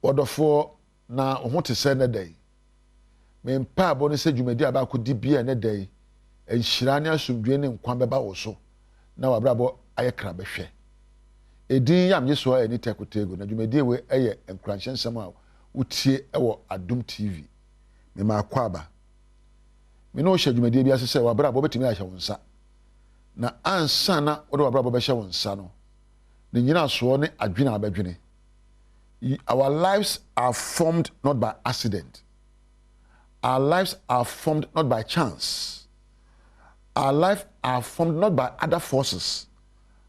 Ɔdɔfoɔ, na wo ho te sɛ nnɛ da yi? Me mpaebɔ ne sɛ dwumadi a baako di biara nnɛ da yi, nhyira ne asomdwoe ne nkwa bɛba wo so na w'abrabɔ ayɛ krabɛhwɛ. Edin Yamyesoa Anita Kotego na dwumadie wei yɛ nkuranhyɛ nsɛm a wotie wɔ Adom TV. Mema akwaaba. Me ne wo hyɛ dwumadie bi ase sɛ w'abrabɔ bɛtumi ahyɛ wo nsa. Na ansa na wode w'abrabɔ bɛhyɛ wo nsa no, ne nyinasoɔ ne adwene a wobɛdwene. Our lives are formed not by accident. Our lives are formed not by chance. Our life are formed not by other forces,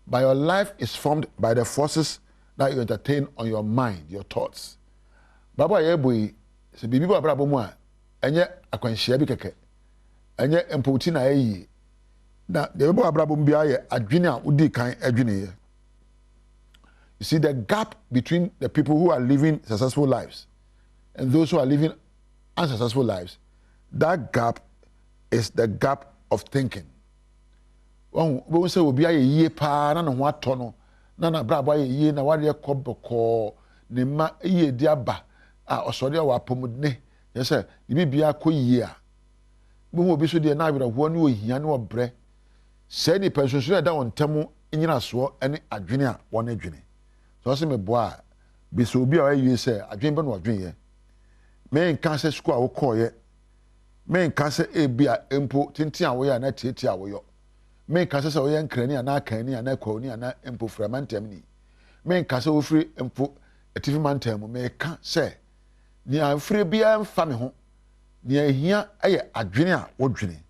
but your life is formed by the forces that you entertain on your mind, your thoughts. Brabɔ a yɛrebɔ yi, sɛ biribi bɔ abrabɔ mu a, ɛnyɛ akwanhyia bi kɛkɛ. Ɛnyɛ mpɔwti na ayɛ yie. Na deɛ ɛbɛbɔ abrabɔ mu biara yɛ adwene a wodii kan adweneeɛ. You see, the gap between the people who are living successful lives and those who are living unsuccessful lives, that gap is the gap of thinking. Wɔn wobɛhu sɛ obi ayɛ yie paa na ne ho atɔ no na n'abrabɔ ayɛ yie na wadeɛ kɔ bɔkɔɔ, ne mma yie di aba a ɔsɔre a wɔ apɔmudene, kyerɛ sɛ ne biribiara kɔ yie a, wobɛhu obi so deɛ na awerɛhoɔ ne ohia ne ɔbrɛ. Saa nnipa nsonsonoe a ɛda wɔn ntam nnyinasoɔ ne adwene a wɔn dwene. Sɛ ɔse meboa a, bisa obi a ɔyɛ yie sɛ adwene bɛ na ɔdweneeɛ. Menka sɛ sukuu a wokɔeɛ, menka sɛ ebia mpo tenten a woyɛ anaa tiatia a woyɔ, menka sɛ sɛ woyɛ Nkrani anaa Akanni anaa Kwauni anaa mpo firi amantam ni, menka sɛ wofiri mpo atifi mantam mu, meka sɛ nea mfiri biara mfa me ho, nea ehia yɛ adwene a wodwene.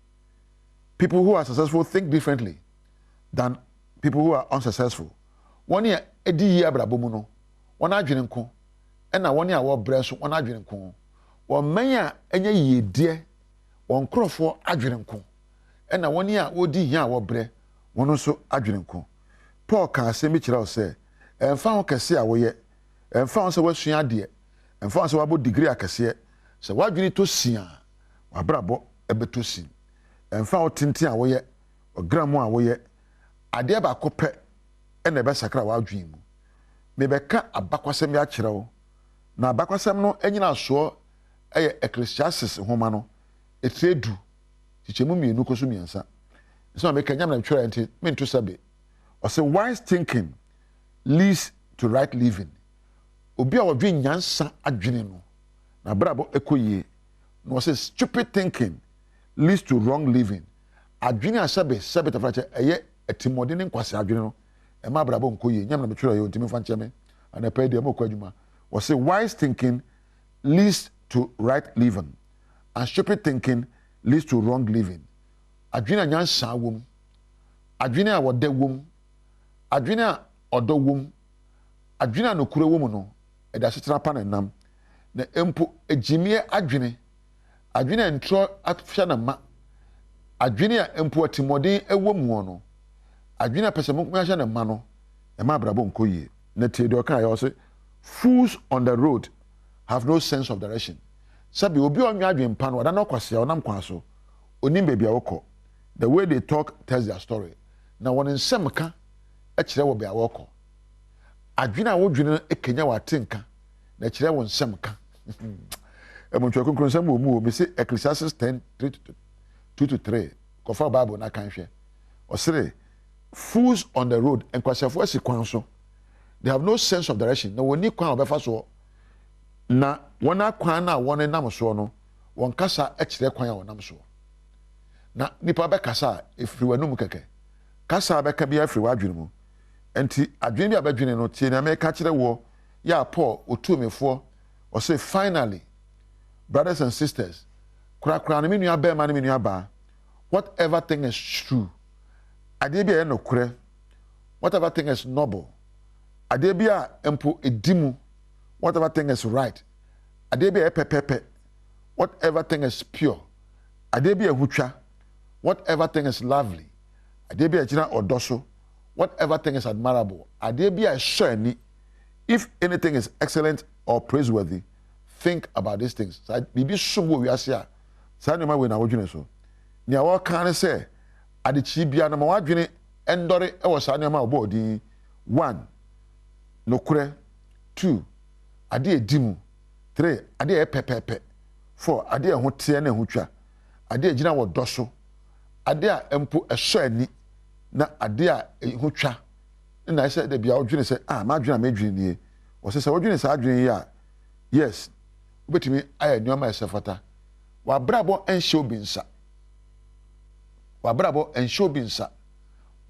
People who are successful think differently than people who are unsuccessful. Wɔn a edi yie abrabɔ mu no, wɔn adwene nko, ɛna wɔn a wɔbrɛ nso wɔn adwene nko. Wɔn mmɛn a ɛnyɛ yiedie, wɔn nkorɔfoɔ adwene nko, ɛna wɔn a wɔdi hia a wɔbrɛ, wɔn nso adwene nko. Paul kaa asɛm bi kyerɛ wo sɛ, ɛmfa ho kɛse a woyɛ, ɛmfa ho sɛ woasua adeɛ, ɛmfa ho sɛ woabɔ degree akɛseɛ, sɛ w'adwene tɔ sin a, w'abrabɔ bɛtɔ sin. Ɛmfa ho tenten a woyɛ, ɔgram a woyɛ, adeɛ baako pɛ na ɛbɛsakra w'adwene mu. Mebɛka abakwasɛm bi akyerɛ wo, na abakwasɛm no nnyinasoɔ yɛ Ecclesiastes nwoma no, etire 10, kyekyɛmu 2 kɔso 3. Nsɛm a meka nyɛ me na metwerɛɛ nti mento sɛbe. Ɔse wise thinking leads to right living. Obi a ɔdwen nyansa adwene no, n'abrabɔ kɔ yie. Na ɔse stupid thinking leads to wrong living. Adwene a sɛbe sɛbe tafrakyɛ ɛyɛ atirimuɔden ne nkwasea adwene no, ɛma abrabɔ nkɔ yie. Nyɛ me na metwerɛeɛ o, nti memfa nkyɛ me. Anɔpa yi deɛ mokɔ adwuma. Wɔse wise thinking leads to right living and stupid thinking leads to wrong living. Adwene a nyansa wom, adwene a wɔdɛ wom, adwene a ɔdɔ wom, adwene a nokorɛ wom no, ɛde asetena pa na ɛnam. Na mpo agyimie adwene, adwene a ntorɔ ahyɛ no ma, adwene a mpo atirimuɔden wɔ muo no, adwene a pɛsɛmenkominya ahyɛ no ma no, ɛma abrabɔ nkɔ yie. Na tie deɛ ɔkaeɛ, ɔse, Fools on the road have no sense of direction. Sɛbe obi a ɔnnwene adwene pa no, ɔda no ɔkwasea, ɔnam kwan so, ɔnnim baabi a ɔkɔ. The way they talk tells their story. Na wɔn nsɛm ka kyerɛ wɔ bea wɔkɔ. Adwene a wodwene no kanyan w'atenka na ɛkyerɛ wo nsɛm ka. Ɛmu ntwerɛ kronkron nsɛm wɔ mu o. Mese Ecclesiastes 10, 3 to 2 to 3. Kɔfa Bible na kan hwɛ. Ɔsere, fools on the road, nkwasiafoɔ asi kwan so. They have no sense of direction. Na wɔnni kwan a wɔbɛfa soɔ. Na wɔn akwan no a wɔnenam soɔ no, wɔn kasa kyerɛ kwan a wɔnam soɔ. Na nipa bɛkasa a, ɛfiri w'anum kɛkɛ. Kasa a bɛka biara firi w'adwene mu. Enti adwene bi a bɛdwene no, tie nea mereka kyerɛ woɔ, yɛ a Paul, otuu me foɔ, ɔse, Finally, brothers and sisters, korakora no, me nua barima ne me nua baa, whatever thing is true, adeɛ bi a ɛyɛ nokorɛ, whatever thing is noble, adeɛ bi a mpo ɛdi mu, whatever thing is right, adeɛ bi a ɛyɛ pɛpɛpɛ, whatever thing is pure, adeɛ bi a ɛho twa, whatever thing is lovely, adeɛ bi a ɛgyina ɔdɔ so, whatever thing is admirable, adeɛ bi a ɛsɔ ani, if anything is excellent or praiseworthy, think about these things. Saa biribi som wɔ wiase a, saa nneɛma wei na wodwene so. Nea wɔka ne sɛ, adekyee biara no ma w'adwene ndɔre wɔ saa nneɛma a wɔbɔɔ din yi. One, nokorɛ. Two, Adeɛ a ɛdi mu. 3, Adeɛ a ɛyɛ pɛpɛɛpɛ. 4, Adeɛ a ɛho teɛ na ɛho twa. Adeɛ a ɛgyina wɔ dɔ so. Adeɛ a mpo ɛsɔ ani na adeɛ a ɛho twa na ɛsɛ da biara wodwene sɛ, ah, m'adwene a medwene nie. Wɔsɛ sɛ wodwene saa adwene yi a, yes, wobɛtumi ayɛ nneɛma a ɛsɛ fata. W'abrabɔ nhyɛ obi nsa. W'abrabɔ nhyɛ obi nsa.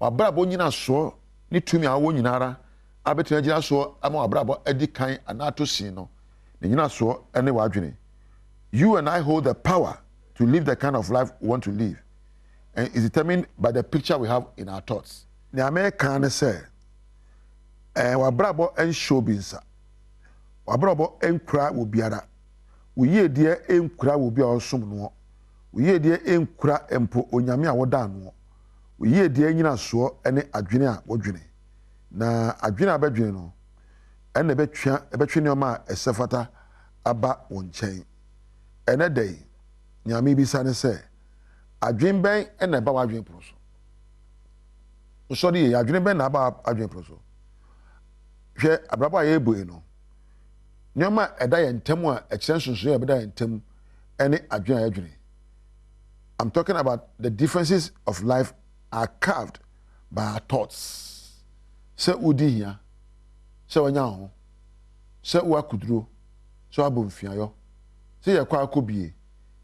W'abrabɔ nyinasoɔ ne tumi a wowɔ nyinaa ara a bɛtumi agyina soɔ ama w'abrabɔ adi kan anaa ato sin no, ne nyinasoɔ ne w'adwene. You and I hold the power to live the kind of life we want to live and is determined by the picture we have in our thoughts. Nea mereka ne sɛ, ɛɛ, w'abrabɔ nhyɛ obi nsa. W'abrabɔ nkura wɔ biara. Wo yiedie nkura wɔ obi a ɔsom noɔ. Wo yiedie nkura mpo Onyame a woda noɔ. Wo yiedie nyinasoɔ ne adwene a wodwene. Na adwene a wobɛdwene no, ɛna ɛbɛtwea, ɛbɛtwe nneɛma a ɛsɛ fata aba wo nkyɛn. Ɛnɛ da yi, nea mebisa ne sɛ, adwene bɛn na ɛba w'adwene pono so? Wosɔre yie, adwene bɛn na aba w'adwene pono so? Hwɛ abrabɔ a yɛrebɔ yi no, nneɛma a ɛda yɛn ntam a ɛkyerɛ nsonsonoe a ɛbɛda yɛn ntam ne adwene a yɛdwene. I'm talking about the differences of life are carved by our thoughts. Sɛ wodi hia, sɛ wanya wo ho, sɛ woakoduro, sɛ woabɔ mfiayɔ, sɛ yɛkɔ akɔ bie,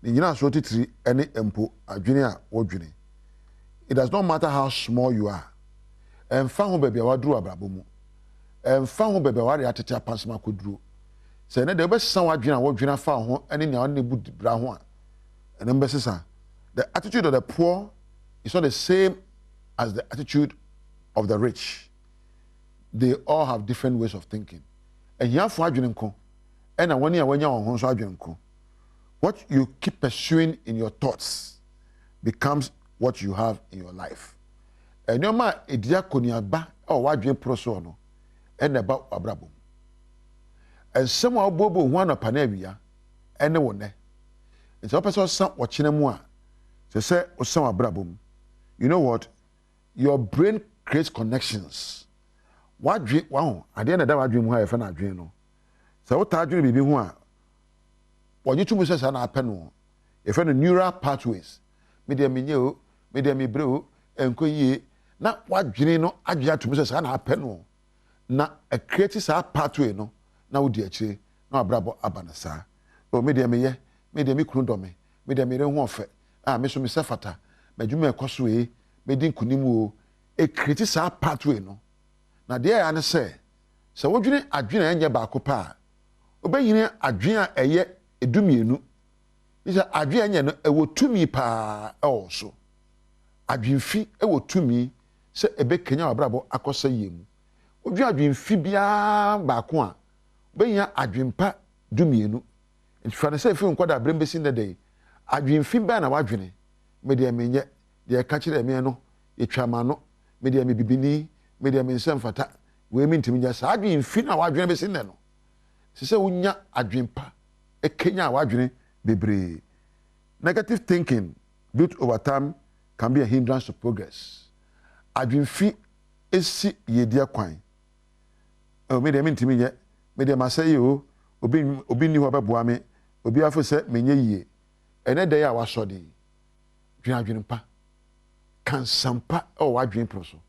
ne nyinasoɔ titiri ne mpo adwene a wodwene. It does not matter how small you are. Ɛmfa ho baabi a waduru abrabɔ mu. Ɛmfa ho baabi a ware atete apansam akɔduro. Sɛ ɛnɛ deɛ wobɛsesa w'adwene a wodwene afa wo ho ne nea ɔne ne bu bra ho a, ɛno bɛsesa. The attitude of the poor is not the same as the attitude of the rich. They all have different ways of thinking. Ahiafo adwene nko ɛna wɔn a wɔanya wɔn ho nso adwene nko. What you keep pursuing in your thoughts becomes what you have in your life. Nneɛma a ɛdi akɔneaba wɔ w'adwene poro soɔ no ɛna ɛba w'abrabɔ mu. Nsɛm a wobuobuo ho anɔpa ne awia ɛne wo nnɛ. Nti sɛ wopɛ sɛ ɔsa ɔkyena mu a, sɛ sɛ ɔsa w'abrabɔ mu. You know what? Your brain creates connections. W'adwe waho adeɛ na ɛda w'adwene mu ha yɛfɛ no adwene no. Sɛ wotaa dwene biribi ho a, wɔgye to mu sɛ saa na apɛ no. Yɛfɛ no neural pathways. Me deɛ menyɛ o, me deɛ mebrɛ o, ɛnkɔ yie. Na w'adwene no agye ato mu sɛ saa na apɛ no. Na ɛcreate saa pathway no na wodi akyire na w'abrabɔ aba no saa. O me deɛ meyɛ, me deɛ me kunu dɔ me, me deɛ me yere ho ɔfɛ, a me so mesɛ fata, m'adwuma ɛkɔ so ee, mɛdi nkunim o. Ɛcreate saa pathway no. Na deɛ ɛyɛ ne sɛ, sɛ wodwene adwene a ɛnyɛ baako pɛ a, wobɛnyini adwene a ɛyɛ 12. Sɛ adwene a ɛnyɛ no, ɛwɔ tumi paa ɛwɔ so. Adwenfi ɛwɔ tumi sɛ ɛbɛkanya w'abrabɔ akɔsɛ yie mu. Wodwene adwenfi biara baako a, wobɛnya adwenpa 12. Nti fa no sɛ ɛfiri nkwadaa berɛ bɛsi nnɛ da yi, adwenfi bɛn na wadwene? Me deɛ menyɛ, deɛ ɛka kyerɛ me no, yɛtwa m'ano, me deɛ me bibini, me deɛ me nsa mfata, wei mentumi nyɛ. Saa adwenfi no a wadwene bɛsi nnɛ no, ɛsɛ sɛ wonya adwenpa ɛkanya w'adwene bebree. Negative thinking built over time can be a hindrance to progress. Adwenfi esi yiedie kwan. Oh, me deɛ mentumi nyɛ, me deɛ masɛ yi o, obi obi nni hɔ bɛboa me, obi afo sɛ menyɛ yie. Ɛnɛ da yi a wasɔ de yi, dwene adwene pa, ka nsɛmpa wɔ w'adwene pono so.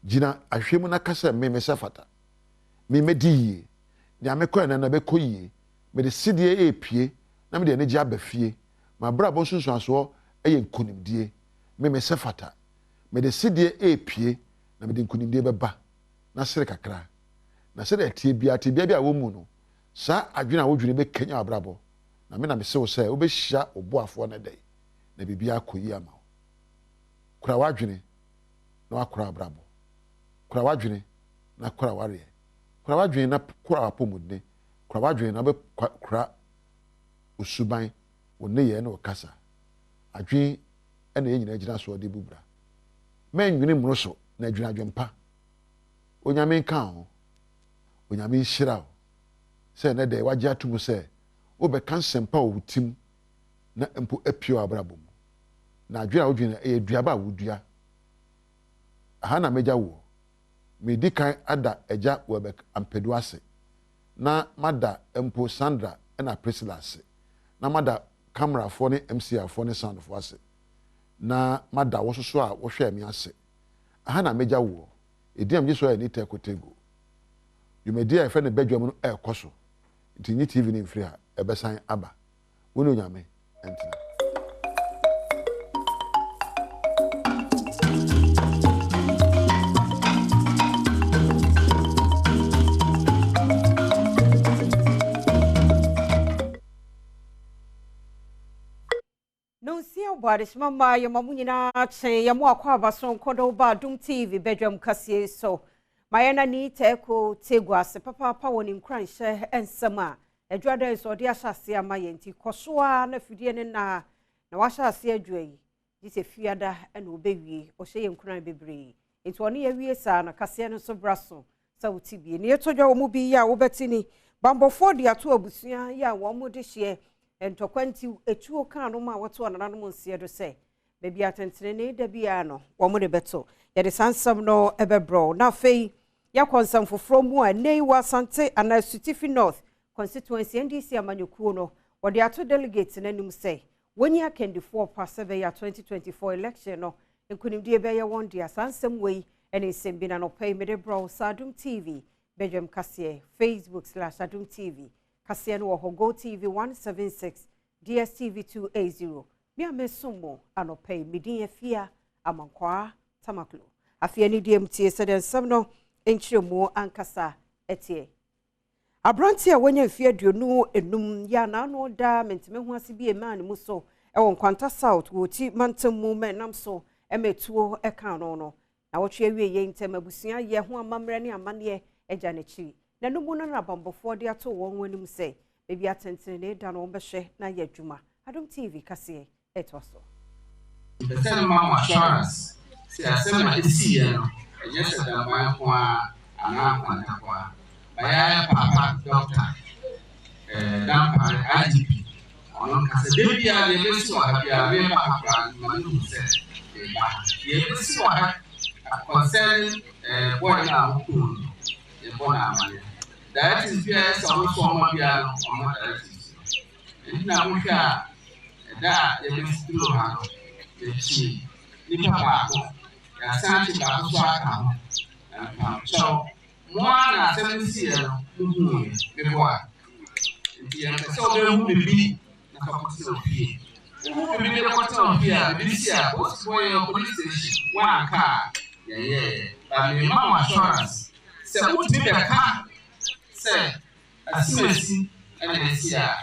Gyina ahwɛ mu na ka sɛ me mesɛ fata, me mɛdi yie, nea mekɔ ɛnɛ na bɛkɔ yie, mede sedeɛ ɛrepie na mede anigye aba fie. M'abrabɔ nsunsuansoɔ yɛ nkonimdie, me mesɛ fata, mede sedeɛ ɛrepie na mede nkonimdie bɛba. Na sere kakra. Na sɛdeɛ ɛteɛ biara, tebea bi a wɔ mu no, saa adwene a wodwene bɛkanya w'abrabɔ. Na me na mese wo sɛ wobɛhyia wo boafoɔ no da yi, na biribiara akɔ yie ama wo. Kura w'adwene na wakora w'abrabɔ. Kura w'adwene na kora w'areɛ. Kura w'adwene na kora w'apɔmudene. Kura w'adwene na wobɛkora wo suban, wo nneyɛɛ ne wo kasa. Adwene na yɛn nyinaa gyina soɔ de bu bra. Mɛnnwene mmoro so, na dwene adwempa. Onyame nka ho. Onyame nhyira wo sɛ ɛnɛ dɛ wagye ato mu sɛ wobɛka nsɛmpa wɔ wo tim na mpo apue w'abrabɔ mu. Na adwene a wodwene no ɛyɛ duaba a wodua. Aha na mɛgya woɔ. Medi kan ada Agya Welbeck Ampadu ase. Na mada mpo Sandra na Priscilla ase. Na mada camerafoɔ ne MCRfoɔ ne soundfoɔ ase. Na mada wo soso a wohwɛɛ me ase. Aha na mɛgya woɔ. Edin a megye so ara yɛ Nita Kotego. Dwumadie a yɛfrɛ no Badwam no ɛrekɔ so. Nti nyi TV no mfiri ha. Ɛbɛsan aba. Wo ne Onyame ntena. Nonsia bɔ adehyema mmaa yɛ ma mo nyinaa kye yɛ mo akɔ aba soronko de wo ba Adom TV badwam kasie so. Ma yɛn ani tɛko te gu ase papaapa wɔ ne nkuranhyɛ nsɛm a adwuma nso ɔde ahyɛ ase ama yɛn nti kɔ so ara na afidie no nna na wahyɛ ase adwuma yi gye sɛ fiada na ɔbɛwie ɔhyɛ yɛn nkuran bebree nti ɔne yɛwie saa no kaseɛ no nso bra so sɛ wote bie ne yɛtɔ dwa wɔ mu bi yi a wobɛte ni bambɔfoɔ de ato abusua yi a wɔn de hyeɛ ntɔkwa nti etuo kaa no ma wɔto anananom nseɛ do sɛ baabi atɛntenene da biara no wɔn de bɛto yɛde saa nsɛm no ɛbɛbrɛw na afei yɛkɔ nsɛm foforɔ mu a nnɛ yi wɔ Asante anaa Sutifi North constituency NDC amanyɔkuo no wɔde ato delegate n'anim sɛ wɔnyi akandifoɔ pa sɛ bɛyɛ 2024 election no nkonimdie bɛyɛ wɔn dea. Saa nsɛm wei ne nsɛm bi na nɔpɛ yi mede brɛ wo sa Adom TV badwam kaseɛ, Facebook/Adom TV kaseɛ no wɔ hɔ, Go TV 176, DSTV 280. Me a mesom mo anɔpɛ yi, medin Afia Amankwaa Tamaklo. Afei anidie mu tie sɛdeɛ nsɛm no nkyerɛmu ankasa ɛteɛ. Aberanteɛ a wanya mfeɛ 25 yɛ a n'ano da menteme ho ase bi emaa ne mu so ɛwɔ Nkwanta South wɔ Oti mantam mu ma ɛnam so ɛma etuo ɛka no no. Na wɔtwe awie yɛ ntɛm abusua yɛ ho amammerɛ ne amanneɛ agya n'akyiri. Na no mu no na abambɔfoɔ de ato wɔn anim sɛ baabi atɛntɛnee da no wɔn bɛhwɛ na ayɛ adwuma. Adom TV kaseɛ ɛtoa so. Mepɛ sɛ mema mo assurance sɛ asɛm a ɛsiiɛ no, ɛnyɛ sɛ Damban nko ara anaa Nkwanta nko ara. Bayayɛ Paapa Dɔkta eh, Dampare, IGP, ɔno nka sɛ da biara deɛ ɛbɛsi wɔ ha biara meba ha koraa no ma mehu sɛ meba ha. Deɛ ɛbɛsi wɔ ha concerning eh, boy no a wɔkuu no no, yɛbɔ no amaneɛ. Directives bi a ɛyɛ sɛ ɔno nso ɔma biara no, ɔma directives no. Ɛnti na wohwɛ a, ɛda a yɛbɛsi duru ha no, yɛkyee nipa baako, yɛasan akye baako nso aka ho. Na mepakyɛw, mo ara na asɛm no siiɛ no, mohuuɛ, meboa? Nti yɛmpɛ sɛ wobɛhu biribi na fa kɔtena wo fie. Wohu biribi de kɔtena wo fie a, biribi si a, polisifoɔ yɛwɔ police station, woanka a, yɛnyɛeɛ. But mema mo assurance sɛ wotumi bɛka sɛ Asimasi na esi a,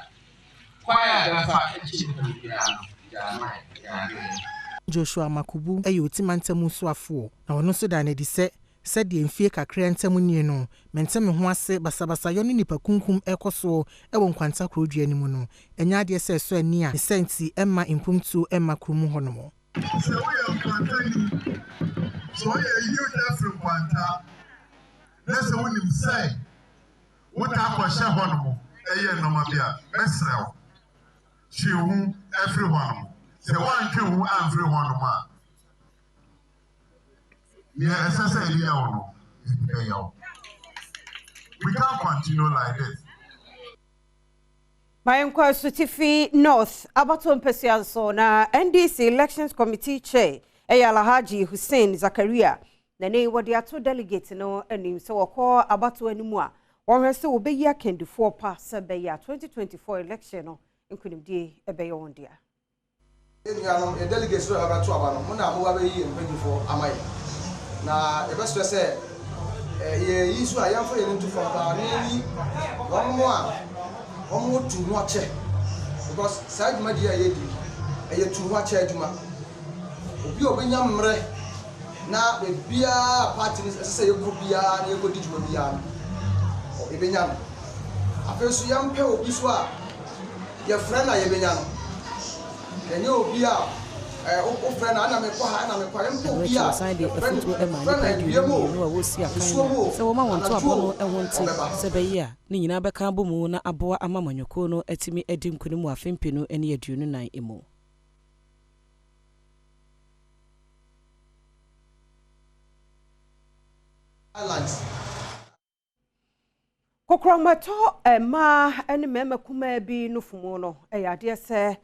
kwan a ɛbɛfa akyi nipa no biara no, gyaa ma yɛn, gyaa ma yɛn. Joshua Makubu yɛ Oti mantam mu soafoɔ, na ɔno nso daa no adi sɛ, sɛdeɛ mfie kakraa ntam nie no, mente me ho ase basabasayɔ ne nnipakunkum rekɔ soɔ wɔ Nkwanta kurodua no mu no, ɛnyɛ adeɛ sɛ ɛsɔ ani a ne saa nti ɛmma mpuntuo mma kuro mu hɔnom. Sɛ woyɛ Nkwantani, sɛ woyɛ youth afiri Nkwanta, na sɛ wonim sɛ wotaa kɔhyɛ hɔnom yɛ nneɛma bi a, mɛsrɛ wo, twe wo ho firi hɔnom. Sɛ woantwe wo ho amfiri hɔnom a, nea ɛsɛ sɛ yɛde yɛ wo no, yɛde bɛyɛ wo. We can't continue like this. Mayenkɔ Asutifi North abatoɔ mpasua nso na NDC Elections Committee Chair ɛyɛ Alhaji Hussein Zakaria na ne wɔde ato delegate no anim sɛ wɔkɔ abatoɔ anim a wɔhwɛ sɛ wɔbɛyi akandifoɔ pa sɛ bɛyɛ a 2024 election no nkonimdie ɛbɛyɛ wɔn dea. Yɛn nuanom, yɛn delegates no a ɛbɛto aba no, mo na moba bɛyi yɛn mpanyimfoɔ ama yɛn. Na yɛbɛsrɛ sɛ yɛyi nso a yɛmfa yɛn ani nto fam paa na yɛnyi wɔn a wɔn tu ho akyɛ, because saa dwumadie a yɛredi yi, ɛyɛ tu ho akyɛ adwuma. Obi a ɔbɛnya mmerɛ na baabiara a party no ɛsɛ sɛ yɛkɔ biara na yɛkɔdi dwuma biara no, yɛbɛnya no. Afei nso yɛmpɛ obi nso a Yɛfrɛ no a yɛbɛnya no. Ɛnyɛ obi a wofrɛ no a ɛna mekɔ ha ɛna mekɔ ha. Yɛmpɛ Ɛno obi akyi a wɔsan de yɛfrɛ no afotuo maa yɛfrɛ no nnipa awia aduonu mu mmienu o, a wɔresi akan nsuo no mu o, sɛ wɔmma wɔn anadwo ntoabɔ o, no ho nte ɔbɛba. sɛ ɛbɛyɛ a ne nyinaa bɛka abɔ mu na aboa ama amanyɔkuo no atumi adi nkonim wɔ afe mpenu ne 24 mu. Islands. Kokoram a ɛtɔ mmaa ne mmarima kumaa bi nufu mu no yɛ adeɛ sɛ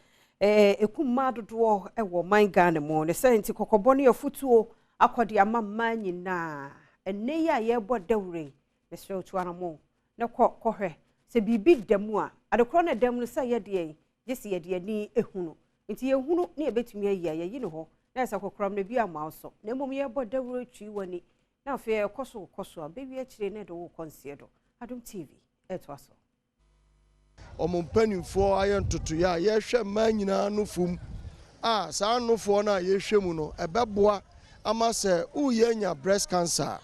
ɛku mmaa dodoɔ wɔ ɔman Ghana mu. Ne sɛ nti kɔkɔbɔ ne afutuo akɔ de ama mmaa nyinaa. Ɛnnɛ yi a yɛrebɔ dawuro yi, mesrɛ wo tu anamɔ na kɔ kɔhwɛ sɛ biribi da mu a, adekorɔ no ɛda mu no sɛ yɛ deɛ gye sɛ yɛde ani ehunu. Nti yɛhunu ne yɛbɛtumi ayi a yɛyi no hɔ na ɛsɛ kokoram no bi amma wo so. Na mmom yɛrebɔ dawuro twi w'ani na afei ɛkɔ so kɔ so a bɛwie akyire na ɛde wo kɔ nseɛ do. Adom TV ɛtoa so. Wɔn mpanimfoɔ ayɛ ntotoeɛ a yɛhwɛ mmaa nyinaa nofo mu a saa nofoɔ no a yɛhwɛ mu no ɛbɛboa ama sɛ woreyɛ anya breast cancer a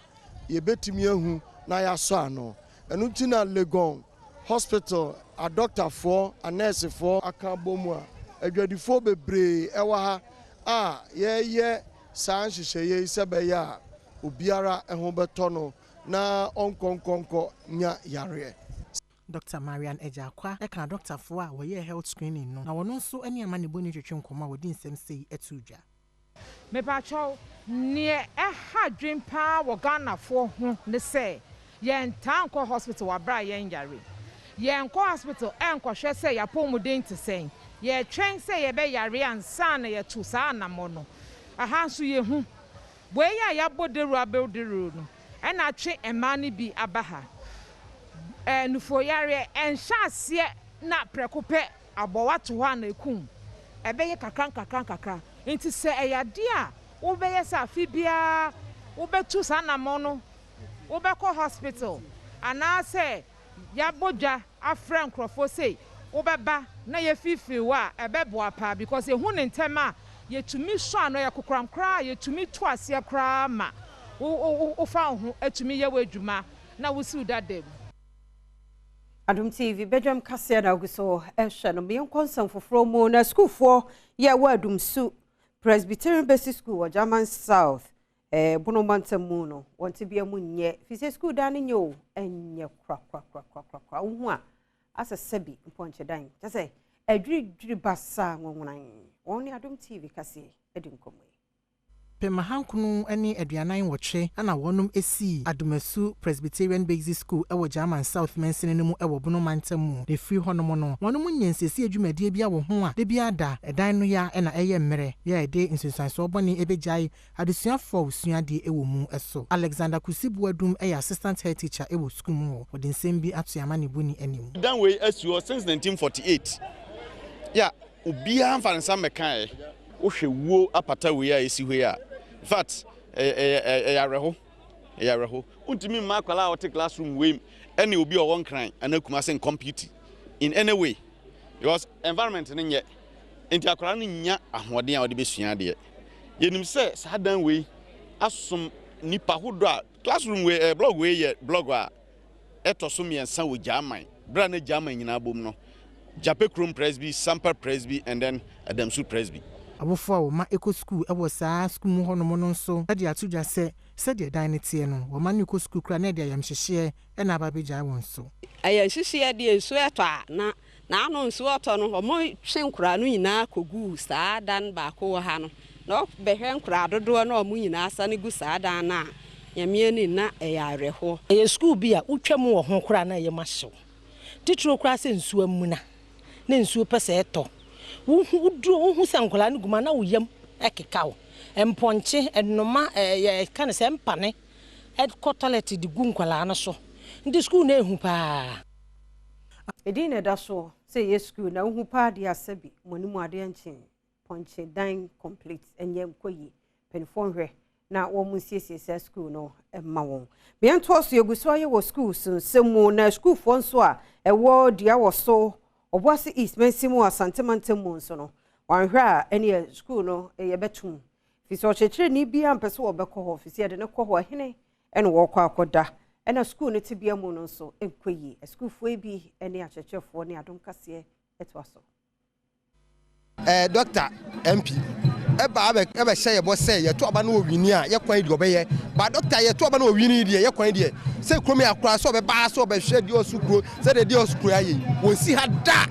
yɛbɛtumi ahu na yɛasɔ ano. Ɛno nti na Legon Hospital adɔktafoɔ, anɛɛsefoɔ aka abɔ mu a adwadifoɔ bebree wɔ ha a yɛreyɛ saa nhyehyɛeɛ yi sɛ ɛbɛyɛ a obiara ho bɛtɔ no na ɔnkɔ nkɔnkɔ nya yareɛ. Dɔkta Marian Agyarkwa ka adɔktafoɔ a wɔyɛɛ health screening no, na wɔno nso ne amanebɔni twetwe nkɔmmɔ a wɔde nsɛm sei too dwa. Mepakyɛw, neɛ ɛha dwen paa wɔ Ghanafoɔ ho ne sɛ yɛntaa nkɔ hospital wɔ aberɛ a yɛnyare. Yɛnkɔ hospital nkɔhwɛ sɛ yɛapɔmuden te sɛn. Yɛtwɛn sɛ yɛbɛyare ansa na yɛatu saa anammɔ no. Ɛha nso yɛhu. Wei a yɛabɔ dawuro abɔ dawuro no na atwe mmaa no bi aba ha. Nufoyareɛ, ɛnhyɛ aseɛ na prɛko pɛ abɔ wo ato hɔ a na ɛku wo. Ɛbɛyɛ kakra nkakra nkakra. Nti sɛ ɛyɛ adeɛ a wobɛyɛ sɛ afe biara wobɛtu saa anammɔn no, wobɛkɔ hospital anaasɛ yɛabɔ dwa afrɛ nkorɔfoɔ sei wobɛba na yɛfeefee wo a, ɛbɛboa paa because yɛhu no ntɛm a, yɛtumi sɔ ano, ɛyɛ kokoram koraa a yɛtumi tu aseɛ koraa ma wo wofa wo ho tumi yɛ w'adwuma na wosiw dada mu. Adom TV badwam kaseɛ na ogu so ɛhwɛ no. Yɛnkɔ nsɛm foforɔ mu na sukuufoɔ yɛ wɔ Adumsu Presbyterian Basic School wɔ German South eh, Bono mantam mu no, wɔn tebea mu nyɛ fi sɛ sukuu dan no nyɛ o, ɛnyɛ korakorakorakorakora. Wohu a asɛ sɛbi mpɔnkye dan kyɛ sɛ adwiridwiri basaa nwonwonan. Wɔn ne Adom TV kaseɛ adi nkɔmmɔ yi. Pem 948 na wɔnom sii Adomasu Presbyterian Basic School wɔ German South mansini no mu wɔ Bono mantam mu. Na ɛfiri hɔ nom no, wɔnom nnya nsiesie dwumadie bia wɔ ho a da biara da ɛdan no ya na ɛyɛ mmerɛ yɛ a ɛde nsunsuansoɔ bɔne ɛbɛgyae adesuafoɔ a wɔsua adeɛ wɔ mu so. Alexander Kusi Boadum yɛ Assistant Head Teacher wɔ sukuu mu hɔ. Ɔde nsɛm bi ato yɛn amanebɔni anim. Dan wei asi hɔ since 1948 yeah obiara mfa ne nsa mmɛkaeɛ. Wohwɛ wuo apata wei a ɛsi hɔ yi a, in fact ɛyɛ ɛyɛ awerɛho, ɛyɛ awerɛho. Wontumi mma akwadaa a ɔte classroom wei mu ɛne obi a ɔwɔ Nkran anaa Kumasi ncompete in any way because environment no nyɛ nti akwadaa no nnya ahoɔden a ɔde bɛsua adeɛ. Yɛnim sɛ saa dan wei asom nnipa ahodoɔ a classroom wei ɛɛ blog wei yɛ blog a ɛtɔ so mmiɛnsa wɔ German, berɛ a na German nyinaa bom no, Jape Kurom Presby, Sampa Presby and then Adamsu Presby. Awofo a wɔn mma kɔ sukuu wɔ saa sukuu mu hɔnom no nso de ato dwa sɛ, sɛdeɛ dan no teɛ no, wɔn mma no rekɔ sukuu koraa na ɛde ayamhyehyeɛ na aba abɛgyae wɔn so. Ayamhyehyeɛ deɛ nsuo ɛtɔ a na N'ano nsuo ɔtɔ no, wɔtwe nkoraa no nyinaa kɔgu saa dan baako wɔ ha no, na wɔbɛhwɛ nkoraa dodoɔ na wɔn nyinaa sane gu saa dan no a, Nyame anim na ɛyɛ awerɛhoɔ. Ɛyɛ sukuu bi a wotwam wɔ ho koraa na ɛyam ahye wo. Titiriw koraa sɛ nsuo amuna na nsuo pɛ sɛ ɛtɔ. Wohu woduru wohu sɛ nkwadaa no gu mu a na wo yam keka wo. Mpɔnkye, nnoma, ɛɛ yɛka no sɛ mpane kɔ tɔlɛt de gu nkwadaa no so. Nti sukuu no ɛhu paa. Edin na ɛda soɔ sɛ ɛyɛ sukuu na wohu paa deɛ asɛ bi mo anim adeɛ nkye pɔnkye dan complete ɛnyɛ nkɔ yie mpanimfoɔ nhwɛ na wɔn nsiesie saa sukuu no mma wɔn. Bea ntoa so yɛgu so ayɛ wɔ sukuu so nsɛm mu na sukuufoɔ nso a ɛwɔ dua wɔ so Obuasi East mansin mu Asante mantam mu nso no wɔanhwɛ a ɛneɛ sukuu no yɛbɛtum fi sɛ ɔkyerɛkyerɛni biara mpɛ sɛ wɔbɛkɔ hɔ fi sɛ yɛde no kɔ hɔ ɛhene ɛna wɔrekɔ akɔda, ɛna sukuu no tebea mu no nso nkɔ yie. Asukuufoɔ yi bi ne akyerɛkyerɛfoɔ ne adom kaseɛ toa so. Ɛɛ Dɔkta MP ɛba abɛ ɛbɛhyɛ yɛ bɔ sɛ yɛto aba no wɔ wini a yɛ kwan deɛ ɔbɛyɛ ba dɔkta yɛto aba no wɔ wini deɛ yɛ kwan deɛ sɛ kurom yɛ akora sɛ ɔbɛba sɛ ɔbɛhwɛ deɛ ɔso kuro sɛdeɛ deɛ ɔso kuro ayɛ yi wɔnsi ha da.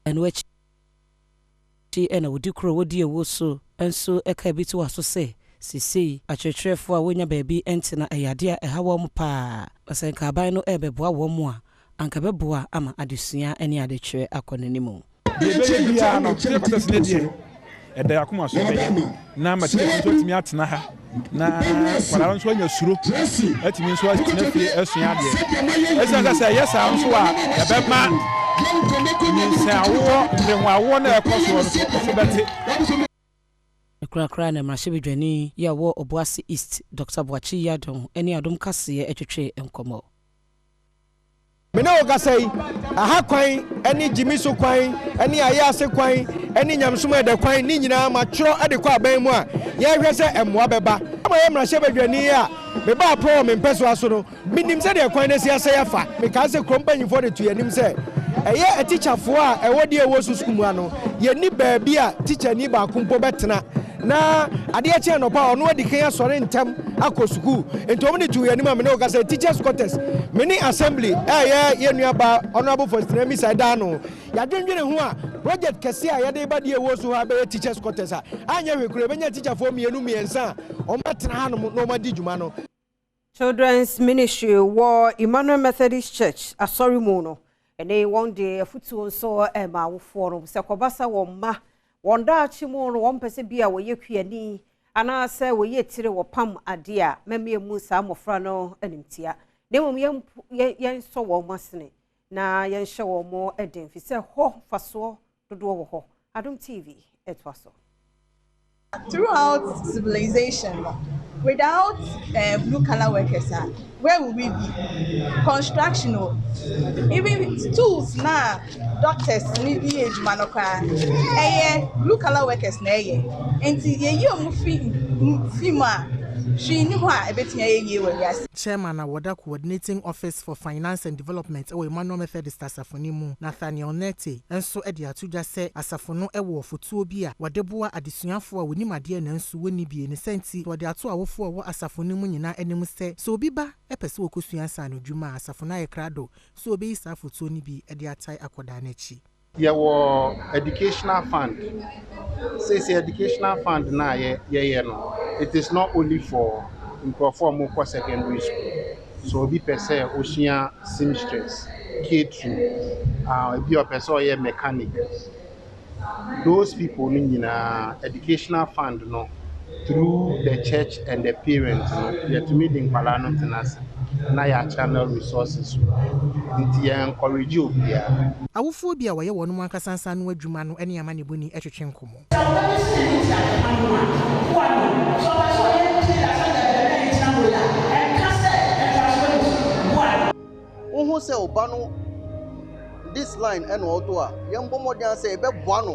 Ɛno akyi na ɔdi koro a wɔdi awuo so nso ka bi to aso sɛ. Seesei, akyerɛkyerɛfoɔ a wɔnnya baabi ntena yɛ adeɛ a ɛha wɔn pa ara, na sɛ anka aban no rebɛboa wɔn a, anka ɛbɛboa ama adesua ne adekyerɛ akɔ n'anim. Deɛ ɛbɛyɛ biara no, sɛdeɛ pastors no deɛ, ɛda yɛn akoma so yɛbɛyɛ na ama teachers nso atumi atena ha na nkwadaa no nso anya suro atumi nso atena fie asua adeɛ. Ɛsiane sɛ sɛ ɛyɛ saa nso a ɛbɛma nyinsɛn awoɔ mmerɛho awoɔ no a ɛkɔ soɔ no so ɛso bɛte. Ne korakora na mmarahyɛbadwani yi a ɔwɔ Obuasi East, Dɔkta Boakye Yiadom ne Adom Kaseɛ twetwee nkɔmmɔ. Me ne wo kasa yi, aha kwan ne Gyimi so kwan ne Ayease kwan ne Nyamesom Ɛdɛ kwan ne nyinaa matwerɛ de kɔ aban mu a yɛrehwɛ sɛ mmoa bɛba. Mayɛ mmarahyɛbadwani a mebaa porɔ wɔ me mpɛsoa so no, menim sɛdeɛ kwan no asi asɛe afa. Mekae sɛ kurom mpanyimfoɔ de to yɛn anim sɛ ɛyɛ atikyafoɔ a ɛwɔ deɛ ɛwɔ so sukuu mu ano, yɛnni baabi a tikyani baako mpo bɛtena na adeɛ kye anɔpa a ɔno adi kan asɔre ntɛm akɔ sukuu. Nti wɔn de too yɛn anim a me ne wo kasa yi, teachers quarters, me ne assembly a ɛyɛ yɛn nua baa Honourable Faustina Amissah da ano. Yɛadwendwene ho a project kɛseɛ a yɛde reba deɛ ɛwɔ su hɔ a bɛyɛ teachers quarters a anyɛ hwee koraa yɛbɛnya tikyafoɔ mmienu mmiɛnsa a wɔatena hanom na wɔadi dwuma no. Children's Ministry wɔ Emmanuel Methodist Church asɔre mu no, ɛne wɔn de afutuo nso rema awofoɔ no sɛ kɔba sɛ wɔn mma wɔn daakye mu no wɔn pɛ sɛ bi a wɔyɛ kuani anaasɛ wɔyɛ tire wɔpam adeɛ a mɛma yɛmmu saa mmɔfra no animtia na mmom yɛnsɔ wɔn asene na yɛnhyɛ wɔn den fi sɛ hɔ mfasoɔ dodoɔ wɔ hɔ. Adom TV ɛtoa so. Throughout civilization no, without eh, blue collar workers a, where will we be? Construction o, even tools na doctors ne de yɛ adwuma no koraa, ɛyɛ blue collar workers na ɛyɛ. Nti yɛyi wɔn fi fi mu a, hwee nni hɔ a ɛbɛtumi ayɛ yie wɔ wiase. Chairman a wɔda Coordinating Office for Finance and Development wɔ Emmanuel Methodist Asafo no mu, Nathaniel Nertey, nso de ato dwa sɛ asafo no wɔ fotuo bi a wɔde boa adesuafoɔ a wɔnim adeɛ nanso wɔnni bie. Ne saa nti, wɔde ato awofoɔ a wɔwɔ asafo no mu nyinaa anim sɛ, sɛ obi ba pɛ sɛ ɔkɔsua nsaanodwuma a, asafo no ayɛ krado sɛ wɔbɛyi saa fotuo no bi de atae akwadaa no akyi. Yɛwɔ educational fund. Seesei educational fund no a yɛyɛ no, it is not only for nkurɔfoɔ a wɔkɔ secondary school. Sɛ obi pɛ sɛ ɔsua seamstress, catering, ah, ebi a ɔpɛ sɛ ɔyɛ mechanic, those people no nyinaa educational fund no through the church and the parents no yɛtumi de nkwadaa no tena ase na yɛ channel resources no nti yɛ encourage obiara. Awofoɔ bi a wɔyɛ wɔn ankasa nsa ano adwuma no ne amanebɔni twetwe nkɔmmɔ. Sɛ wo ba bi si n'ani tua ade pa ho a, boa no. Sɛ ɔpɛ sɛ ɔyɛ tailor sɛdeɛ baabi a yɛgyina hɔ yi a, ɛnka sɛ mfasoɔ nni so. Boa no. Wohu sɛ wo ba no this line ɛna ɔdɔ a, yɛmbɔ mmɔden ara sɛ yɛbɛboa no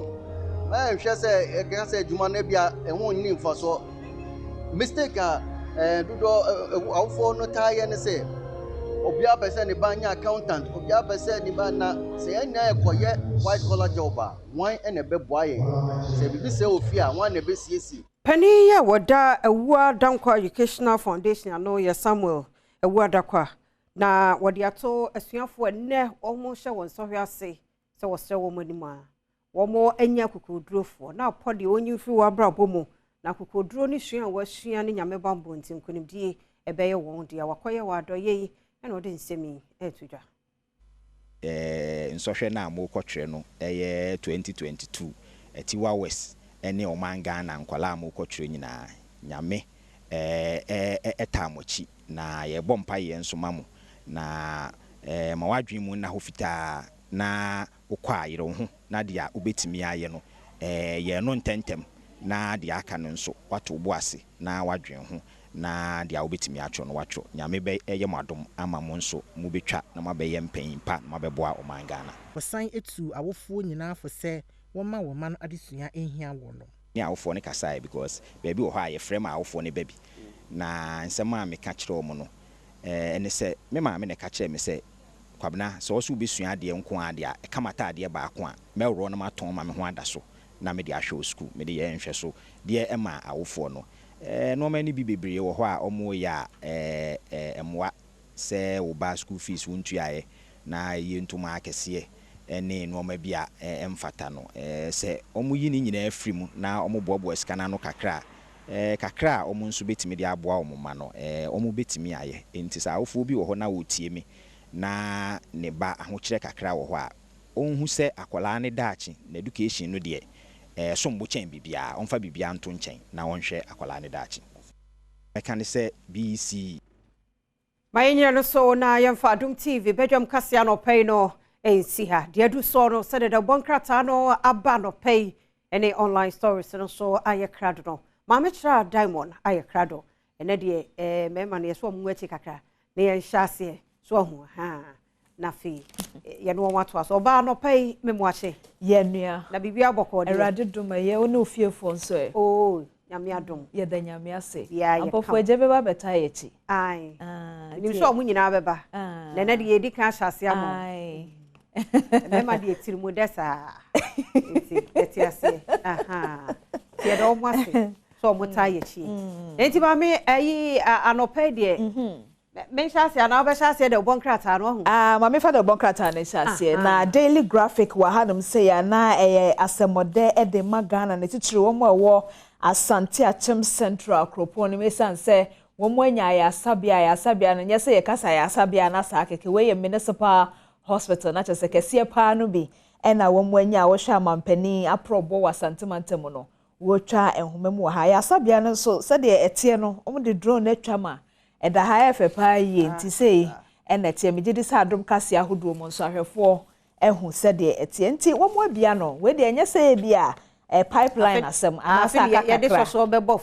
na yɛnhwɛ sɛ yɛka sɛ adwuma no ebia ɛho nni mfasoɔ. Mistake a ɛɛ dodoɔ awofoɔ no taa yɛ ne sɛ obiara pɛ sɛ ne ba nyɛ accountant, obiara pɛ sɛ ne ba na sɛ yɛn nyinaa yɛkɔyɛ white collar job a, hwan na ɛbɛboa yɛn? Sɛ biribi sɛe wɔ fie a, hwan na ɛbɛsiesie? Panin yi a wɔda Awuah Dankwah Educational Foundation ano yɛ Samuel Awuah Dakwah Na wɔde ato asuafoɔ a nnɛ wɔhyɛ wɔn sɔhwɛ ase sɛ wɔsrɛ wɔn anim a, wɔnyɛ akokoɔdurofoɔ na apɔ deɛ wɔnyi mfiri wɔn abrabɔ mu, na akokoɔduro ne sua a wɔasua ne Nyame bammɔ nti nkonimdie ɛbɛyɛ wɔn dea. Wakɔyɛ wɔ adɔeɛ yi na ɔde nsɛm yi reto dwa. Nsɔhwɛ no a morekɔtwerɛ no yɛ 2022 Atiwa West ne ɔman Ghana nkwadaa a morekɔtwerɛ nyinaa Nyame taa mo akyi na yɛbɔ mpaeɛ nso ma mo na ma w'adwene mu nna hɔ fitaa na wokɔ a yere wo ho na deɛ wobɛtumi ayɛ no yɛ no ntɛntɛm na deɛ aka no nso woato wo bo ase na woadwene ho na deɛ wobɛtumi atwerɛ no woatwerɛ. Nyame bɛ yɛ mo adom ama mo nso mo bɛtwa na moabɛyɛ mpanin pa na moabɛboa ɔman Ghana. Wɔsan tuu awofoɔ nyinaa fo sɛ wɔmma wɔn mma no adesua nhia wɔnom. Ne awofoɔ no kasaeɛ because baabi wɔ hɔ a yɛfrɛ ma awofoɔ no ba bi na nsɛm a meka kyerɛ wɔn no ɛne sɛ me maame na ɛka kyerɛɛ me sɛ Kwabena sɛ wo sɛ wobɛsua adeɛ nko ara deɛ a ɛka m'ataadeɛ baako a mɛworɔ na matɔn ma me ho ada so na mede ahwɛ wo sukuu mede yɛɛ nhwɛso deɛ maa awofoɔ no nnoɔma no bi bebree wɔ hɔ a wɔyɛ a ɛmmoa sɛ wo ba school fees wontuaeɛ na ɛyɛ ntoma akɛseɛ ne nnoɔma bi a ɛmfata no. Sɛ wɔyi ne nyinaa firi mu na wɔboaboa sika no ano kakra a, Kakra a wɔn nso bɛtumi de aboa wɔn mma no, wɔbɛtumi ayɛ. Enti sɛ awofoɔ bi wɔ hɔ na wɔretie me na ne ba ahokyerɛ kakra wɔ hɔ a, ɔnhu sɛ akwadaa no daakye, n'education no deɛ, ɛsom bo kyɛn biribiara. Ɔmfa biribiara nto nkyɛn na ɔnhwɛ akwadaa no daakye. Mɛka ne sɛ BEC. Ma yɛnyina no so na yɛmfa Adom TV badwam kaseɛ anɔpa yi no nsi ha. Deɛ adu soɔ no, sɛdeɛ dawubɔ nkrataa no aba anɔpa yi ne online stories no so ayɛ krado no, Maame Kyerɛ Diamond ayɛ krado. Ɛnɛ deɛ eh, mmarima no yɛsɛ wɔn ngu akyi kakra na yɛnhyɛ aseɛ so ahu ha na afei yɛne wɔn atoa so. Ɔbaa anɔpa yi memoakye. Yɛ nua. Na biribi abɔkɔɔ deɛ. Awurade dom ɛyɛ wo ne ofiefoɔ nso ɛ. Oo Nyame adom. Yɛda Nyame ase. Biaa yɛ Ampɔfoɔ agya bɛba abɛtaa yɛ akyi. Ae. Menim sɛ ɔmo nyinaa bɛba. Na ɛnɛ deɛ yɛdi kan ahyɛ aseɛ ama ɔmo. Ae. Mmarima deɛ tiri mu dɛ saa. Nti yɛte aseɛ. Ahaa. Nti yɛda ɔmo ase sɛ ɔmo taa yɛ akyi. Nti maame ayi anɔpa yi deɛ Menhyɛ aseɛ anaa wobɛhyɛ aseɛ de wobɔ nkrataa no wahu. Ah, ma memfa de wobɔ nkrataa no nhyɛ aseɛ. Na Daily Graphic wɔ hanom sei a na ɛyɛ asɛmmɔdɛ de ma Ghana ne titiriw wɔn a ɛwɔ Asante Akyem Central kuropɔn no mu esiane sɛ wɔn anya ayaresabea, ayaresabea no nyɛ sɛ yɛka sɛ ayaresabea na saa kɛkɛ, wei yɛ Municipal Hospital na kyerɛ sɛ kɛseɛ paa no bi na wɔn anya a wɔhwɛ amampanin aprɔbɔ wɔ Asante mantam no wɔtwa nhoma mu wɔ ha. Ayaresabea no nso sɛdeɛ ɛteɛ no wɔde drone atwa ma Ɛda ha ɛyɛ fɛ paa yie nti sei na ɛteɛ. Megye di sɛ adom kaseɛ ahodoɔ mu nso ahwɛfoɔ ahu sɛdeɛ ɛteɛ. Nti wɔn abia no, wei deɛ ɛnyɛ sɛ ebia ɛyɛ pipeline asɛm anaasɛ aka kakra.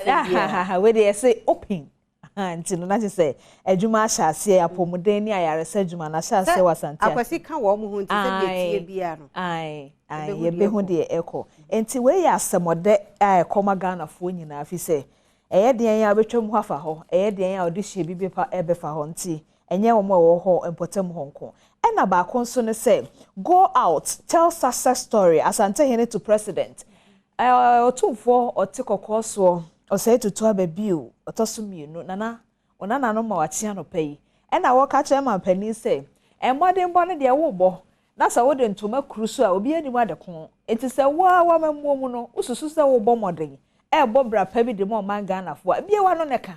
Ahahaha wei deɛ yɛse open. Nti no na kyerɛ sɛ adwuma ahyɛ aseɛ, apɔmuden ne ayaresa adwuma no ahyɛ aseɛ wɔ Asante Akyem. Akwasi ka wɔn ho nti sɛdeɛ ɛteɛ biara no. Ae, ae, yɛbɛhu deɛ ɛkɔ. Nti wei yɛ asɛmɔdɛ a ɛkɔ ma Ghanafoɔ nyinaa firi sɛ Ɛyɛ deɛn a wobɛtwam hɔ afa hɔ, ɛyɛ deɛn a ɔdehyeɛ bi bɛfa bɛfa hɔ, nti ɛnyɛ wɔn a wɔwɔ hɔ mpɔtam hɔ nko. Ɛna baako nso ne sɛ, Go out, tell success story, Asantehene to President. Ɛɛ Otumfoɔ ɔte kɔkɔɔ soɔ, Ɔsɛe Tutu aba bio, ɔtɔ so mmienu, Nana, wo nananom ma wakye anɔpa yi. Ɛna wɔka kyerɛ mampanin sɛ, Mmɔdenbɔ no deɛ worebɔ, na sɛ wode ntoma kuru so a, obiara nnim ade ko. Enti sɛ wo ara w'amammuo mu no, wosusu sɛ worebɔ mmɔden rebɔ bra pa bi de ma ɔman Ghanafoɔ a, bue w'ano na ka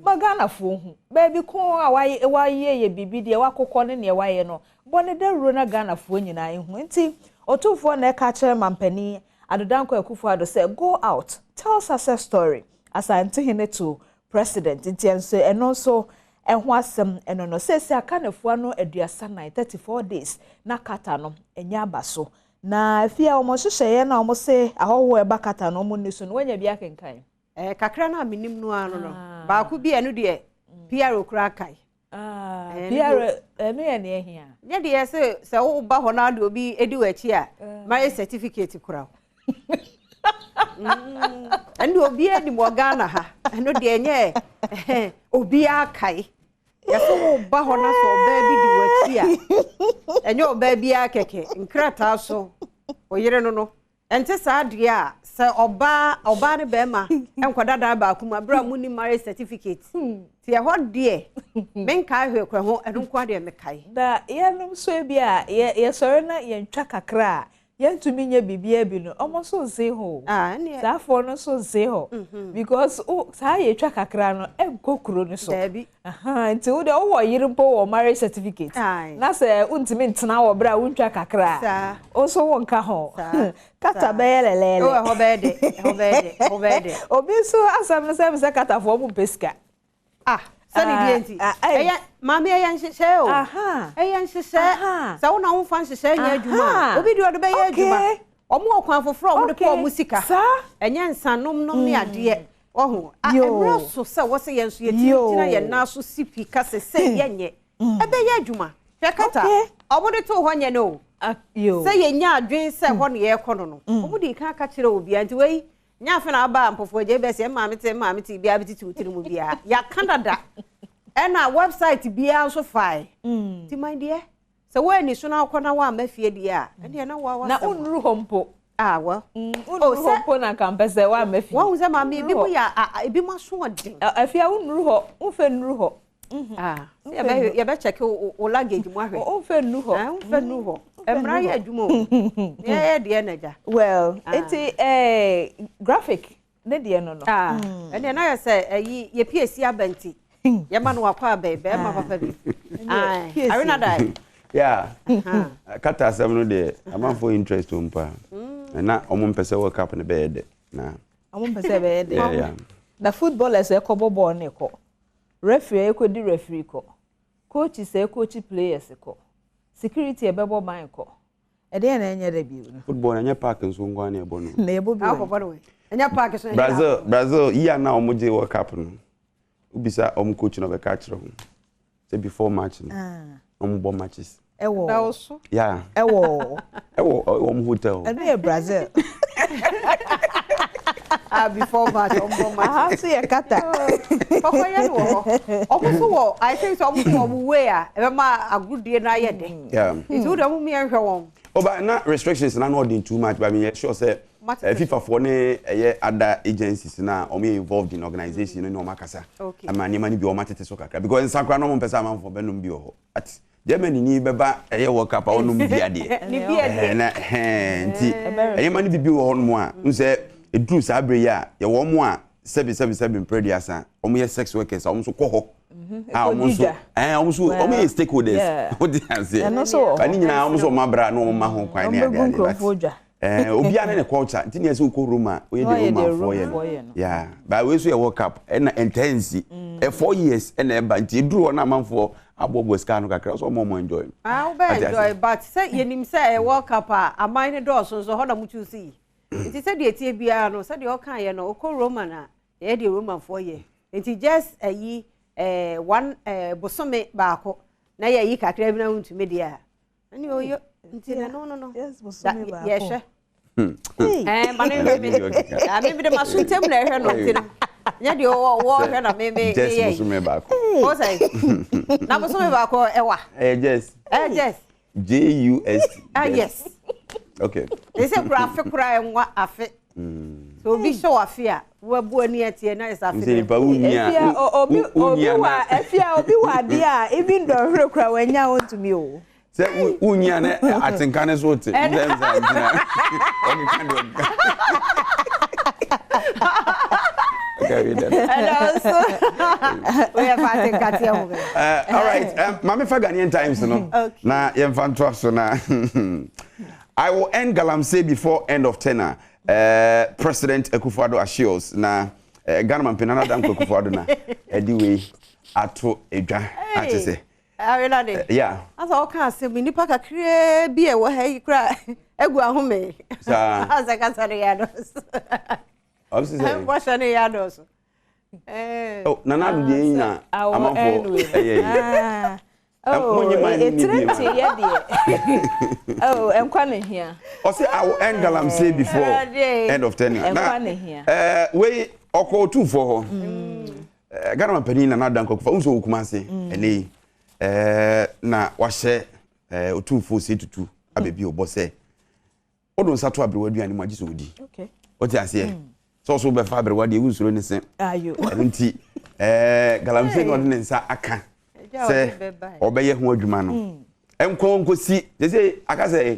ma Ghanafoɔ hu. Baabi ko a wayɛ yɛ biribi, deɛ wakokɔ ne deɛ wayɛ no, bɔ no dawuro na Ghanafoɔ nyinaa nhu. Enti Otumfoɔ na ɛka kyerɛ Mampanin Addo Dankwa Akufo-Addo sɛ, Go out, tell success story, Asantehene to President. Nti ɛnso ɛno nso ɛho asɛm ɛno no. Seesei aka nnafua no 34, 34 days, na Qatar no anya aba so. Na afei a wɔn nhyehyɛeɛ no a wɔse ahɔhoɔ a ɛba Qatar no wɔn nni so no, woanya bi akenkan? Eh, kakra no a menim no ara no no, baako bi ɛno deɛ PRO koraa kae. Ah, PRO, ɛno yɛ nea ɛhia. Nyɛ deɛ sɛ sɛ woba hɔ na de obi di w'akyi a, marriage certificate kura wo. Ɛno deɛ obiara nim wɔ Ghana ha. Ɛno deɛ ɛnyɛ obiara kae. Yɛsɛ woba hɔ na sɛ ɔbaa bi di w'akyi a, ɛnyɛ ɔbaa biara kɛkɛ, nkrataa so, ɔyere no no. Ɛnte saa deɛ a, sɛ ɔbaa ɔbaa ne bɛrima nkɔda dan baako mu abere a monni marriage certificate. Nti ɛhɔ deɛ, menkae hwee korɛ ho, ɛno nko ara deɛ mekae. Na yɛnom nso ebi a yɛsɔre na yɛntwa kakra a, Yɛntumi nyɛ biribiara bi no, wɔn nso nsee hɔ o. Ah, ɛneɛ. Saa afoɔ no nso nsee hɔ. Because wo, saa yɛtwa kakra no, ɛnkɔ kuro no so. Daabi. Ahaa, nti wo deɛ wowɔ yere mpo wɔ marriage certificate. Aye. Na sɛ wontumi ntena wɔ berɛ a wontwa kakra a, Saa. wo nso wonka ho. Saa. Kata Saa. bɛyɛ lɛlɛɛlɛ. Oh, ɛhɔ bɛyɛ dɛ, ɛhɔ bɛyɛ dɛ, ɛhɔ bɛyɛ dɛ. Obi nso asɛm no sɛ, ɛm sɛ katafoɔ wɔmpɛ sika. Ah, sɛne deɛ nti. Ɛyɛ, maame ɛyɛ nhyehyɛɛ o. Ɛyɛ nhyehyɛɛ. Sɛ wo na womfa nhyehyɛɛ nyɛ adwuma a, obi deɛ ɔde bɛyɛ adwuma. Wɔn wɔ kwan foforɔ a wɔde kɔ wɔn sika. Ɛnyɛ nsanom nom ne adeɛ. Wahu? Ah, mmerɛ so sɛ wɔ sɛ yɛn nso yɛtumi gyina yɛn nan so si pi ka sɛ sei yɛnyɛ. Ɛbɛyɛ adwuma. Hwɛ kata, wɔde too hɔ nyɛ no o. Sɛ yɛnya adwene sɛ hɔ na yɛrekɔ no no, wɔde kan ka kyerɛ obiara. Nti wei, Nyɛ afe na aba a mpɔfoɔ gye bɛsi maame te maame te biara bɛtiti wo tiri mu biara. Yɛaka dada. Ɛna website biara nso fae. Mm. Ti man deɛ, sɛ woanni so na wokɔ na woamma fie deɛ a, ɛdeɛ na woa Na wonnuru hɔ mpo. Ah, well. Mm, wonnuru oh, hɔ mpo na nka mpɛ sɛ woamma fie. Woahu sɛ maame ebi mu yɛ ebi mu aso ɔden. Afie a wonnuru hɔ, womfɛ nnuru hɔ. Mhm. Ah, yɛbɛkyɛke wo luggage mu ahwɛ. Womfɛ nnuru hɔ. Ah, womfɛ nnuru hɔ. Mmara yɛ adwuma o. Yɛyɛ deɛ na agya. Well, ah. nti eh, graphic. Ne deɛ no no. Ah, ɛnneɛ na yɛ sɛ ɛyi yɛ pie si aba nti yɛma no wakɔ aba yi bɛrima papa bi. Arena da. Yeah. Kata asɛm no deɛ amanfoɔ interest wɔ mu paa. Na wɔn mpɛ sɛ World Cup no bɛyɛ dɛ. Na. Wɔn mpɛ sɛ ɛbɛyɛ dɛ. Yeah, yeah. Na footballers ɛkɔbɔ bɔɔl no kɔ. Referee ɛkɔdi referee kɔ. Coaches ɛkɔkyi players kɔ. Security ɛbɛbɔ ban kɔ. Ɛdeɛn na ɛnyɛ dɛ bio no? Football no ɛnyɛ park nso nko ara na ɛbɔ no. Na ɛbɔ bi wɔ he? Ɛnyɛ park so. Brazil Brazil yi a na wɔn gye World Cup no, wobisa wɔn coach na ɔbɛka akyerɛ ho sɛ before match no, na wɔn bɔ matches. Ɛwɔ. Yeah. Ɛwɔ. Ɛwɔ wɔn hotel. Ɛno yɛ Brazil. Ah, before match, ɔmo bɔ match. Aha nso yɛ kata. Kɔkɔ yɛ no wɔ hɔ. Ɔmo nso wɔ, I think sɛ ɔmo nso wɔ ɔmo way a ɛbɛma agorudie no ayɛ dɛ. Yeah. Nti wo deɛ ɔmo mmiɛ nhwɛ wɔn. Oh, but na restrictions na na ɔden too much, but me yɛ sure sɛ eh, FIFA foɔ ne ɛyɛ other agencies na ɔmo yɛ involved in organisation no ne ɔmo akasa. Okay. Ama nneɛma no bi ɔmo atete so kakra because nsa koraa na ɔmo mpɛ sɛ amanfoɔ bɛnom bi wɔ hɔ. At Germany ni bɛba ɛyɛ World Cup a ɔnom bi adeɛ. Ne bi adeɛ. Na ɛhɛn nti nneɛma no bibi wɔ hɔnom a n sɛ ɛduru saa berɛ yi a yɛwɔ wɔn a sɛbi sɛbi sɛbi mprɛ aduasa wɔn yɛ sex workers a wɔn nso kɔ hɔ a wɔn nso ɛɛ wɔn nso wɔn yɛ stakeholders wote aseɛ ba ne nyinaa wɔn nso wɔn abra na wɔn ma ho kwan ne adeɛ adeɛ but ɛɛ obiara ne ne culture nti nea ɛsɛ wokɔ Roma woyɛ deɛ Romanfoɔ yɛ no yeah ba wei nso yɛ World Cup ɛna ɛntaa nsi ɛ four years ɛna ɛba nti eduru hɔ na amanfoɔ aboaboa sika ano kakra so ɔmo ɔmo enjoy. Ah wobɛ enjoy but sɛ yɛnim sɛ ɛyɛ World Cup a aman no dɔɔso nso hɔ na mo choose yi nti sɛdeɛ ɛteɛ biara no sɛdeɛ ɔkaeɛ no wokɔ Roman a yɛyɛ deɛ Romanfoɔ yɛ nti just ayi eh, one eh, bosome baako na yɛyi kakra bi na wontumi deɛ a ɛne ɔyɛ nti na no no no yɛhwɛ ɛɛ ma ne nhwɛ me na me de ma so ntɛm na ɛhwɛ no nti no nyɛ deɛ wɔhwɛ na me me just yɛ bosome baako o sɛ na bosome baako ɛwa ɛyɛ just ɛyɛ just J U S T ah yes okay ɛsɛ kura afe kura ɛnwa afe sɛ obi hyɛ wɔ afe a wabu ani ɛteɛ na ɛsɛ afe nti nipa wunya obi obi wa efia obi wa adeɛ a even dɔnhwere kura wanya ontumi o. Sɛ wunya ne atenka ne so te nsɛ nsɛ ntina ɔkeka deɛ ɔkeka. All right, Maame fa Ghanaian Times no na yɛmfa ntoa so na I will end galamsey before end of tenure. Uh, President Akufo-Addo assures na uh, Ghana Mampin Nana Dankwa Akufo-Addo na ɛde wei ato edwa ate sɛ. Awelade. Eh, yeah. Asa ɔka asɛm yi nipa kakraa bi a ɛwɔ ha yi kura egu ahome. Saa. Asa kasa no yɛ adɔso. Ɔsi sɛ. Bɔhyɛ no yɛ adɔso. Eh. Oh, Nana Addo deɛ yi na amanfoɔ ɛyɛ yi. Ah. Oh, etire nti yɛ deɛ. Oh, nkwa na hia. Ɔsi I will end galamsey before end of tenure. Nkwa na hia. Eh, wei ɔkɔ otumfoɔ hɔ. Mm. Eh, Ghana mampanin Nana Addo Dankwa Akufo-Addo nso wɔ Kumasi mm. ɛnɛ yi eh, na wahyɛ eh, otumfoɔ Osei Tutu abɛbi ɔbɔ sɛ wode nsa to aberewa aduane mu agye sɛ ɔdi wote aseɛ mm. sɛ ɔso wobɛfa aberewa deɛ wonsuro ne se ɛno nti galamsey na ɔde ne nsa aka sɛ ɔbɛyɛ ho adwuma no mm. ɛnkɔ nkɔsi sɛ sɛ aka sɛ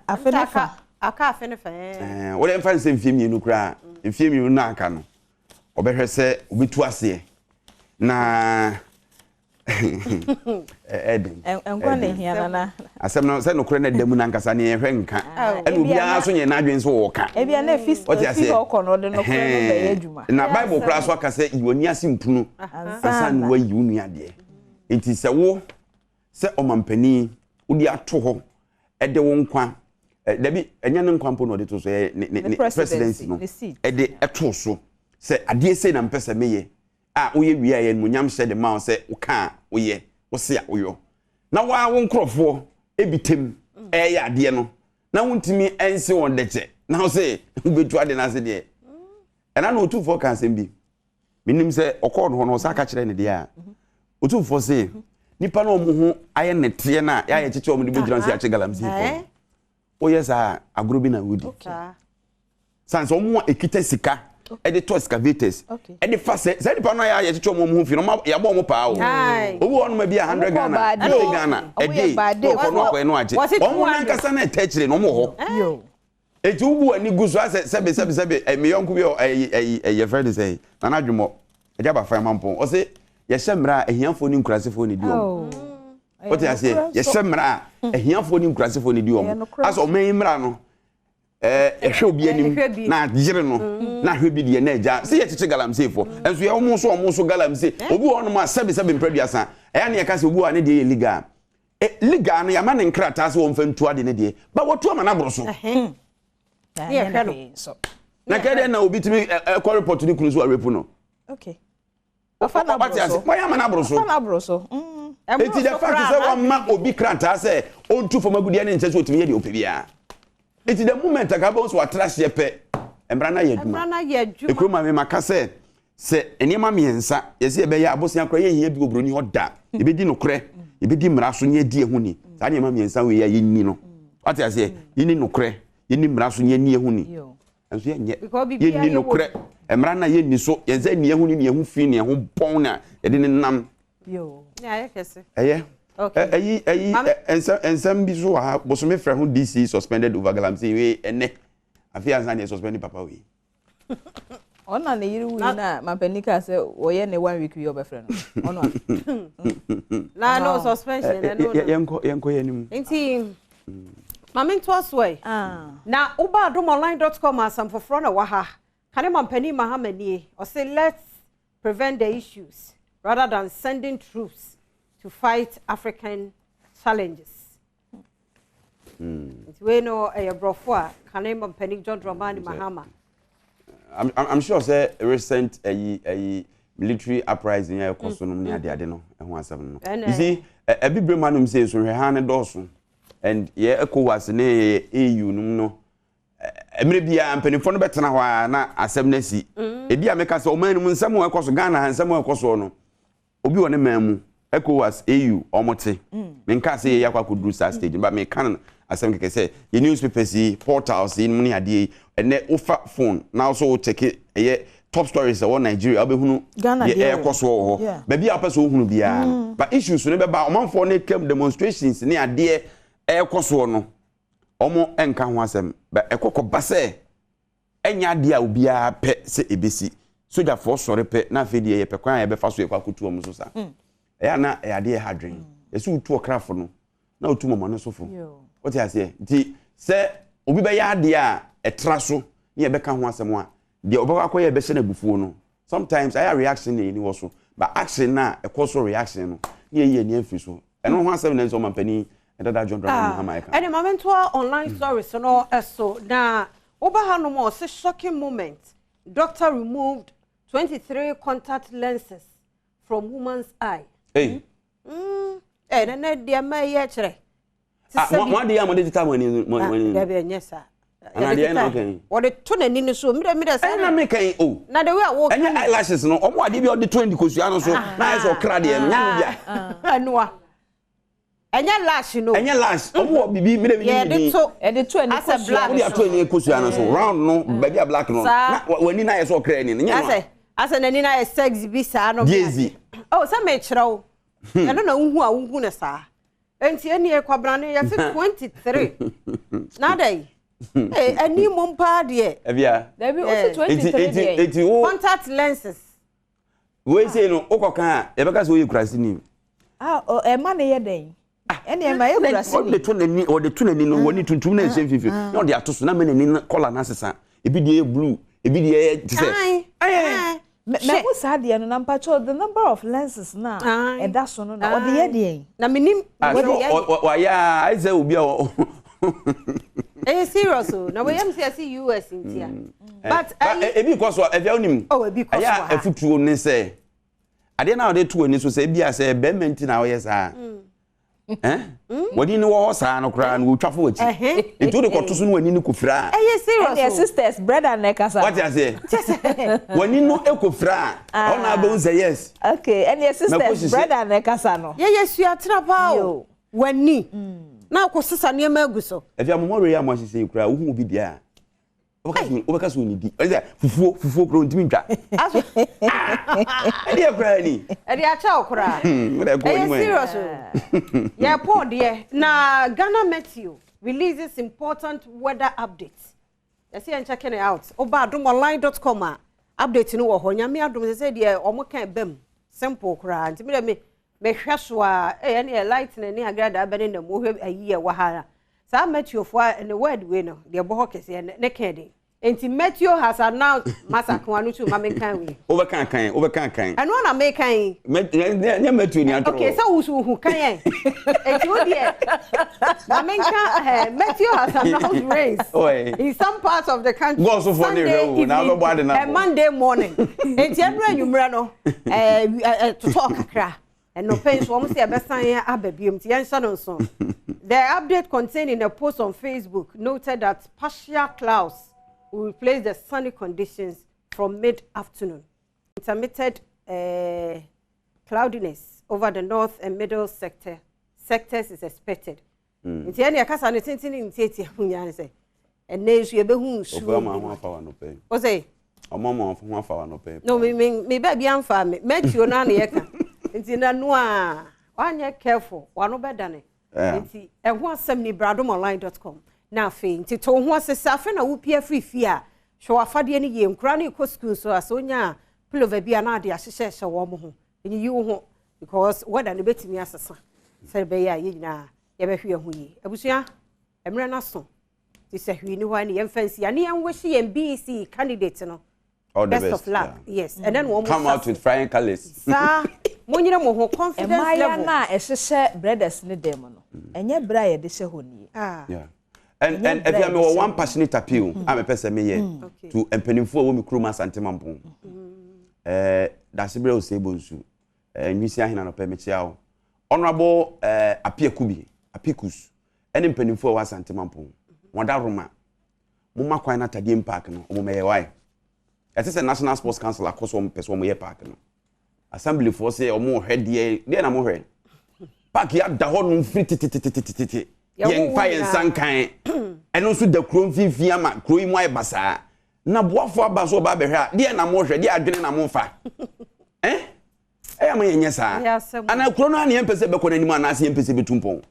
afe ne fa aka afe ne fa wode mfa ne sɛ mfie mmienu koraa mfie mmienu no aka no Ɔbɛhwɛ sɛ obetu aseɛ na ɛden. Nkwa na ehia nana. Asɛm no sɛ nokorɛ na ɛda mu nankasa ne yɛhwɛ nka. Ɛna obiara nso nyɛ n'adwene sɛ ɔɔka. Ebia na efi efi hɔ kɔ no ɔde nokorɛ no bɛyɛ adwuma. Na Bible koraa so aka sɛ yi w'ani ase mpunu ansa na wayi wo nua deɛ. Nti sɛ wo sɛ ɔmampanin wode ato hɔ de wo nkwa dabi ɛnyɛ ne nkwa mpo na ɔde to so ɛyɛ ne ne presidency no ɛde ɛto so sɛ adeɛ sei na mpɛ sɛ meyɛ a woyɛ wie a yɛ animuonyam hyɛ de ma wo sɛ woka a woyɛ wose a woyɔ na waa wo nkurɔfoɔ ebi tem ɛyɛ adeɛ no na wontumi ɛnse wɔn dɛkyɛ na wo sɛ wobɛtu ade no ase deɛ ɛna na otumfoɔ ka asɛm bi Menim sɛ ɔkɔɔ no hɔ no ɔsan ka kyerɛɛ no deɛ a Otumfoɔ se nipa no ɔmo ho ayɛ nɛteɛ no a yɛayɛ kyekyɛ ɔmo de bɛgyina sɛ yɛakye galamsey fɔ no woyɛ saa a agorɔ bi na wodi san sɛ ɔmo a ɛkita sika ɛde tɔ excavators ɛde fa sɛ saa nipa no a yɛayɛ kyekyɛ ɔmo ɔmo ho fi no ɔmo yɛabɔ ɔmo paa o obi wɔ ɔnom bi a 100 Ghana 50 Ghana ɛde ɔkɔ no akɔyɛ no agye ɔmo nankasa na ɛtɛ akyire no ɔmo wɔ hɔ. Eti wobu w'ani gu so asɛ sɛbe sɛbe sɛbe ɛ me yɔnko bi ɛyi ɛyi ɛyi yɛfrɛ ne sɛ Nana Adwumɔ agya ba fan mampɔn ɔse yɛhyɛ mmara a ahiafoɔ ne nkurasefoɔ ne di wɔn. Wote aseɛ yɛhyɛ mmara a ahiafoɔ ne nkurasefoɔ ne di wɔn. Asɛ ɔman yi mmara no ɛɛ ɛhwɛ obi anim na agyere no na ahwɛ bi deɛ na agya sɛ yɛkyekye galamseyfoɔ nso yɛ wɔn nso wɔn nso galamsey obi wɔ hɔnom a sɛbe sɛbe mprɛduasa ɛyɛ ne yɛka sɛ obi wɔ a ne deɛ yɛ legal. E, legal no yɛama ne nkrataa sɛ wɔmfa ntu ade no deɛ, ba wɔtu ama no aboro so. Na kɛ deɛ na obi tumi ɛkɔ report ne kunu so arepu no. Okay. Ɔfa no aboro so. Wɔyɛ ama no aboro so. Ɔfa no aboro so. Eti the fact sɛ wɔma obi krataa sɛ ɔntu fam agudeɛ ne nkyɛ sɛ ɔtumi yɛ deɛ ɔpɛ biara. Eti the moment a ka bɛhu sɛ watra aseɛ pɛ, mmara no ayɛ adwuma. Ekuro maame maka sɛ Sɛ nneɛma mmiɛnsa, yɛsɛ yɛbɛyɛ a, abosea koraa yɛnhia bi wɔ buroni hɔ da. Yɛbɛdi nokorɛ, yɛbɛdi mmara so na yɛadi ɛho ni. Saa nneɛma mmiɛnsa wei a yɛnni no, wate aseɛ? Yɛnni nokorɛ, yɛnni mmara so na yɛnni ɛho ni. Nso yɛnyɛ. Yɛnni nokorɛ, mmara no a yɛnni so, yɛn nsa nni ɛho ni na yɛn ho fi na yɛn ho bɔn na yɛde ne nam. Ɛyɛ. Ɛyi, ɛyi, nsɛm bi so wɔ ha, bosome frɛ ho DC suspended over galamsey wei ɛnɛ. Afei ansa na yɛ suspend papa wei. Ɔno na ne yere wui na mampanin kaa sɛ wɔyɛ ne one week wie ɔbɛfrɛ no ɔno a. Na no suspension ɛno no. Yɛnkɔ yɛnkɔ yɛn anim. Nti maame ntoa so ɛ. Na woba adomonline dot com asɛm foforɔ na ɛwɔ ha. Kane mampanin Mahama nie ɔse let's prevent the issues rather than sending troops to fight African challenges. Nti wei no ɛyɛ borɔfo a kane mpanin John Dramani Mahama. I'm, I'm sure sɛ recent ɛyi ɛyi military uprising a ɛkɔ so nom ne ade ade no ɛho asɛm no. You see, ɛbi bere mu anom sɛ nsonhwɛ ha ne dɔɔso and yɛ ECOWAS ne yɛ AU nom no mmerɛ biara mpanimfoɔ no bɛtena hɔ a na asɛm no asi. Ebi a meka sɛ ɔman no mu nsɛm a ɛkɔ so Ghana ha nsɛm a ɛkɔ soɔ no Obi wɔ ne man mu, Ecowas, AU, wɔn te. Menkaa sɛ yɛyɛ akɔ akɔduru saa stage no, but meka no asɛm kɛkɛ sɛ yɛ newspapers yi, portals yi nom ne adeɛ yi, ɛnɛ wofa phone na wo so wo check ɛyɛ top stories ɛwɔ Nigeria, wobɛhunu deɛ ɛrekɔ soɔ wɔ hɔ. Baabi a wopɛ sɛ wohunu biara no. But issues no bɛba, ɔmanfoɔ no kam demonstrations ne adeɛ ɛrekɔ soɔ no, wɔn nka ho asɛm. But ɛkɔ kɔba sɛ Ɛnyɛ adeɛ a obiara pɛ sɛ ɛbɛsi. Sogyafoɔ sɔre pɛ na afei deɛ yɛpɛ kwan a yɛbɛfa so yɛkɔ akɔtu wɔn so sa. Ɛyɛ a na ɛyɛ adeɛ a ɛha adwene. Yɛsɛ wotu ɔkrafo no na wotu mɔmɔne so fo. Wote aseɛ? Nti sɛ obi bɛyɛ adeɛ a ɛtra so ne yɛbɛka ho asɛm a, deɛ ɔbɛkɔ akɔyɛ ɛbɛhyɛ no abufuo no, sometimes ayɛ a reaction na yɛni wɔ so. But action no a ɛkɔ so reaction no, ne yɛyi yɛn ani afiri so. Ɛno ho asɛm na ɛnsɛ ɔmampanin dada John Dramani Mahama ɛka. Ɛne ma mentoa online stories no so na Woba hanom a ɔse shocking moment, doctor removed 23 contact lenses from woman's eye. Hey. Mm. Eh, na na deɛ ma ɛyɛ kyerɛ. Ah, mo mo adeɛ a mo de teta mo ani mo ani. Dabi ɛnyɛ saa. Ana deɛ na ɔka yi. Wɔde to n'ani no so mmerɛ mmerɛ saa. Ɛna mi kan yi o. Na the way a wɔka. Ɛnyɛ eyelashes no ɔmo adeɛ bi a ɔde to ani kosua no so na ayɛ sɛ ɔkra deɛ no nyɛ no bia. Ɛnoa. Ɛnyɛ lash no. Ɛnyɛ lash. Ɔmo wɔ bibi mi de mi ni bi. To yɛde to ani kosua. Wode ato ani kosua no so round no baabi a black no. Na w'ani na ayɛ sɛ ɔkra ani no. Nyɛ no. Asɛ asɛ n'ani na ayɛ sex bi saa no. Diezi. Oh sɛ mekyerɛ wo. Ɛno na wohu a wohu no saa. Enti ɛnie kwabena no yɛse 23. Na adɛn? Ee ani mmom paa deɛ. Ɛbia. Dabi o ti 23 deɛ. Enti wo. Contact lenses. Wei sei no wokɔka a yɛbɛka sɛ woyɛ kuraseni. Ah, ɛma ne yɛ dɛn? Ɛne ɛma yɛ kuraseni. Ɔde to n'ani, ɔde to n'ani no, wɔne tuntum na ɛhyɛ mfimfini. Ah. Na ɔde ato so na ama n'ani no kɔla no asesa. Ebi deɛ yɛ blue, ebi deɛ yɛ te sɛ. Mɛhu saa deɛ no na mpakyɛw the number of lenses na ɛda so no na ɔde yɛ deɛn? Na menim. Ah, wayɛ a ayɛ sɛ obi a Ɛyɛ serious o. Na wɔyɛ mi sɛ yɛsi US ntia. Mm. Eh, but ɛyi eh, ebi kɔ so ɛfia onim. Oh ebi kɔ so ha. Ɛyɛ afutuo ne sɛ adeɛ na ɔde to ani so sɛ ebi a sɛ bɛrima nti na ɔyɛ saa. Mm. Eh? Mm. W'ani no wɔ hɔ saa no koraa no wɔtwa fo w'akyi. Nti wode kɔto so no w'ani no kɔfira a. Ɛyɛ serious o. Ɛnneɛ sisters brother na ɛkasa. Wate aseɛ? W'ani no kɔfira a ɛhɔ na abɛhu sɛ yes. Okay ɛnneɛ sisters brother na ɛkasa no. Yɛyɛ suatena paa o. W'ani na akɔsesa nneɛma agu so. Afei amomɔwerɛ yi a moahyehyɛ yi koraa wohu obi deɛ a wobɛka sɛ ɔnidi ɔne sɛ fufuo fufuo koraa ɔntumi ntwa ɛdeɛ koraa ni ɛde akyɛ wo koraa ɛyɛ serious o yɛpɔn deɛ na Ghana Meteo releases important weather update. Yɛsɛ yɛn check it out. Woba adomonline dot com a, update no wɔ hɔ. Nyame adom sɛ sɛ deɛ wɔn ka ɛbam simple koraa. Nti mi deɛ me mehwɛ so a, ɛyɛ ne yɛ lightning ne agradaa bɛ ne nam wohwɛ ayi yɛ wɔ ha. Saa Matthew fo a ne word wei no deɛ ɛbɔ hɔ kɛseɛ ne kɛn den. Nti Matthew has announced masa kan ano tu ma me nkan wei. Wobɛka kan, wobɛka kan. Ɛno na meka yi. Nyɛ Matthew ni atoro. Okay, sɛ wusu hu kan yɛn. Eti wo deɛ ma me nka eh, Matthew has announced rains in some parts of the country Sunday evening and Monday morning. Eti ɛnu enyimrɛ no eh, eh, totɔ kakra. Ɛnɔpɛ nso wɔn sɛ ɛbɛsan aba biom nti yɛnhyɛ no nso. The update contained in a post on Facebook noted that partial clouds will replace the sunny conditions from mid-afternoon. Intermittent uh, cloudiness over the north and middle sector sectors is expected. Mm. Nti ɛne ɛkasa no tenten ne ntiatia ho nyinaa ne sɛ ɛnɛ nso yɛbɛhu nsuo. Obi ama ho afa wa nɔpɛ yi. O sɛ. Ɔmo ama ho afa wa nɔpɛ yi. No me me me baabi amfa me mɛtuo no ano yɛka nti na no a wanyɛ careful wano bɛdane. Nti ɛho asɛm ni bradomonline dot com na afei nti to ho ase sɛ afei na wopia firi fie a hwɛ w'afadeɛ no yie nkora no kɔ sukuu nso a sɛ onya pullover bi a na ade ahyehyɛ hyɛ wɔn ho nyiyi wo ho because weather no bɛtumi asesa sɛ ɛbɛyɛ a yɛn nyinaa yɛbɛhwɛ yɛn ho yie abusua mmerɛ no aso te sɛ hwee ni hɔ a ne yɛmfa nsi a ne yɛnwehye yɛn BEC candidate no All the best, best of luck yeah. yes mm. ɛnɛ na wɔn come out with flying colours saa mo nyere mo ho confidence level mmaayewa no a ɛhyehyɛ brothers ne dɛm no ɛnyɛ berɛ a yɛde hyɛ hɔ nie ah. yeah. and and ɛfia mi wɔ one passionate appeal mm. a mepɛ sɛ meyɛ mm. to mpanimfoɔ a wɔ mi kurom Asante Mampong ɛɛ Dasebrɛ Osei Bonsu ɛɛ Nwisi Ahene anɔpɛ mekyia wo Honourable ɛɛ Appiah Kubi Apikus ɛne mpanimfoɔ a wɔ Asante Mampong wɔn da Roma mo ma kwan na Tadiem Park no wɔn mɛyɛ wae ɛte sɛ National Sports Council akɔ so wɔn pɛ so wɔn yɛ park no assemblyfoɔ sɛ wɔn hwɛ deɛ deɛ na mo hwɛ park yi ada hɔ nom firi tetetetetete yɛn fa yɛn nsa nkan ɛno nso da kuro mfimfini ama kuro yi mu ayɛ basaa na boafo aba so ɔba abɛhwɛ a deɛ na mo hwɛ deɛ adwene na mo fa ɛn ɛyɛ ama yɛn nyɛ saa ana kuro no ana yɛn pɛ sɛ bɛkɔ n'anim anaasɛ yɛn pɛ sɛ bɛtu mpɔn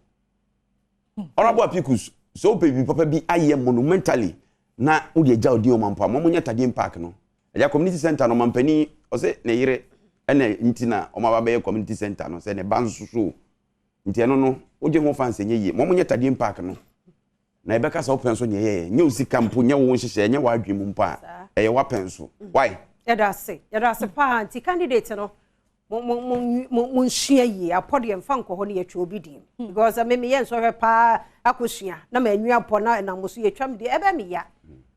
Honourable Apikus, sɛ wopɛ biribi papa bi ayɛ monumentally na wode agya odin ɔmampɔ a, ma wɔnyɛ Tadiem Park no. Agya community center no ɔmampanin ɔsɛ ne yere ɛna nti na wɔn aba bɛyɛ community center no sɛ ne ba nso so nti ɛno no wogye ho fans ɛnyɛ yie ma wɔnyɛ Tadiem Park no na ɛbɛka sɛ wopɛn so nyɛ yɛyɛ nyɛ wo sika mpo nyɛ wo nhyehyɛ nyɛ w'adwene mu mpo a ɛyɛ w'apɛn so why yɛda ase yɛda ase paa nti candidate no mo mo mo mo monsua yie apɔ deɛ mfa nkɔ hɔ no yɛtwa obi din hmm. because me meyɛ nsɔhwɛ paa akɔsua na manwi apɔ na ɛnam so yɛtwa me deɛ ɛbɛ me ya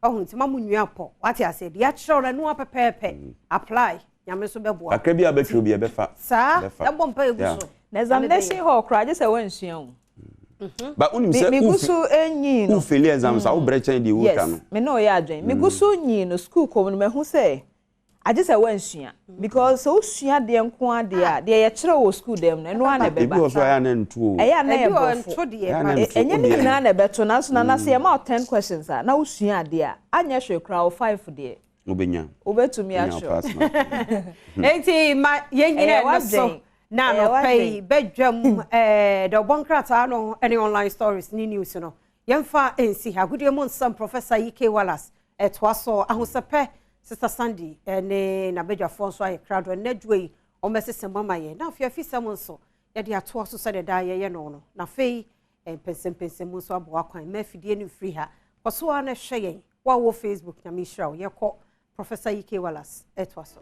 ɔho nti ma mo nwi apɔ wate aseɛ deɛ akyerɛw no ɛno apɛpɛɛpɛ hmm. apply nyame nso bɛboa kakra bi a bɛtwerɛ bi ɛbɛfa saa ɛbɔ mpa egu so na examination hall koraa gye sɛ woansua o mhm. ba wonim sɛ megu so nyi no wofeli exams a wobrɛ kyɛn deɛ wotwa no yes me ne ɔyɛ adwene megu so nyi no school kɔm no mahu sɛ Agye sɛ woansua. Because sɛ wosua adeɛ nko ara deɛ a, deɛ yɛkyerɛ wo wɔ sukuu dan mu no, ɛno ara na ɛbɛba. Ebi wɔ so a ɛyɛ a na ɛnto o. Ɛyɛ a na ɛyɛ Ebi wɔ hɔ borɔfo. ɛnto deɛ Ɛyɛ a na but. ɛnto. Ɛnyɛ ne Wodeɛ. nyinaa na ɛbɛto nanso Nana sɛ yɛma wo ten questions a, na wosua adeɛ a, anyɛ hwee koraa wo five deɛ, Wobɛnya. wobɛtumi Wobɛnya wo atwerɛ. pass mark. Enti ma yɛnyina Ɛyɛ ɛno so w'adwen. na Ɛyɛ anɔpa yi w'adwen. badwam ɛɛ deɛ ɔbɔ nkrataa no ne online stories ne news no yɛmfa nsi ha. Agodie mu nsɛm Professor E.K. Wallace Ɛtoa so, Ahosɛpɛ, Sista Sandy ne n'abadwafoɔ nso ayɛ krado. Ɛnnɛ adwuma yi, wɔbɛsesa mu ama yɛn. Na afei afisɛm nso, yɛde atoa so sɛdeɛ daa yɛyɛ no no. Na afei, mpɛnsɛmpɛnsɛmu nso aboa kwan ma afidie no mfiri ha. Kɔ so ara na hwɛ yɛn. Wo a wowɔ Facebook, Nyame nhyira wo. Yɛkɔ Professor E.K. Wallace ɛtoa so.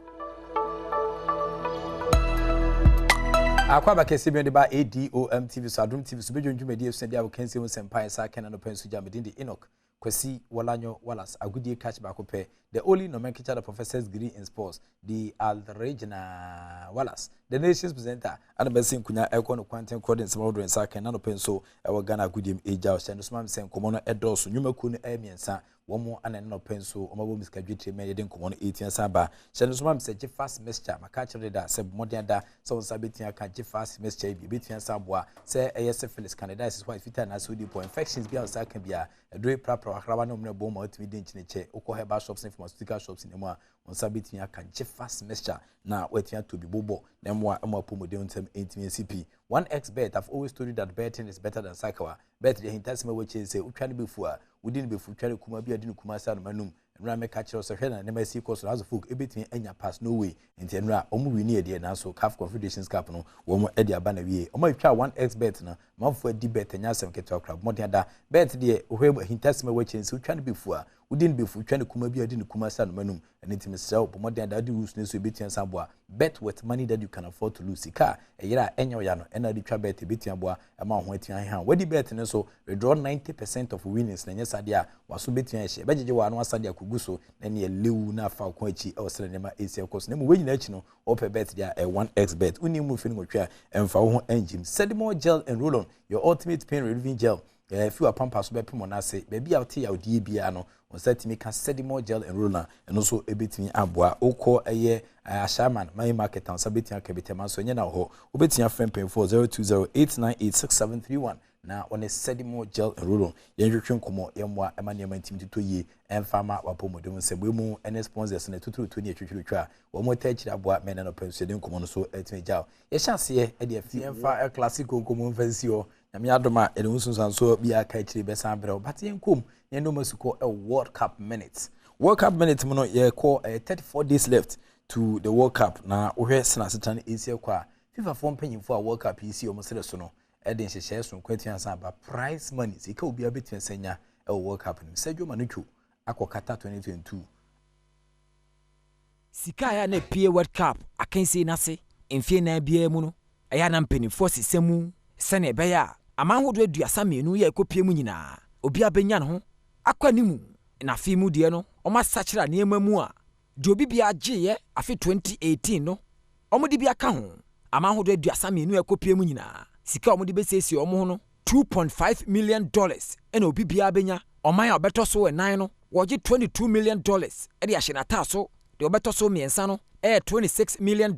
Akwaaba kɛse bi de ba ADOM TV so Adom TV so bedwom dwumadi esua di a wɔkansie ho nsɛmpa a ɛsa kɛn anɔpa nso gya medin de Enoch Kwasi Worlanyo Wallace, agodie krakye baako pɛ, the only nomenclature that professors degree in sports, the Alregina Wallace, the nation's presenter, ana bɛsi nkonya ɛkɔ no kwanten korɔ de nsɛm ahodoɔ nsa aka n'anɔpɛ nso ɛwɔ Ghana agodie mu egya ɔhyɛ no soma sɛ nkɔmmɔ no ɛdɔɔso nnwumakuo no ɛyɛ mmiɛnsa wɔn ana ɛne nɔpɛ nso wɔn abɔ mu sika dwetire mɛ yɛde nkɔmmɔ no ɛretua san ba hyɛ no soma sɛ Gyefas mixture maka akyerɛ deda sɛ mmɔden ada sɛ wɔn nsa bɛtumi aka Gyefas mixture yi bi ɛbɛtumi asan aboa sɛ ɛyɛ syphilis candidiasis white fitaa anaasɛ odi pɔ infections bi a wɔn nsa aka biara Aduro yi prapra w'ahrawa ne wo mmerɛbo ma wotumi di nkyene kyɛ. Wokɔ herbal shops ne pharmaceutical shops nyinaa mu a, wo nsa bɛtumi aka Gyefas mixture na woatumi atɔ bi bobɔ na mmoa ma w'apɔmuden ntɛm ntumi nsi pi. 1xBet, I've always told you that betting is better than sakawa. Bet deɛ ahintasɛm a ɛwɔ akyire ne sɛ wotwa no bɛfu a, wodi no bɛfu, wotwa no kumaa bi a, wodi no kumaa sɛ anoma num. Nnora meka kyerɛ wo sɛ hwɛ na nneɛma asi kɔ so na Folk ebetumi anya pass no way nti nnora wɔn wini yɛ deɛ nanso CAF Confederations Cup no wɔn de aba na wie. Wɔn atwa 1xBet no amanfoɔ adi bet ɛnyɛ asɛm ketewa koraa bɔ mmɔden ada bet deɛ wohwɛ mu ahintasɛm a ɛwɔ akyire no sɛ wotwa no bɛfu a wodi no bɛfu wotwa no kumaa bi a wodi no kumaa sɛ anoma num ɛno nti mesrɛ wo bɔ mmɔden ada wode rules no so ebetumi asan aboa bet with money that you can afford to lose sika a ɛyera a ɛnyɛ wo ya no ɛna wode twa bet ebetumi aboa ɛma wo ho atumi aheha wo wadi bet no so withdraw 90 percent of winnings na ɛnyɛ saa deɛ a W'aso bɛtumi ayɛ hye, ɛbɛgyegye w'ano asa de akɔgu so, na ɛnneɛ lew na afa wo kɔn akyi wɔ sɛdeɛ nneɛma resi rekɔ so. Na mmom wei nyinaa akyi no, wopɛ bet deɛ a, ɛyɛ 1xBet. Wonni mu mfe nwɔtwe a, ɛmfa wo ho ngyim. Sedimol Gel and Roll-On, your ultimate pain relieving gel. Ɛɛ, fi w'apampa so bɛpem wo nan ase. Baabi a wote yawdie biara no, wo nsa tumi ka Sedimol Gel and Roll-On a, ɛno nso bɛtumi aboa. Wokɔ ɛyɛ Ashaiman Main Market a, wo nsa bɛtumi aka bi. Tema nso, ɛnyɛ na wɔ hɔ. Wobɛtumi afrɛ mpanyinfoɔ 020 898 6731. na ɔne Sedimo Gel and Roll-On yɛntwetwe nkɔmmɔ, yɛmmoa ɛma nneɛma ntumi totɔ yie ɛmfa mma w'apɔmuden ho nsɛm. Wei mu ne sponsors no, atuturutu ne atwitwiritwa a wɔn taa akyiri aboa ma ɛnnɛ anɔpa nso yɛde nkɔmmɔ no so atumi agyaw. Yɛhyɛ aseɛ de afi. Yɛmfa El Clasico nkɔmmɔ mfa nsi hɔ. Nyame adom a, yɛde ho nsunsuansoɔ biara ka akyire bɛsan abrɛ wo. But yɛnkɔ mu na yɛne wɔn asukɔ wɔ World Cup minute. World Cup minute mu no, yɛkɔ ɛyɛ 34 days left to the World Cup. Na wohwɛ sena asetena no ɛsi ɛkɔ a, FIFA foɔ mpanyinfoɔ a World Cup yi si wɔn serɛ so no, de nhyehyɛe soronko atumi asan aba prize money sika a obiara betumi asan anya wɔ World Cup no mu. Sergio Manucho akɔ Qatar 2022. Sika a ɛyɛ a na ɛpue World Cup akansie no ase mfeɛ nan biara mu no, ɛyɛ a na mpanimfoɔ sesa mu sɛdeɛ ɛbɛyɛ a aman ahodoɔ 32 yi a ɛkɔpue mu nyinaa, obiara bɛnya ne ho akɔ anim. Na afe yi mu deɛ no, wɔasakyera nneɛma mu a deɛ obi biara gyeeɛ afe 2018 no, wɔde bi aka ho. Aman ahodoɔ 32 a ɛkɔpue mu nyinaa, sika a wɔde bɛsiesie wɔn ho no, $2.5 million na obi biara bɛnya. Ɔman a ɔbɛtɔ so nnan no, wɔgye $22 million de ahyɛ n'ataaso. Deɛ ɔbɛtɔ so mmiɛnsa no yɛ $26 million,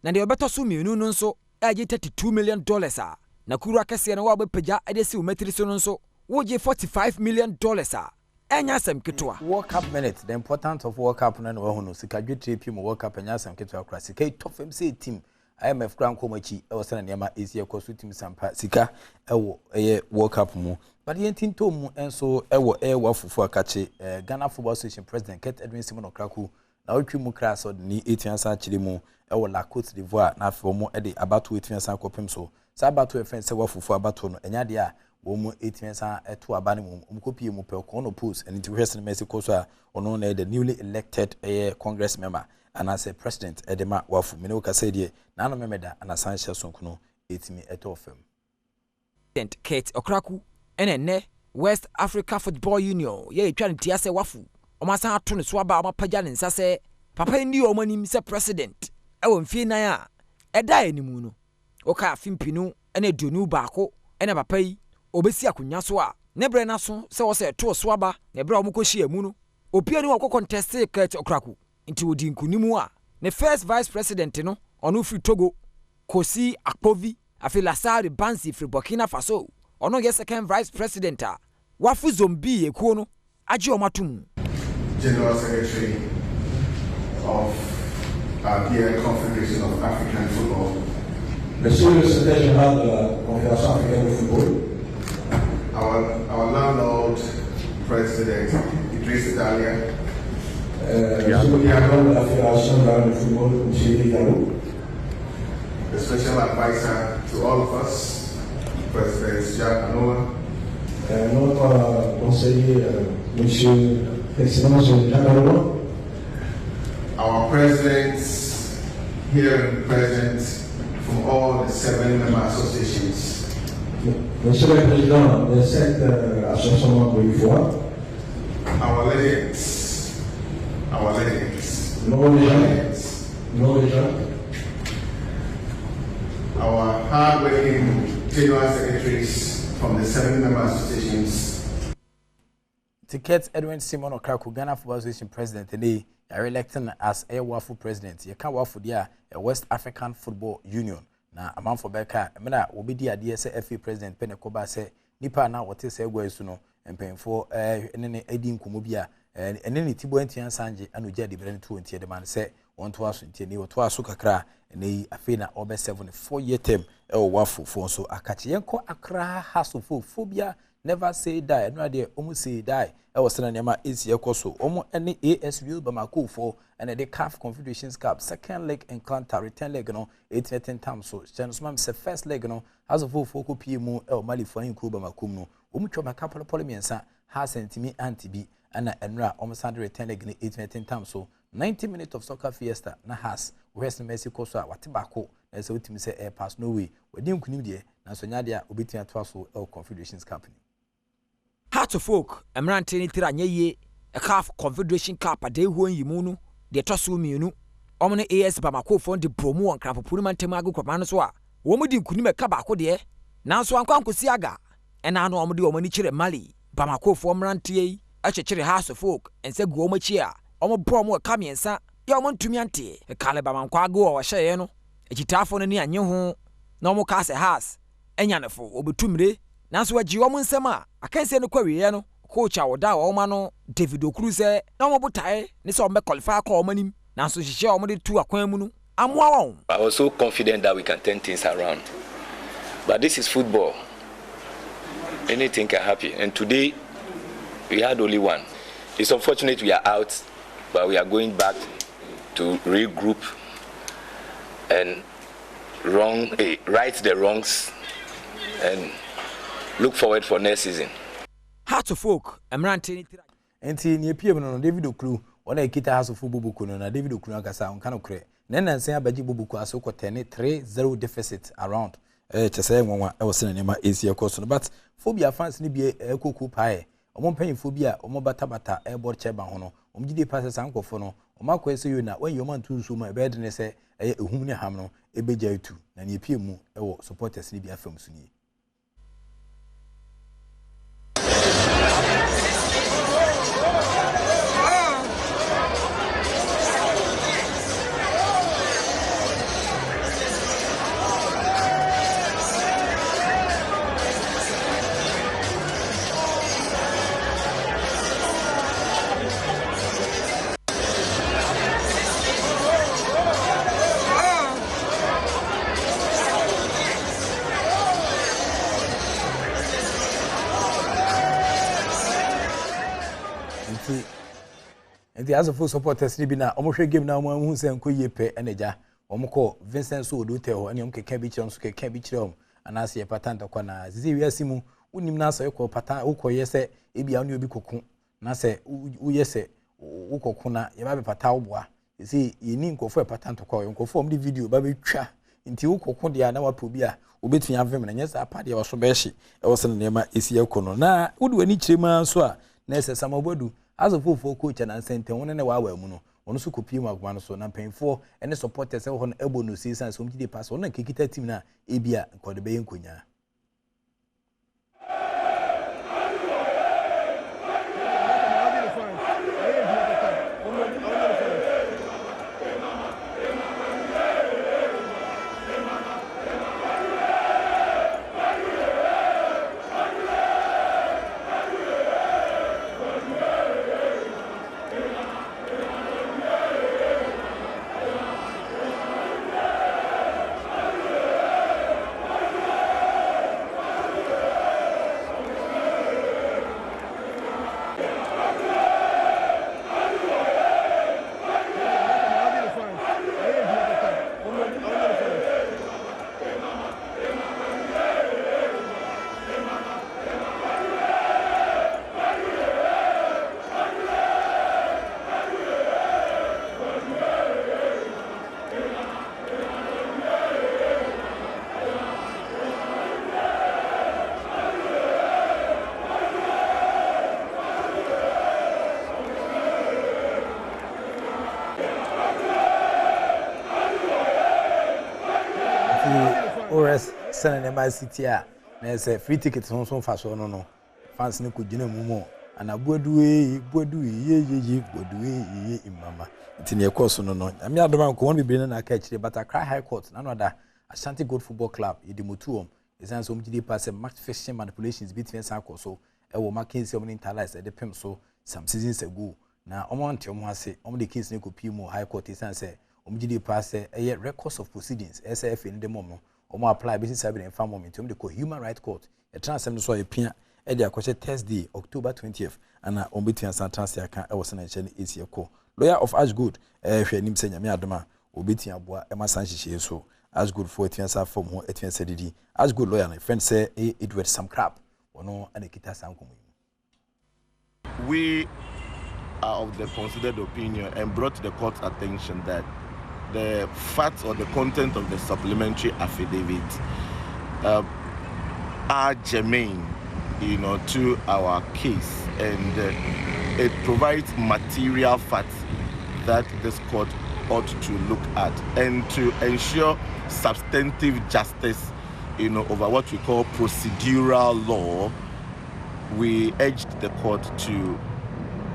na deɛ ɔbɛtɔ so mmienu no nso regye $32 million a na kuruwa kɛseɛ no a wobɛpagya de asi wo mmatiri so no nso, wogye $45 million a ɛnyɛ asɛm ketewa. World Cup minute, the importance of World Cup no na wahu no, sika dwetire pii mu World Cup ɛnyɛ asɛm ketewa koraa, sika yi tɔ fam sɛ etim, IMF koraa nkɔ wɔn akyi ɛwɔ sɛnea nneɛma esi ɛkɔ so tim sampa sika ɛwɔ ɛyɛ World Cup mu. But yɛn ti ntɔn mu nso ɛwɔ ɛyɛ wafufu akakye ɛɛ Ghana Football Association President Kurt Edwin Simon Okraku na ɔretwe mu kra sɛ ɔde ne etumi asan akyerɛ mu ɛwɔ La Cote d'Ivoire na afei wɔn ɛde abatoɔ etumi asan akɔpem so. Saa abatoɔ yɛfrɛ no sɛ wafufu abatoɔ no ɛnyɛ adeɛ a wɔn etumi asan ɛto aba no mu wɔn kɔpie mu pɛ ɔkɔn no post ɛno nti wohwɛ sinima esi kɔ so a ɔno na ɛyɛ the newly elected ɛyɛ congress member anaasɛ president ɛde ma wafu mene wo kasa deɛ n'ano memeda anasan hyɛ sonko no etumi ɛtɔ fam. President Kurt Okraku ɛna ɛnnɛ West Africa Football Union yɛ yɛtwa no tia sɛ wafu wɔn asan ato ne so aba a wɔapagya ne nsa sɛ papa yi nni wɔn anim sɛ president ɛwɔ mfie nan a ɛda anim no. Wokae afe 2021 ɛna papa yi ɔbɛsi akonnwa so a ne berɛ no aso sɛ wɔsɛ ɛtoo so aba na ɛberɛ a wɔkɔhyia mu no obiara ni wɔkɔ contestee Kurt Okraku nti wɔdi nkonim a ne first vice president no ɔno firi Togo Kosi Akpovi. Afei Lasare Bansi firi Burkina Faso ɔno yɛ second vice president a wafo Zombi ekuo no agye wɔn ato mu. General Secretary of our dear Confederation of African Football. Monsieur le secrétaire général de la Confédération africaine de football. Our landlord, President Idriss Dalia. Monsieur le président de la Fédération de football, Monsieur Diallo. The special advisor to all of us, President Jacques Anouma. Notre conseiller, Monsieur l'Excellence Jacques Anouma. Our presidents here and present from all the seven member associations. Monsieur le Président des sept associations membres de l'UFOA. Our legends, our legends, Nos légendes, nos légendes. Our hard-working general secretaries from the seven member associations. Ticket Edwin Simon Okraku, Ghana Football Association President, ne yɛre electing as ɛyɛ WAFU President. Yɛka WAFU deɛ a, West African Football Union. Na amanfoɔ bɛka mmerɛ a wɔbɛdi adeɛ sɛ FA President pɛ ne kɔba sɛ nipa a na wɔte sɛ agua yi so no mpanyinfoɔ ne ne adi nkɔmmɔ bi a ɛne ne tibɔ ntua nsangye ana ogya adibrɛ no tuo nti ɛde ma no sɛ wɔntoa so nti ɛne wɔtoa so kakra ɛnɛ yi afei na ɔbɛsɛvo ne 4 year term. wɔ Wafo foɔ nso akakye. Yɛnkɔ Accra Hearts of Oak, Phobia Never Say Die, ɛno adeɛ wɔn say die wɔ sɛnea nneɛma esi ɛkɔ so. Wɔn ne AS Real Bamako foɔ ɛna ɛde CAF Confederations Cup second leg encounter, return leg no ɛtumi ɛtentam so. Hyɛ no so ma me sɛ first leg no Hearts of Oak foɔ kɔ pie mu wɔ Mali foɔ ahenkuro Bamako mu no, wɔn twa maka pɔlepɔle mmiɛnsa, Hearts antumi ante bi, ɛna ɛnora wɔn san de return leg no ɛtumi ɛtentam so. 90 minutes of soccer fiesta na Hearts wohwɛ sɛ Messi kɔ so a wate baako na sɛ wotumi sɛ ɛyɛ pass no way wadi nkunim deɛ nanso ɛnyɛ adeɛ a obetumi atoa so wɔ Confederations Cup no mu. Hearts of Oak mmerante no tiri anyɛ yie CAF Confederation Cup adɛɛhuo nyimu no deɛ ɛtɔ so mmienu. Wɔn ne AS Bamakofoɔ no de bɔɔ mu wɔ Nkrapopono mantam agoprama no so a wɔdi nkunim ɛka baako deɛ nanso ankɔ ankɔsi aga. Ɛna ano a wɔde wɔn ani kyerɛ Mali, Bamakofoɔ mmeranteɛ yi kyekyere Hearts of Oak nsa gu wɔn akyi a wɔbɔɔ wɔn ɛka mmiɛnsa yɛ a wɔntumi ante. Caleb Amankwa goal a ɔhyɛeɛ no, akyitaafoɔ no ani annye ho na wɔkaa sɛ Hearts anya no fo, wɔbɛtu mmire. Nanso wɔgyee wɔn nsam a akansie no kɔ awieeɛ no, coach a ɔdaa wɔn ano David Okuru sɛ na wɔn botaeɛ ne sɛ wɔbɛ qualify akɔ wɔn anim nanso nhyehyɛɛ a wɔde tuu akwan mu no ammoa wɔn. I was so confident that we can turn things around but this is football anything can happen and today we had only one it's unfortunate we are out but we are going back to regroup and wrong eh, right the wrongs and look forward for next season. Hearts of Oak mmerante no tiri. Enti nea epue mu no no, David Oklu, wɔn a ɛkita Hasofo Bobuku no, na David Oklu ankasa, ɔnka nokorɛ, ne nnansa yi abɛgye Bobuku ase wokɔtɛne 3-0 deficit around, eh, kyɛ sɛ ɛyɛ nwanwa ɛwɔ sɛnea nneɛma ɛresi ɛkɔ so no, but Phobia fans no bi ɛrekɔ kuo paeɛ, wɔn mpanyinfoɔ bi a wɔn batabata ɛrebɔ kyɛba ho no, wɔn gyidie paa sɛ saa nkorɔfoɔ no, wɔn akɔyɛ sɛ Yona, wɔanyi wɔn anto nsuo mu a, ɛbɛyɛ dene sɛ ɛyɛ ehum ne ham no ɛbɛgya atu, na nea epue mu ɛwɔ supporters no bi afam so nie. Nti nti asofo supporters ni bi na wɔhwɛ game na wɔn ahu sɛ nkɔ yie pɛ ɛna gya wɔn kɔ Vincent so odo hotel hɔ ɛna wɔn keka bi kyerɛ wɔn so keka bi kyerɛ wɔn anaasɛ yɛ pata ntɔkwa na sisi wiase mu wonim na asɛ kɔ pata wokɔ yɛ sɛ ebi a wɔne obi kɔko na sɛ woyɛ sɛ wokɔko na yɛba bɛpata wo boa sɛ yɛni nkurɔfoɔ ɛpata ntɔkwa wɔ nkurɔfoɔ wɔde video ba bɛtwa nti wokɔko deɛ a na wapɛ obi a wobɛtumi avem no nyɛ saa pa deɛ waso bɛhye ɛwɔ sɛ ne nneɛma ɛsi ɛkɔ no na wode w'ani kyerɛ mu ara nso a na ɛsɛ Samuel Boadu asɔfofoɔ coach anansɛ ntɛn ne ne waawaa mu no wɔn nso kɔpie mu akoma no so na mpanyinfoɔ ne supporters ɛwɔ hɔ no ɛbɔ no sie sane sɛ wɔn gyidie pa sɛ wɔn na nkekita team no a ebi a nkɔde bɛyɛ nkonyaa. Sɛnea nneɛma si te a na ɛsɛ free ticket ho nso mfasoɔ no no Fans no kɔgyina mu mu ana boadu ee boadu eyeyeye boadu eyeye imama nti nea ɛkɔɔ so no no Nyame adom a nkɔmmɔ no bebree no na aka akyire but Accra High Court n'ano ada Ashanti Gold Football Club yɛde mu tu wɔn ɛsiane sɛ wɔn gyidie paa sɛ match fixing manipulations bi tumi san kɔ so ɛwɔ wɔn akansi a wɔn ne Inter Allies ɛde pem so some seasons ago na wɔn ante wɔn ho ase wɔn de case no kɔpie mu wɔ High Court ɛsiane sɛ wɔn gyidie paa sɛ ɛyɛ records of proceedings ɛsɛ FA no de mɔ no. Wɔn apply bɛsi saa bere mfa mmɔ me nti wɔn de kɔ Human Right Court. Yɛtena asɛm no so a yɛpia de akɔhyɛ Thursday, October 20th ana wɔn bɛtumi asan atena ase aka wɔ sɛnea nhyɛ no ɛsi ɛkɔ. Lawyer of Ashgold ɛrehwɛ anim sɛ Nyame adom a wɔbɛtumi aboa ma saa nhyehyɛe yi so Ashgold foɔ atumi asan afa wɔn ho atumi asan adidi. Ashgold lawyer no yɛfrɛ no sɛ ɛyɛ Edward Samcrab wɔno na ɛkita saa nkɔmmɔ yi mu. We are of the considered opinion and brought to the court's attention that the facts or the content of the supplementary affidavit uh, are germane, you know, to our case, and uh, it provides material facts that this court ought to look at and to ensure substantive justice, you know, over what we call procedural law we urged the court to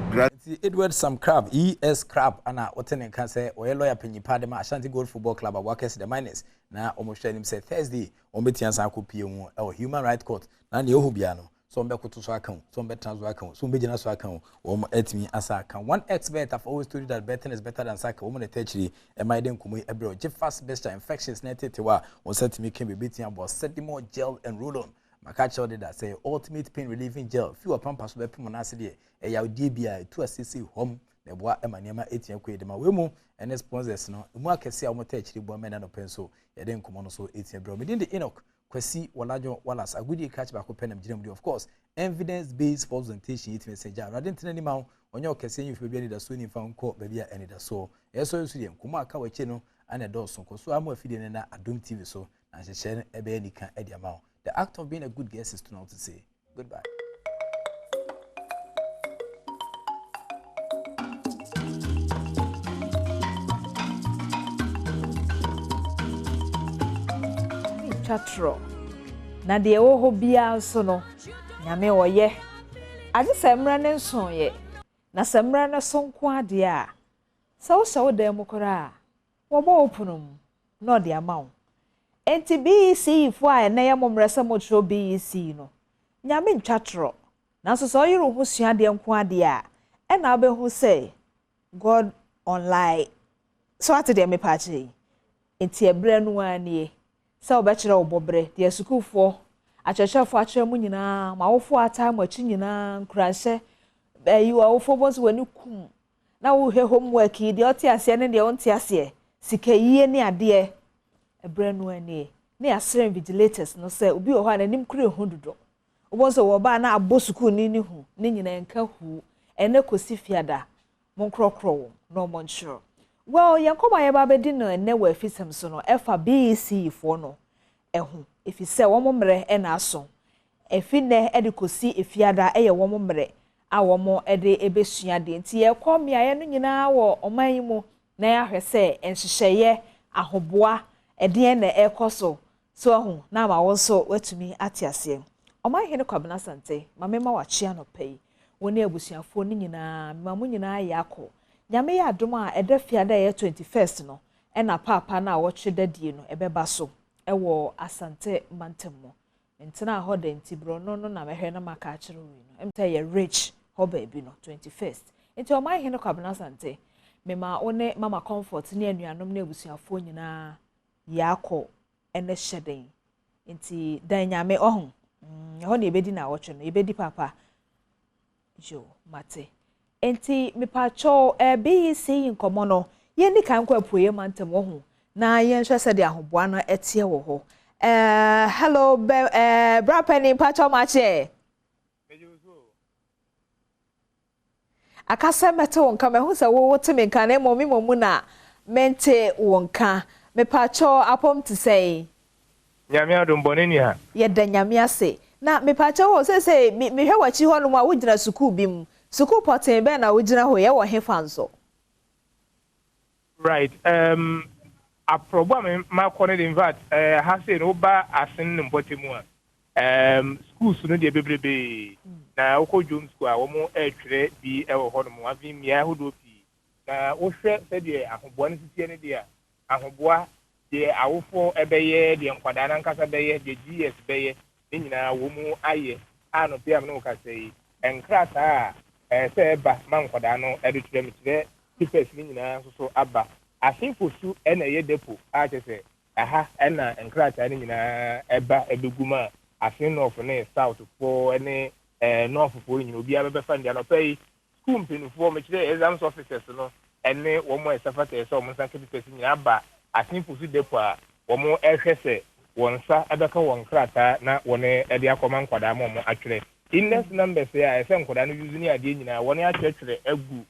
grant. Nti Edward Sam Crabbe, E.S. Crabbe, ana wote ne nka sɛ ɔyɛ lɔya panyin paa de ma Ashanti Gold Football Club a wɔakɛse The Miners na wɔhwɛ anim sɛ Thursday wɔbɛtumi asan akɔpue mu wɔ Human Rights Court na nea ɛwɔ hɔ biara no sɛ wɔbɛkoto so aka o, sɛ wɔbɛtena so aka o, sɛ wɔbɛgyina so aka o, wɔatumi asan aka. One expert have always told you that betting is better than soccer. Wɔn na ɛtɔ akyiri ɛma yɛde nkɔmmɔ yi ɛbrɛ wo. Gye fast mixture infections na ɛtetew a wɔn nsa tumi ka bi ebɛtumi aboa. Sedimo gel and roll on. Maka akyerɛ wo deda sɛ ultimate pain relieving gel fi w'apampa so bɛpem wo nan ase deɛ, ɛyawdie biara ɛtu asiesie hɔm na ɛboa ma nneɛma ɛtumi akɔ yie de ma. Wei mu ɛne sponsors no ɛmu akɛseɛ a wɔtaa akyiri boa ma ɛnnɛ anɔpa yi nso yɛde nkɔmmɔ no so ɛtumi abrɛ wo. Me din de Enoch Kwasi Wɔladwo Wallace. Agodie krakye baako pɛ na megyina mu di. Of course, evidence based sports presentation yi tumi sɛ gya Awurade ntena anim ma wo, ɔnyɛ wo kɛseɛ nyi wo fi baabi a anidasoɔ nni mfa wo nkɔ baabi a anidasoɔ ɛyɛ. Sɔre nso deɛ nkɔmmɔ a aka wɔ akyire no na ɛdɔɔso. Kɔ so ara ma w'afidie no nna Adom TV so na nhyehyɛɛ no ɛbɛyɛ anika de ama wo. The act of being a good guest is to know to say goodbye. Twa torɔ. Na deɛ ɛwɔ hɔ biara nso no, Nyame ɔyɛ. Agye sɛ mmerɛ no nsoeɛ. Na sɛ mmerɛ no so nko ara deɛ a, sɛ wohyɛ wo dan mu koraa a, Wɔbɔ wo pono mu na ɔde ama wo. Enti BECE foɔ a ɛnnɛ yɛ mo mmerɛ sɛ mokyerɛw BECE no, Nyame ntwa torɔ. Nanso sɛ woyere wo ho sua adeɛ nko ara deɛ a, ɛna wobɛhu sɛ God unlie. So woate deɛ mepɛ akyerɛ yi? Enti ɛberɛ no ara nie sɛ wobɛkyerɛ wo bɔberɛ, deɛ asukuufoɔ, akyerɛkyerɛfoɔ akyerɛ mo nyinaa, mo awofoɔ a ataa mo akyi nyinaa, nkuranhyɛ, ɛyi, awofoɔ bɔ nso wɔn ani kum na wohwɛ homework yi, deɛ ɔte aseɛ ne deɛ ɔnte aseɛ, sikayie ne adeɛ, ɛberɛ no ara nie, na yɛasrɛ invigilators no sɛ obi wɔ hɔ a n'anim kura ehu dodo, wobɛhu sɛ wɔba a na abɔ sukuuni no hu, ne nyinaa nka huu, ɛnnɛ kɔsi fiada, monkorɔkorɔ wɔn na wɔnkyerɛw. Well, yɛn nkɔmmɔ a yɛba abɛdi no ɛnnɛ wɔ afisɛm so no, ɛfa BECE foɔ no ho, efisɛ wɔn mmerɛ na aso. Ɛfi nnɛ de kɔsi Efiada yɛ wɔn mmerɛ a wɔde bɛsua adeɛ. Nti yɛrekɔ mmeaeɛ no nyinaa wɔ ɔman yi mu na yɛahwɛ sɛ nhyehyɛeɛ, ahoboa, ɛdeɛn na ɛrekɔ so. So wahu? Na ama wo nso woatumi ate aseɛ. Ɔmanhene Kwabena Asante, ma memma wo akye anɔpa yi. Wo ne abusuafoɔ no nyinaa, mema mo nyinaa yɛakɔ. Nyame yɛ adom a, ɛda Fiada a ɛyɛ 21st no, ɛna paapa no a wɔtwe dadie no ɛbɛba so wɔ Asante mantam mu. Mentenaa hɔ da nti borɔno no na mɛhwɛ na maka akyerɛ wo yi no. Ɛm sɛ ɛyɛ Ridge hɔ baabi no, 21st. Nti Ɔmanhene Kwabena Asante, mema wo ne Mama Comfort ne anuanom ne abusuafoɔ nyinaa yɛakɔ ne hyɛden. Nti dan Nyame, ɔho? Mm, ɛhɔ na yɛbɛdi naawɔtwe no, yɛbɛdi paapa. Yo, mate. Enti mepakyɛw eh, BEC nkɔmmɔ no, yɛnni kan nkɔ Apueeɛ mantam wɔ ho na yɛnhwɛ sɛdeɛ ahoboa no teɛ wɔ hɔ. Eh, hello, bɛ, eh, bra panin, mpakyɛw makye ɛ. Aka sɛ mɛte wo nka, mahu sɛ wo wote me nka na mmom me mmom na mente wo nka. Mepakyɛw apɔm te sɛn? Nyame adom, bɔne nni ha. Yɛda Nyame ase. Na mepakyɛw o, seesei me mehwɛ w'akyi hɔ nom a wogyina sukuu bi mu. Sukuu pɔtee bɛn na wogyina hɔ yi, ɛwɔ hefa nso? Right, um, aprɔbo a me makɔ no de, in fact, eh, ha sei no woba Asen ne mpɔtam a, um, schools no deɛ bebrebee, na wokɔ Dwom school a wɔn ɛretwerɛ bi wɔ hɔ nom, afei mmeae ahodoɔ pii. Na wohwɛ sɛdeɛ ahoboa no siteɛ no deɛ a, ahoboa, deɛ awofoɔ bɛyɛ, deɛ nkwadaa no ankasa bɛyɛ, deɛ GS bɛyɛ, ne nyinaa wɔn ayɛ. A anɔpa yi a me ne wo kasa yi, nkrataa a ɛsɛ sɛ ɛba ma nkwadaa no de twerɛ, mekyerɛ papers no nyinaa nso so aba. Asenfosu na ɛyɛ depot a kyerɛ sɛ Ɛha na nkrataa no nyinaa ba bɛgu mu a Asin North ne South foɔ ne North foɔ no nyinaa obiara bɛbɛfa no deɛ. Anɔpa yi sukuu mpanimfoɔ, mekyerɛ exams officers no ne wɔn a ɛsɛ fata sɛ wɔn nsa ka papers nyinaa aba Asin Fosu Depot a wɔrehwɛ sɛ wɔn nsa bɛka wɔn nkrataa na wɔde akɔma nkwadaa ma wɔn atwerɛ. Index numbers a ɛsɛ nkwadaa no use ne adeɛ nyinaa wɔn atwerɛtwerɛ agu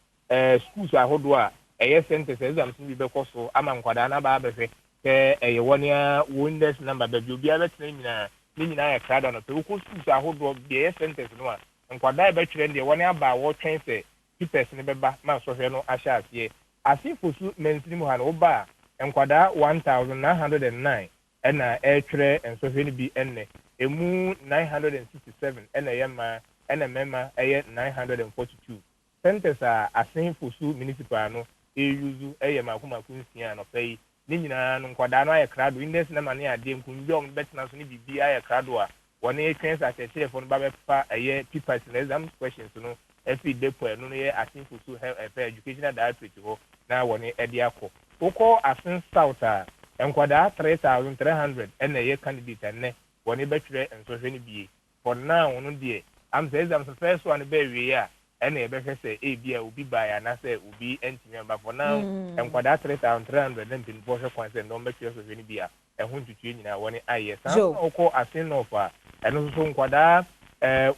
schools ahodoɔ a ɛyɛ centers a exams no bi bɛkɔ so ama nkwadaa no aba abɛhwɛ sɛ ɛyɛ wɔn a wɔn index number baabi obiara bɛtena nyinaa ne nyinaa yɛ krado anɔpɛ. Wokɔ schools ahodoɔ deɛ ɛyɛ centers no a, nkwadaa a ɛbɛtwerɛ no deɛ wɔn aba a wɔretwɛn sɛ papers no bɛba ma nsɔhwɛ no ahyɛ aseɛ. Ase Fosu mansini mu ha no woba a, nkwadaa 1,909 na ɛretwerɛ nsɔhwɛ no bi nnɛ. Ɛmu 967 na ɛyɛ mmaa ɛna mmarima yɛ 942. Centres a Asen Fosu Municipal no reusu yɛ mako mako nsia anɔpa yi. Ne nyinaa no, nkwadaa no ayɛ krado, index number ne adeɛ, nkonnwa a wɔde bɛtena so ne biribiara ayɛ krado a wɔretwɛn sɛ akyerɛkyerɛfoɔ no ba bɛfa ɛyɛ papers no, exam questions no afiri depot a ɛno no yɛ Asen Fosu Health Educational Directorate hɔ na wɔde akɔ. Wokɔ Asen South a, nkwadaa 3,300 na ɛyɛ candidate a nnɛ wɔde bɛtwerɛ nsɔhwɛ no bie. For now no deɛ, am sɛ exams no first one no bɛ awiei a, ɛna yɛbɛhwɛ sɛ ebia obi baeɛ anaasɛ obi antumi amba. For now, nkwadaa 3,300 na mpanimfoɔ hwɛ kwan sɛ nnɛ wɔbɛtwerɛ sɔhwɛ no bi a ɛho ntutuiɛ nyinaa wɔne ayɛ. Saa nso na wokɔ Asin North a, ɛno nso so nkwadaa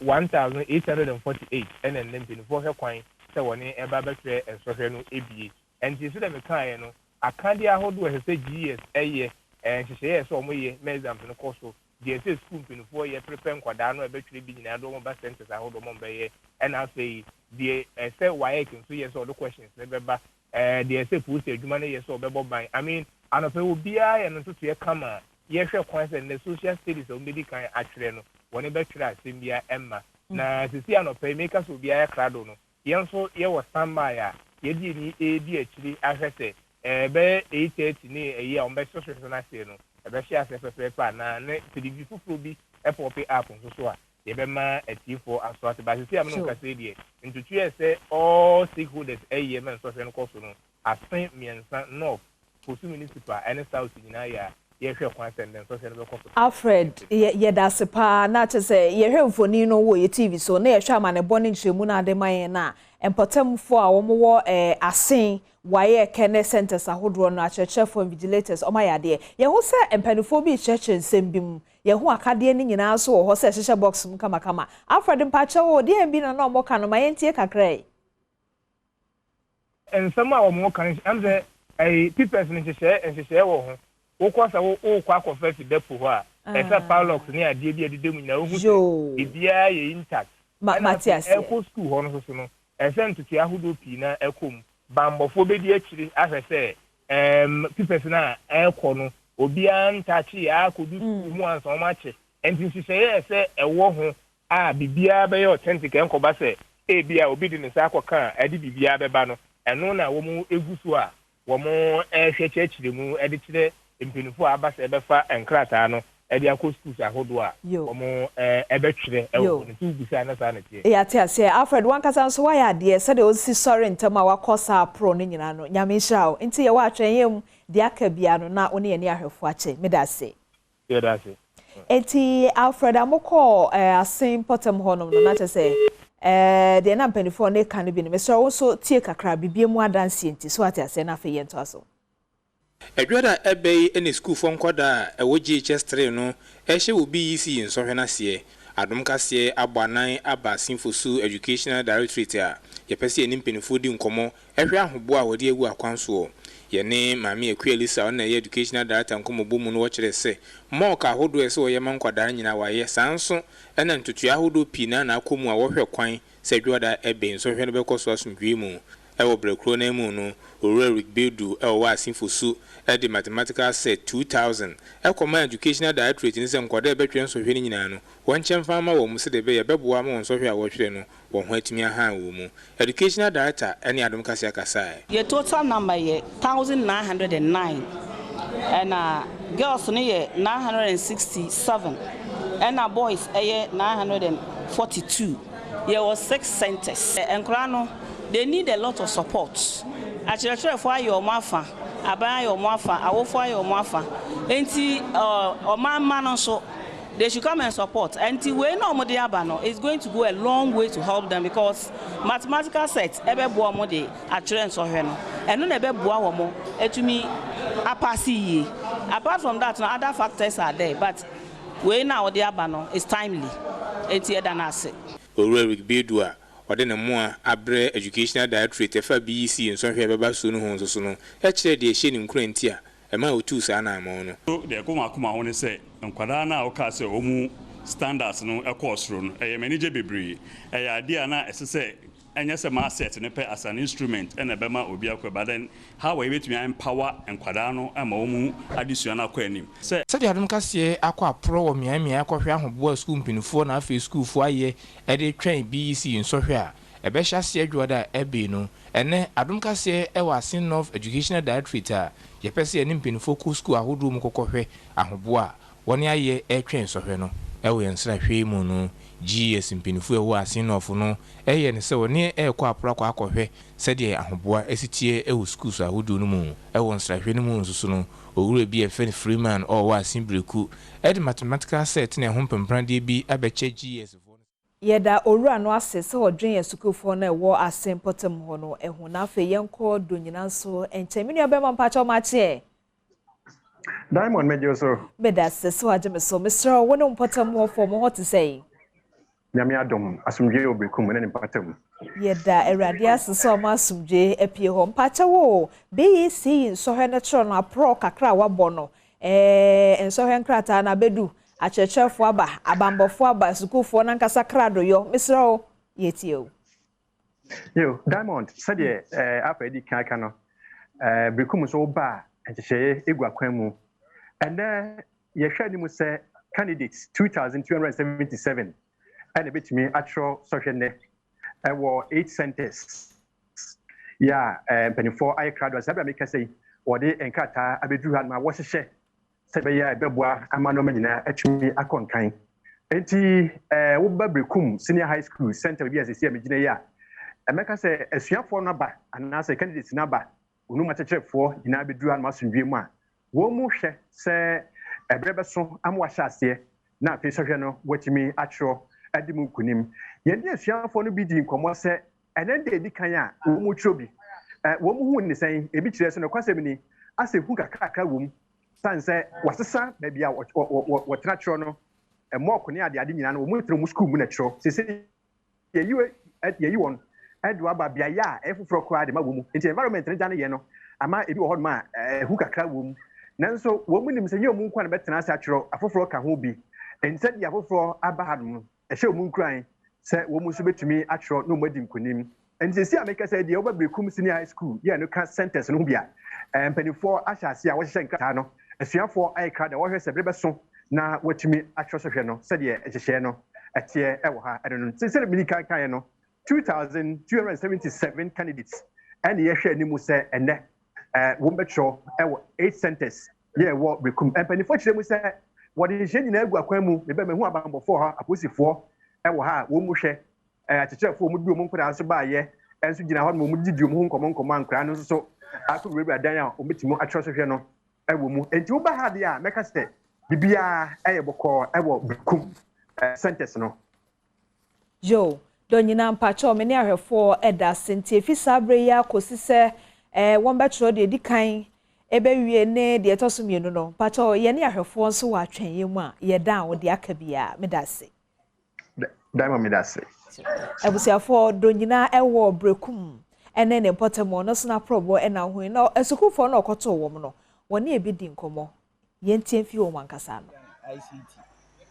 1,848 ɛna nnɛ mpanimfoɔ hwɛ kwan sɛ wɔne ɛba abɛtwerɛ nsɔhwɛ no bie. Ɛnti sɛdeɛ mekaeɛ no, akadeɛ ahodoɔ a ɛsɛ sɛ GES yɛ, nhyehyɛeɛ a ɛsɛ sɛ wɔyɛ ma exams no kɔ so, Deɛ ɛsɛ sukuu mpaninfoɔ yɛ prepare nkwadaa no a ɛbɛtwerɛ bi nyinaa de wɔn ba centres ahodoɔ ma wɔbɛyɛ ɛna afei deɛ ɛsɛ WAEC nso yɛ sɛ ɔde questions no bɛba ɛɛ deɛ ɛsɛ polisi adwuma no yɛ sɛ ɔbɛbɔ ban I mean anɔpa yi obiara yɛ no ntotoeɛ kama a yɛhwɛ kwan sɛ nnɛ social studies a wɔbɛdi kan atwerɛ no wɔne bɛtwerɛ asɛm biara ɛmma na sisi anɔpa yi meka sɛ obiara yɛ krado no Yɛn nso yɛwɔ standby a yɛde yɛn ani redi akyiri ahwɛ sɛ ɛbɛyɛ 8:30 ne ayi a wɔbɛhyɛ no aseɛ no, ɛbɛhyɛ aseɛ pɛpɛɛpɛ anaa, ne sɛ biribi foforɔ bi pɔpe up nso so a, yɛbɛma atiefoɔ aso ate. But seesei a me ne wo kasa yi deɛ, ntotoeɛ a ɛsɛ all stakeholders yɛ ma nsɔhwɛ no kɔ so no, afe mmiɛnsa, North, Fosu Municipal ne South nyinaa yɛ a yɛhwɛ kwan sɛ ndɛ nsɔhwɛ no bɛkɔ so. Alfred, yɛ yɛda ase paa. Na kyerɛ sɛ yɛhwɛ mfoni no wɔ yɛ TV so na yɛhwɛ amanebɔ ne nkyerɛmu no a ade ma yɛn no a, mpɔtamfoɔ a wɔwɔ eh, Asen, WAEC ne centres ahodoɔ no, akyerɛkyerɛfoɔ, invigilators, wɔayɛ adeɛ. Yɛhu sɛ mpanimfoɔ bi rekyerɛkyerɛ nsɛm bi mu. Yɛhu akadeɛ no nyinaa nso wɔ hɔ sɛ ɛhyehyɛ box mu kamakama. Alfred, mpakyɛw o, deɛn bi na na wɔka no? Ma yɛntie kakra yi. Nsɛm a wɔka no ɛm sɛ ɛyi papers no nhyehyɛɛ nhyehyɛɛ wɔ ho. Wokɔ sɛ wo wokɔ akɔfa afi depot hɔ a, ɛsɛ sɛ padlocks ne adeɛ bi a ɛdeda mu nyinaa wohu sɛ biribiara yɛ intact. Ɛna afei ɛrekɔ sukuu hɔ no nso so no, ɛsɛ sɛ ntotoeɛ ahodoɔ pii no ara kɔ mu. Bammɔfoɔ bɛdi akyire ahwɛ sɛ ɛɛm papers no a ɛrekɔ no obiara ntakyee ara kɔdu sukuu mu ansa wɔakye. Ɛnti nhyehyɛeɛ a ɛsɛ ɛwɔ ho a biribiara bɛyɛ authentic, ɛnkɔba sɛ ebia obi de ne nsa akɔka a ɛde biribiara bɛba no, ɛno na wɔgu so a wɔrehwɛ kyerɛkyerɛ mu de kyerɛ mpanyinfoɔ a aba sɛ ɛbɛfa nkrataa no de akɔ schools ahodoɔ a wɔbɛtwerɛ wɔ hɔ no. Nti wobisa a na saa na ɛteɛ. Yɛate aseɛ. Alfred wankasa nso woayɛ adeɛ sɛdeɛ wosi sɔre ntɛm a wakɔ saa aprɔ no nyinaa no. Nyame nhyira wo. Nti yɛwɔ atwɛnyɛ mu, deɛ aka biara no na wo ne yɛne ahwɛfoɔ akyɛ. Meda ase. Yɛda ase. Enti Alfred a mokɔɔ Asen mpɔtam hɔnom no, na kyerɛ sɛ deɛ na mpanimfoɔ no reka no bi no, mesrɛ wo nso tie kakra, biribi mu adanseɛ nti, so wate aseɛ, na afei yɛntoa so. Ɛdwoada a ɛbɛ yi ne sukuufoɔ nkwadaa a ɛwɔ JHS 3 no rehyɛ wɔ BEC nsɔhwɛ no aseɛ. Adom kaseɛ abɔ anan aba Asin Fosu Educational Directorate a yɛpɛ sɛ yɛne mpanimfoɔ di nkɔmmɔ hwɛ ahoboa a wɔde agu akwan soɔ. Yɛne Maame Akua Lisa a ɔno na ɛyɛ Educational Director nkɔmmɔbɔ mu no wɔkyerɛɛ sɛ mock ahodoɔ a ɛsɛ wɔyɛ ma nkwadaa nyinaa wɔayɛ saa nso na ntotoeɛ ahodoɔ pii no ara na akɔ mu a wɔhwɛ kwan sɛ dwoada ɛbɛn nsɔhwɛ no bɛkɔ so asomdwoeɛ mu. Ɛwɔ berɛ korɔ no ara mu no Owura Eric Bedu a ɔwɔ Asin Fosu de Mathematical Set 2000 kɔmaa Educational Directorate no sɛ nkwadaa a ɛbɛtwerɛ nsɔhwɛ no nyinaa no wɔnkyɛ mfa mma wɔn sɛdeɛ ɛbɛyɛ ɛbɛboa ma wɔn nsɔhwɛ a wɔtwerɛ no wɔn ho atumi ahan wɔ mu. Educational Director ne Adom Kaseɛ kasaeɛ. Yɛ total number yɛ 1909 ɛna girls no yɛ 967 ɛna boys yɛ 942. Yɛwɔ six centres. Nkwadaa no they need a lot of support. Akyerɛkyerɛfoɔ ayɛ wɔn afa. Aban ayɛ wɔn afa, awofoɔ ayɛ wɔn afa. Enti ɔman mma no nso, they should come and support. Enti wei na wɔde aba no is going to go a long way to help them because mathematical set ɛbɛboa wɔn de atwerɛ nsɔhwɛ no. Ɛno na ɛbɛboa wɔn atumi apaase yie. Apart from that no, other factors are there but wei na wɔde aba no is timely. Enti yɛda no ase. Owura Eric Baidu a ɔde ne mmoa abrɛ Educational Directorate ɛfa BEC nsɔhwɛ a ɛbɛba so no ho nso so no kyerɛɛ deɛ ɛhyɛ ne nkuran nti a ɛmaa ɔtuu saa anammɔn no. So deɛ ɛkɔ m'akoma ho ne sɛ nkwadaa no a wokaa sɛ wɔn standards no kɔɔ soro no, ɛyɛ me anigye bebree. Ɛyɛ adeɛ a na ɛsɛ sɛ ɛnyɛ sɛ math no pɛ as an instrument na ɛbɛma obi akɔ, but then how a yɛbɛtumi a empower nkwadaa no ma wɔn adesua no akɔ anim. Sɛ. Sɛdeɛ Adom Kaseɛ akɔ aporɔ wɔ mmeae mmeae akɔhwɛ ahoboa a sukuu mpaninfoɔ na afei sukuufoɔ ayɛ de retwɛn BEC nsɔhwɛ a ɛbɛhyɛ aseɛ dwoada a ɛbee no, ɛnnɛ Adom Kaseɛ wɔ Asin North Educational Directorate a yɛpɛ sɛ yɛne mpaninfoɔ kɔ sukuu ahodoɔ mu kɔkɔhwɛ ahoboa a wɔne ayɛ retwɛn nsɔhwɛ no. Wɔ yɛn nsrahwɛ yi mu no, GES mpaninfoɔ a ɛwɔ Asin North no yɛɛ no sɛ wɔne rekɔ aporɔ akɔ akɔhwɛ sɛdeɛ ahoboa si teɛ wɔ sukuus ahodoɔ no mu. Wɔ nsrahwɛ no mu nso so no, owura bi a yɛfrɛ no Freeman a ɔwɔ Asin Breku de mathematical set ne ɛho mpempradeɛ bi abɛkyɛ GES foɔ no. Yɛda Owura no ase sɛ ɔdwen yɛn sukuufoɔ no a ɛwɔ Asin mpɔtam hɔ no ho. Na afei yɛnkɔ Donyina nso nkyɛn. Me nua bɛrima mpakyɛw makye ɛ? Diamond megye wo so. Medase sɛ wagye me so. Mesrɛ wo, wo ne wo mpɔtam hɔfoɔ mo hɔ te sɛn? Nyame adom, asomdwoe wɔ Berekum ne ne mpata mu. Yɛda Awurade ase sɛ ɔma asomdwoe apue hɔ. Mpakyɛw o, BEC nsɔhwɛ no kyerɛ no aporɔw kakra a wɔabɔ no, ɛɛ nsɔhwɛ nkrataa no abedu, akyerɛkyerɛfo aba, abanbɔfo aba, sukuufoɔ no ankasa krado yɔ. Mesrɛ wo, yɛtie wo. Yo, Diamond, sɛdeɛ eh, Alpha adi kan aka no, eh, Berekum nso woba a, nhyehyɛeɛ gu akwan mu. Ɛnnɛ, Yɛhwɛ anim sɛ candidates 2,277 na ɛbɛtumi atwerɛ sɔhwɛ nnɛ wɔ eight centres yi a mpanimfoɔ ayɛ krado a saa berɛ a mekasa yi wɔde nkrataa abɛduru hanom a wɔhyehyɛ sɛ ɛbɛyɛ a ɛbɛboa ama nneɛma nyinaa atumi akɔ nkan. Enti woba Berekum Senior High School center baabi a seesei a megyina yi a, mɛka sɛ asuafoɔ no aba anaasɛ candidates no aba, wɔn mu akyerɛkyerɛfoɔ nyinaa bɛduru hanom asomdwoeɛ mu a Wɔn mu hwɛ sɛ ɛberɛ bɛso ama wɔahyɛ aseɛ na afei sɔhwɛ no wɔatumi atwerɛ adi mu nkonim. Yɛne asuafoɔ no bi dii nkɔmmɔ sɛ ɛnnɛ da a ɛdi kan a wɔretwerɛ bi. Wɔn huu no sɛn? Ebi kyerɛɛ sɛ nokwasɛm ni, asɛ hu kakrakra wom sane sɛ wɔasesa baabi a wɔtena twerɛ no, mɔɔko ne adeade nyinaa no wɔtena wɔn sukuu mu na ɛtwerɛ. Seesei Yɛyi yɛyi wɔn de wɔn aba beaeɛ a ɛyɛ foforɔ koraa de ma wɔn mu. Nti environment no gya no yɛ no ama ebi wɔ hɔnom a ɛhu kakra wɔ mu. Nanso wɔn nim sɛ nyɛ wɔn nko na bɛtena ase atwerɛ, afoforɔ ka ho bi. Nti sɛdeɛ afoforɔ aba hanom no, ɛhyɛ wɔn nkuran sɛ wɔn nso bɛtumi atwerɛ na wɔn adi nkonim. Nti seesei a mekasa yi deɛ, woba Berekum Senior High School yɛ no ka centres no ho bi a, mpanimfoɔ ahyɛ aseɛ a wɔhyehyɛ nkrataa no, asuafoɔ ayɛ krado a wɔhwɛ sɛ bere bɛso na wɔatumi atwerɛ sɔhwɛ no sɛdeɛ nhyehyɛeɛ no teɛ wɔ ha ɛno no. Sɛdeɛ medi kan kaeɛ no, 2,277 candidates ɛne yɛhwɛ anim sɛ ɛnnɛ wɔbɛtwerɛ wɔ 8 centres yɛ ɛwɔ Berekum. Mpanimfoɔ kyerɛ mu sɛ wɔde nhyehyɛeɛ nyinaa agu akwan mu. Mebɛ mahu abanbɔfoɔ wɔ ha, apolisifoɔ wɔ ha a wɔn mu hwɛ akyerɛkyerɛfoɔ a wɔde wɔn nkwadaa nso baeɛ nso gyina hɔ na wɔdidi wɔn ho nkɔmmɔ nkɔmmɔ a nkwadaa no nso so akɔwurawura dan a wɔbɛtumi atwerɛ sɔhwɛ no wɔ mu. Enti woba ha deɛ a, mɛka sɛ biribiara yɛ bɔkɔɔ wɔ Berekum centres no. Yo, dɔ nyinaa mpakyɛw me ne ahwɛfoɔ da ase nti efi saa berɛ yi ara kɔsi sɛ eh, wɔbɛtwerɛ deɛ ɛdi kan ɛbɛwie ne deɛ ɛtɔ so mmienu no mpakyɛw yɛne ahwɛfoɔ nso wɔ atwɛnyɛ mu a yɛda a wo deɛ aka biara meda ase. Diamond meda ase. Abusuafoɔ dɔ nyinaa ɛwɔ Berekum ɛne ne mpɔtam ɔno nso n'aprɔbɔ ɛna wohui na asukuufoɔ no a ɔkɔtoo wɔn no wɔne ebi di nkɔmmɔ yɛntie mfi wɔn ankasa ano. ICT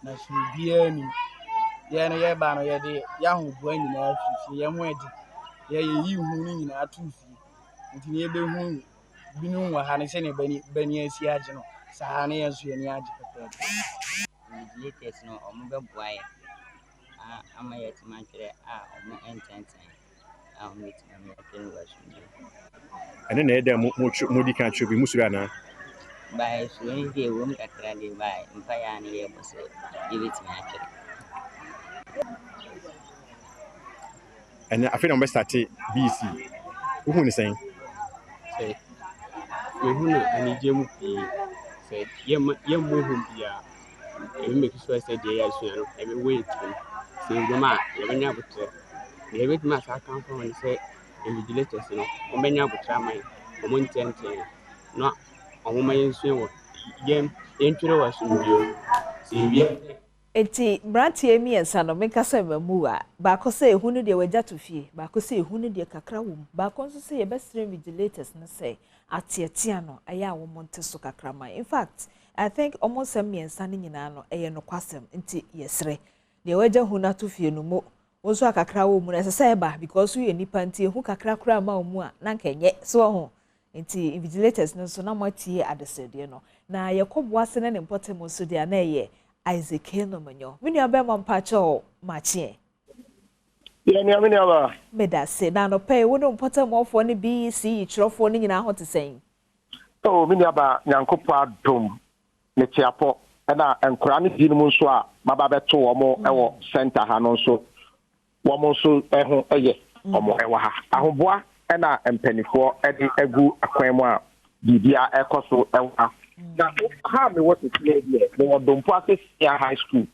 na suro biara nnim. Yɛn no yɛba no yɛde yɛn ahoboa nyinaa firi fie, yɛn ho ɛde. Yɛ yɛyi hu no nyinaa too fie. Nti na yɛbɛhu binom wɔ ha no sɛdeɛ bɛni bɛni asi agye no, saa ara na yɛn nso yɛn ani agye pɛpɛɛpɛ. Invigilators no wɔbɛboa yɛn ama yɛatumi atwerɛ a wɔntɛntɛn a wɔbɛtumi ama yɛatwerɛ no wɔ asomdwoeɛ mu. Ɛno na ɛyɛ dɛ mo mo modi kan kyerɛ bi musuro anaa? By suro no deɛ ɛwom kakra deɛ by mpaeɛ a na yɛbɔ sɛ yɛbɛtumi atwerɛ. Ɛnɛ afei na wɔbɛstate BEC. Wohu ne sɛn? Sɛ Mehu no anigye mu pii sɛ yɛmma yɛmmɔ hu biara. Yɛbɛ make sure sɛ deɛ yɛasua no ɛbɛwɔ yɛn tirim. Sɛ ɛwom a yɛbɛnya aboterɛ. Deɛ yɛbɛtumi asa aka afa ho ne sɛ invigilators no wɔbɛnya aboterɛ ama yɛn, wɔnteatea yɛn na wɔmma yɛnsua wɔ yɛn yɛntwerɛ wɔ asomdwoeɛ mu. Sɛ yɛwie a. Enti mmeranteɛ mmiɛnsa no, menka sɛ mmamu a, baako sɛ ehu no deɛ wagya to fie, baako sɛ ehu no deɛ kakra wɔ mu, baako nso sɛ yɛbɛsrɛ invigilators no sɛ ateatea no ɛyɛ a wɔn nte so kakra ma yɛn. In fact, I think wɔn nsɛm mmiɛnsa no nyinaa no ɛyɛ nokwasɛm nti yɛsrɛ. Deɛ wagya hu no ato fie no mo, wo nso a kakra wɔ mu no ɛsɛ sɛ ɛba because woyɛ nipa nti ehu kakra koraa mma wo mu a na anka ɛnyɛ. So wahu? Nti invigilators no nso na moatie adesrɛdeɛ no. Na yɛkɔ Boase ne ne mpɔtam nso deɛ a na ɛyɛ Isaac Kenomonyo. Me nua bɛrima mpakyɛw makye ɛ. Yɛ nua me nua baa. Medase. Na anɔpa yi wo ne wo mpɔtamuafoɔ ne BECE kyerɛfoɔ no nyinaa ho te sɛn? Oh me nua baa Nyankopɔn adom mete apɔ ɛna nkoraa no binom nso a maba abɛto wɔn wɔ center ha no nso wɔn nso ho yɛ wɔn wɔ ha. Ahoboa na mpanimfoɔ de agu akwan mu a biribiara ɛrekɔ so wɔ ha. Na ha a mewɔ sisi deɛ mewɔ Dompo ase Senior High School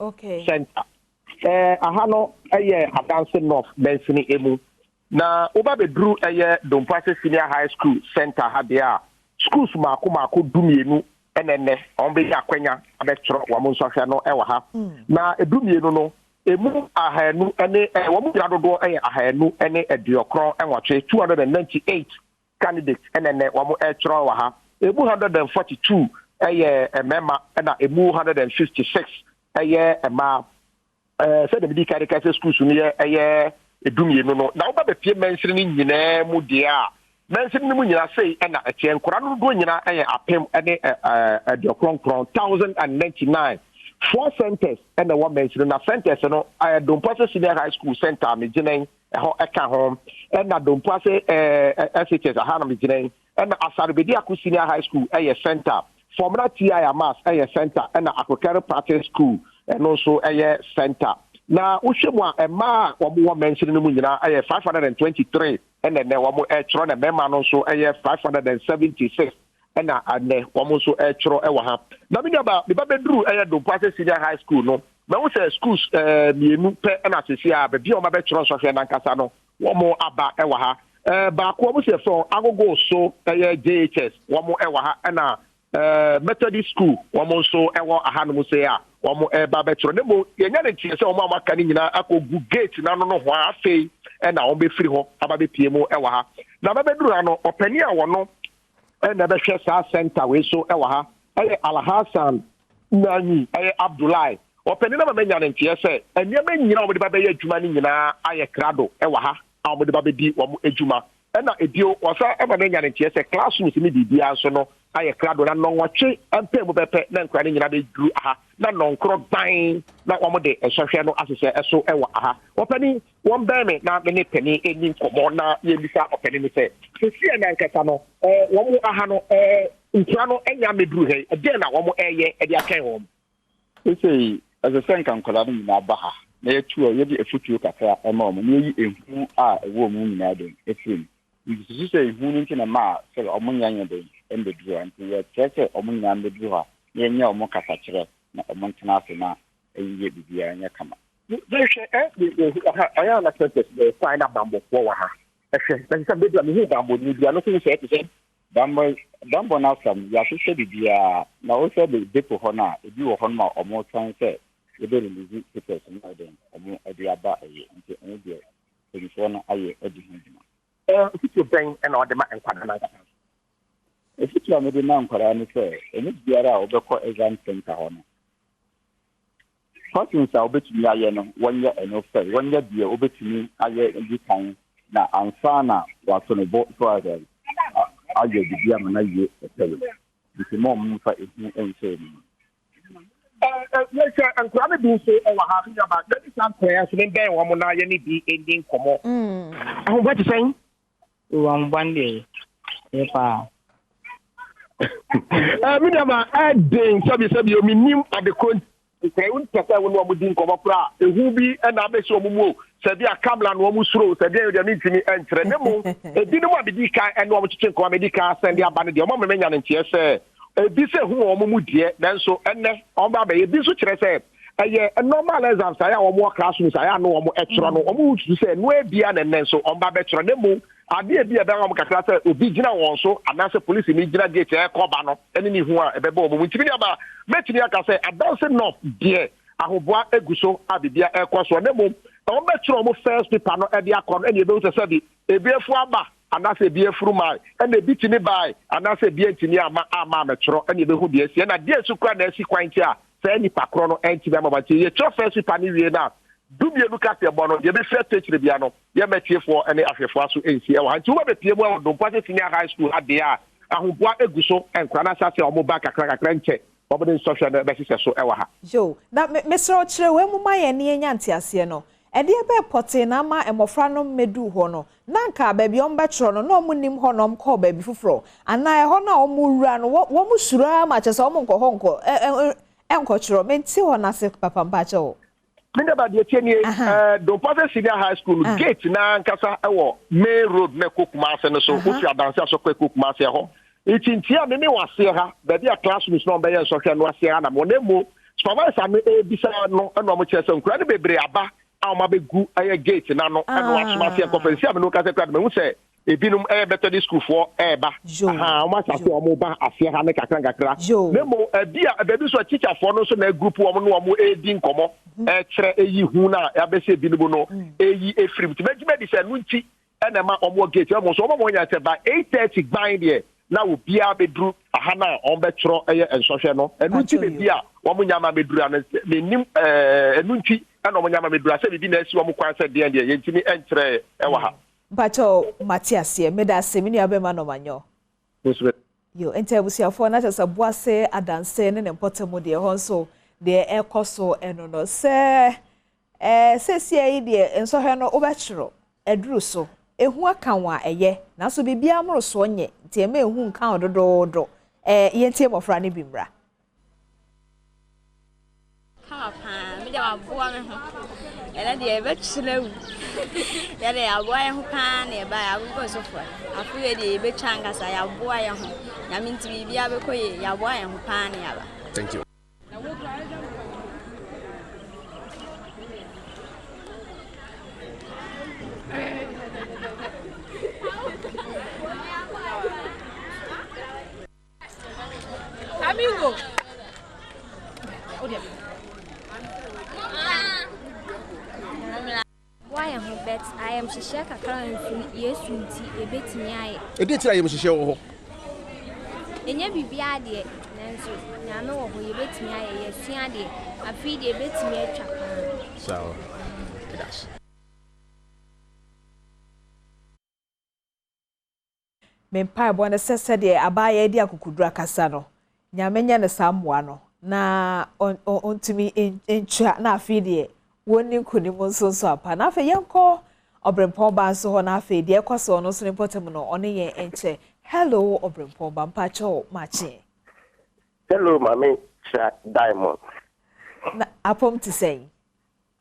Center. Ɛɛ aha no yɛ Adanse North mansini emu. Na woba bɛduru ɛyɛ Dompo ase Senior High School Center ha deɛ a, schools mmaako mmaako dumienu na ɛnnɛ wɔbɛnya akwanya abɛtwerɛ wɔn nsɔhwɛ no wɔ ha. Na dumienu no, Emu ahanu ne wɔn nyinaa dodoɔ yɛ 298, 298 candidates na ɛnɛ wɔretwerɛ wɔ ha. Emu 142 yɛ mmarima na emu 156 yɛ mmaa. Sɛdeɛ medi kan ka sɛ schools no yɛ ɛyɛ dumienu no, na woba bɛpie mansini no nyinaa mu deɛ a, Mansini no mu nyinaa sei na ɛteɛ, nkwadaa no dodoɔ nyinaa yɛ 1099, 1099. Four centers na ɛwɔ mansini na centers no Dompoase Senior High School center a megyina yi ɛhɔ ɛka ho, ɛna Dompoase SHS aha na megyina yi, ɛna Asare Bediako Senior High School ɛyɛ center, Fɔmena TI Amas ɛyɛ center, ɛna Akokɛre Practice School ɛno nso ɛyɛ center. Na wohwɛ mu a mmaa a wɔwɔ mansini no mu nyinaa ɛyɛ 523 ɛna ɛnɛ wɔn ɛretwerɛ na mmarima no nso ɛyɛ 576 ɛna ɛnɛ wɔn nso ɛretwerɛ ɛwɔ ha. Na me nuaba me ba bɛduru ɛyɛ Dompoase Senior High School no mahu sɛ schools ɛɛ mmienu pɛ ɛna sisi a baabi a wɔn abɛtwerɛ nsɔhwɛ nankasa no wɔn aba ɛwɔ ha. Ɛɛ baako wɔn sɛ fɛn agogo so ɛyɛ JHS wɔn ɛwɔ ha ɛna Eh, Methodist School, wɔn nso wɔ ahanom sei a wɔn reba abɛtwerɛ. Na mmom yɛnya ne nteɛ sɛ wɔn a wɔaka no nyinaa akɔgu gate no ano nohoa afei na wɔn bɛfiri hɔ aba bɛpie mu wɔ ha. Na bɛbɛduru ha no, ɔpanin a wɔno na ɛbɛhwɛ saa center wei so wɔ ha ɛyɛ Alhassan Nanyi, ɛyɛ Abdullahi. Ɔpanin no ama manya ne nteɛ sɛ nneɛma nyinaa a wɔde ba bɛyɛ adwuma no nyinaa ayɛ krado wɔ ha a wɔde ba bɛdi wɔn adwuma. Ɛna ebio, wɔsan ma no nya ne nteɛ sɛ classrooms ne biribiara nso no ayɛ krado na nnɔnwɔtwe mpaa mu pɛpɛ na nkwadaa no nyinaa bɛduru aha na nnɔnkorɔ gban na wɔde nsɔhwɛ no ahyehyɛ ɛso wɔ aha. Ɔpanin, wɔmbɛn me na me ne panin nni nkɔmmɔ na yɛmmisa ɔpanin no sɛ, seesei no ankasa no, wɔn aha no, nkwadaa no anya mmɛduru ha yi, ɛdeɛn na wɔreyɛ de atwɛn wɔn? Seesei, ɛsɛ sɛ anka nkwadaa no nyinaa ba ha na yɛtu yɛde afotuo kakra ma wɔn na yɛyi ehu a ɛwɔ wɔn mu nyinaa dɛn afiri mu. Mesusu sɛ ehu no nti na ɛmaa sɛ wɔn nyɛ nyɛ dɛn mmɛduru ha. Nti yɛkyerɛ sɛ wɔn nyinaa mmɛduru ha na yɛnyɛ wɔn kasakyerɛ na wɔn ntena ase na ɛnyɛ biribiara nyɛ kama. Hwɛ ɛ, ɛyɛ a na sɛntɛs bɛyɛ kwan na bammɔfoɔ wɔ ha. Hwɛ, na sɛ bɛduru a mehu bammɔni bi a, no nso hu sɛ ɛte sɛ Bammɔ, bammɔ no asɛm, yɛahwehwɛ biribiara, na wohwɛ de depo hɔ no a, ebi wɔ hɔnom a wɔretwɛn sɛ yɛbɛ release papers no na dɛn, wɔde aba ɛyɛ, nti ɛno deɛ mpanyinfoɔ no ayɛ adi ho dwuma. Afotuo bɛn na wode ma nkwadaa no ankasa nso? Afotuo a mede ma nkwadaa ne sɛ, wɔn mu biara a wɔbɛkɔ exam centre hɔ no, Questions a wobɛtumi ayɛ no wɔnyɛ ɛno fɛ, wɔnyɛ deɛ wobɛtumi ayɛ di kan na ansa na wato ne bo so ayɛ dɛn ayɛ biribi ama no awie pɛyɛ. Nti mo ɔmo mfa ehu nhyɛ wɔn mu. Yɛhwɛ nkwadaa no bi nso wɔ ha, me nuabaa, yɛne saa nkwadaa yi nso membɛn wɔn na yɛne bi nni nkɔmmɔ. Ahoboa te sɛn? O ahoboa no deɛ ɛyɛ paa. Me nuabaa, ɛden sɛbi sɛbi o, mennim adekoro. Sɛ wompɛ sɛ wo ne wɔn di nkɔmmɔ koraa a, ehu bi na abɛhyɛ wɔn mu o, sɛ bi a kamla na wɔn suro o, sɛ deɛn o deɛ mentumi nkyerɛ. Na mmom, ebinom a medi kan ne wɔn twetwe nkɔmmɔ a medi kan asɛn de aba no deɛ, wɔama manya no nteɛ sɛ ebi sɛ ehu wɔ wɔn mu deɛ, nanso ɛnnɛ wɔn ba abɛyɛ. Ebi nso kyerɛ sɛ ɛyɛ normal exams a ɛyɛ a wɔn wɔ classrooms a ɛyɛ a na wɔn twerɛ no, wɔn susu sɛ ɛno ara bi ara na ɛnnɛ nso wɔn ba bɛtwerɛ. Na mmom, Adeɛ bi a ɛbɛha wɔn kakra sɛ obi gyina wɔn so anaasɛ polisini gyina gate a ɛrekɔ ba no ne ne hu a ɛbɛba wɔn mu. Nti me nuabaa, mɛtumi aka sɛ Adanse North deɛ ahoboa gu so a biribiara ɛrekɔ soɔ na mmom wɔbɛtwerɛ wɔn first paper no de akɔ no ɛna yɛbɛhu sɛ sɛbi ebi afu aba anaasɛ ebi afuru mae ɛna ebi tumi bae anaasɛ ebi antumi amma amma ammɛtwerɛ ɛna yɛbɛhu deɛ asi ɛna deɛ nso kura na asi kwan nti a saa nipa korɔ no antumi amma nti yɛtwerɛ first paper no wie no a dumienu kaseɛbɔ no deɛ ɛbɛfiri akyirikyiri bia no Yɛmma atiefoɔ ne ahwɛfoɔ aso nsi wɔ ha. Nti wobɛbɛpie mu wɔ Dompoase Senior High School ha deɛ a, ahoboa gu so. Nkwadaa no ahyɛ aseɛ a wɔba kakra kakra nkyɛ wɔde nsɔhwɛ no bɛhyehyɛ so wɔ ha. Yo, na me, mesrɛ wo kyerɛ wei mu ma yɛn na yɛnya nteaseɛ no. Ɛdeɛ bɛn pɔtee na ama mmɔfra no mmɛduu hɔ no? Na anka baabi a wɔbɛtwerɛ no, na wɔnnim hɔ na wɔkɔɔ baabi foforɔ? Anaa ɛhɔ no a wɔrewura no, wɔ, wɔsuro ara ma kyerɛ sɛ wɔnkɔ hɔ nkɔ, ɛ, ɛ, ɛ, nkɔtwerɛ? Mente hɔ no ase papa, mpakyɛw. Me daba deɛ tie nie, eh, Dompase Senior High School no gate na ankasa wɔ main road na ɛkɔ Kumase no so, wofi Adanse Asɔkɔ ɛkɔ Kumase ɛhɔ. Nti nti a meme wɔ aseɛ ha, baabi a classrooms na wɔbɛyɛ nsɔhwɛ no aseɛ ha na mewɔ na mmom supervisor no ɛrebisa no ɛna wɔn kyerɛ sɛ nkura no bebree aba a wɔn abɛgu ɛyɛ gate n'ano ɛna wɔasoma aseɛ nkɔfɛ nsi a me no kasa kura no mehu sɛ Ebinom yɛ Methodist sukuufoɔ reba. Ahaa, wɔn ahyɛ aseɛ wɔn ba aseɛ ha ne kakra nkakra. Na mmom ɛbi a baabi nso a tikyafoɔ no nso na agrupu wɔn ne wɔn redi nkɔmmɔ ɛkyerɛ eyi hu no a abɛhyɛ ebinom no eyi efiri mu. Nti mɛgye madi sɛ ɛno nti ɛna ɛma wɔn wɔ gate. Ɛmu nso wɔn a wɔn nya sɛ by 8:30 gban deɛ na obiara bɛduru aha no a wɔbɛtwerɛ ɛyɛ nsɔhwɛ no. Ɛno nti na ebi a wɔn nya ma bɛduru ano menim ɛɛ ɛno nti ɛna wɔn nya ma bɛduru asɛ biribi na asi wɔn kwan sɛ deɛn deɛ yɛntumi nkyerɛ ɛwɔ ha. Mpakyɛw mate aseɛ. Medase me nua bɛma Nɔmanyɔ. Yo, nti abusuafoɔ na kyerɛ sɛ Boase Adanse ne ne mpɔtam deɛ ɛhɔ nso deɛ ɛrekɔ so ɛno no sɛ ɛɛ seesia yi deɛ nsɔhwɛ no wobɛtwerɛ aduru so ehu aka wo a ɛyɛ nanso biribiara mmorosoɔ nyɛ nti ɛmma ehu nka wo dodoodo ɛɛ yɛntie mmɔfra no bi mmra. Kama paa, me deɛ waboa me ho. Ɛnɛ deɛ yɛbɛkyerɛ awu. Yɛde yɛaboa yɛn ho paa na yɛbaeɛ agogo sofoɔ. Afe wei deɛ yɛbɛtwa ankasa, yɛaboa yɛn ho. Nyame nti biribiara bɛkɔ yie, yɛaboa yɛn ho paa na yɛaba. Thank you. Amigo. Boa yɛn ho but ayamhyehyeɛ kakra mfiri Yesu nti yɛbɛtumi ayɛ. Ɛdeɛn nti na ayamhyehyeɛ wɔ hɔ? Ɛnyɛ biribiara deɛ nanso Nyame wɔ hɔ yɛbɛtumi ayɛ yɛasua deɛ afei deɛ yɛbɛtumi atwa paa. Saa o, meda ase. Me mpaebɔ ne sɛ sɛdeɛ abaayewa yi de akokoduru akasa no, Nyame nyɛ no saa mmoa no na ɔntumi ntwa na afei deɛ wɔnni nkonim nso nso ampa. Na afei yɛnkɔ Ɔbrempɔn ba nso hɔ na afei deɛ ɛkɔ so ɔno nso ne mpɔtam no ɔne yɛn nkyɛ. Hello Ɔbrempɔn ba, mpakyɛw makye. Hello Maame Kyira Diamond. Na apɔm te sɛn?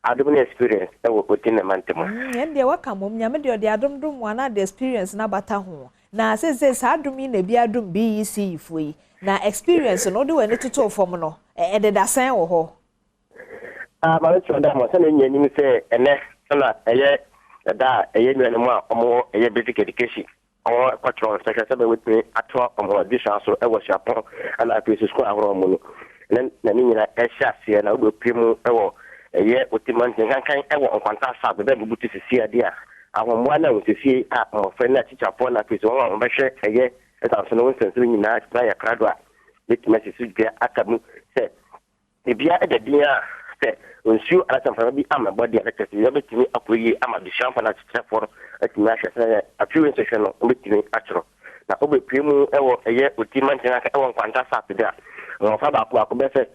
Adom ne experience wɔ Oti ne mantam ha. Mm ɛndeɛ waka mmom, Nyame deɛ ɔde adom dom wo anaa de experience no abata ho. Na seisei saa adom yi na ebi adom BECE foɔ yi. Na experience no wode w'ani totoo fam no, ɛdeda sɛn wɔ hɔ? Ah Maame Kyerɛ Diamond, sɛnea yɛn nyinaa nim sɛ ɛnɛ na ɛyɛ ɛda a ɛyɛ nuanom a wɔwɔ ɛyɛ basic education Wɔkɔkyerɛ wɔn sɔhwɛ sɛdeɛ wɔbɛtumi atoa wɔn adesua so wɔ suapɔn ɛna afei nso sukuu ahorow mu no. Na na ne nyinaa ɛhyɛ aseɛ na wobɛpue mu wɔ ɛyɛ Oti Mountain nkankan wɔ Nkwanta South baabi a bubutu sisi adeɛ a ahommoa ne ahosiesie a mmɔfra ne atikyafoɔ na afei nso wɔn a wɔbɛhwɛ ɛyɛ ɛsan so no wo nsɛnsɛm nyinaa ayɛ krado a bɛtumi asi so dua aka mu sɛ Biribiara da din a sɛ nsuo anaasɛ mframa bi ammɛbɔ deɛ a, na kyerɛ sɛ biribiara bɛtumi akɔ yie ama adesuafoɔ no akyerɛkyerɛfoɔ no atumi ahwɛ sɛdeɛ afe wei nsɔhwɛ no wɔbɛtumi atwerɛ. Na wobɛpue mu wɔ ɛyɛ Oti mantam aka wɔ Nkwanta South de a, mmɔfra baako baako bɛyɛ sɛ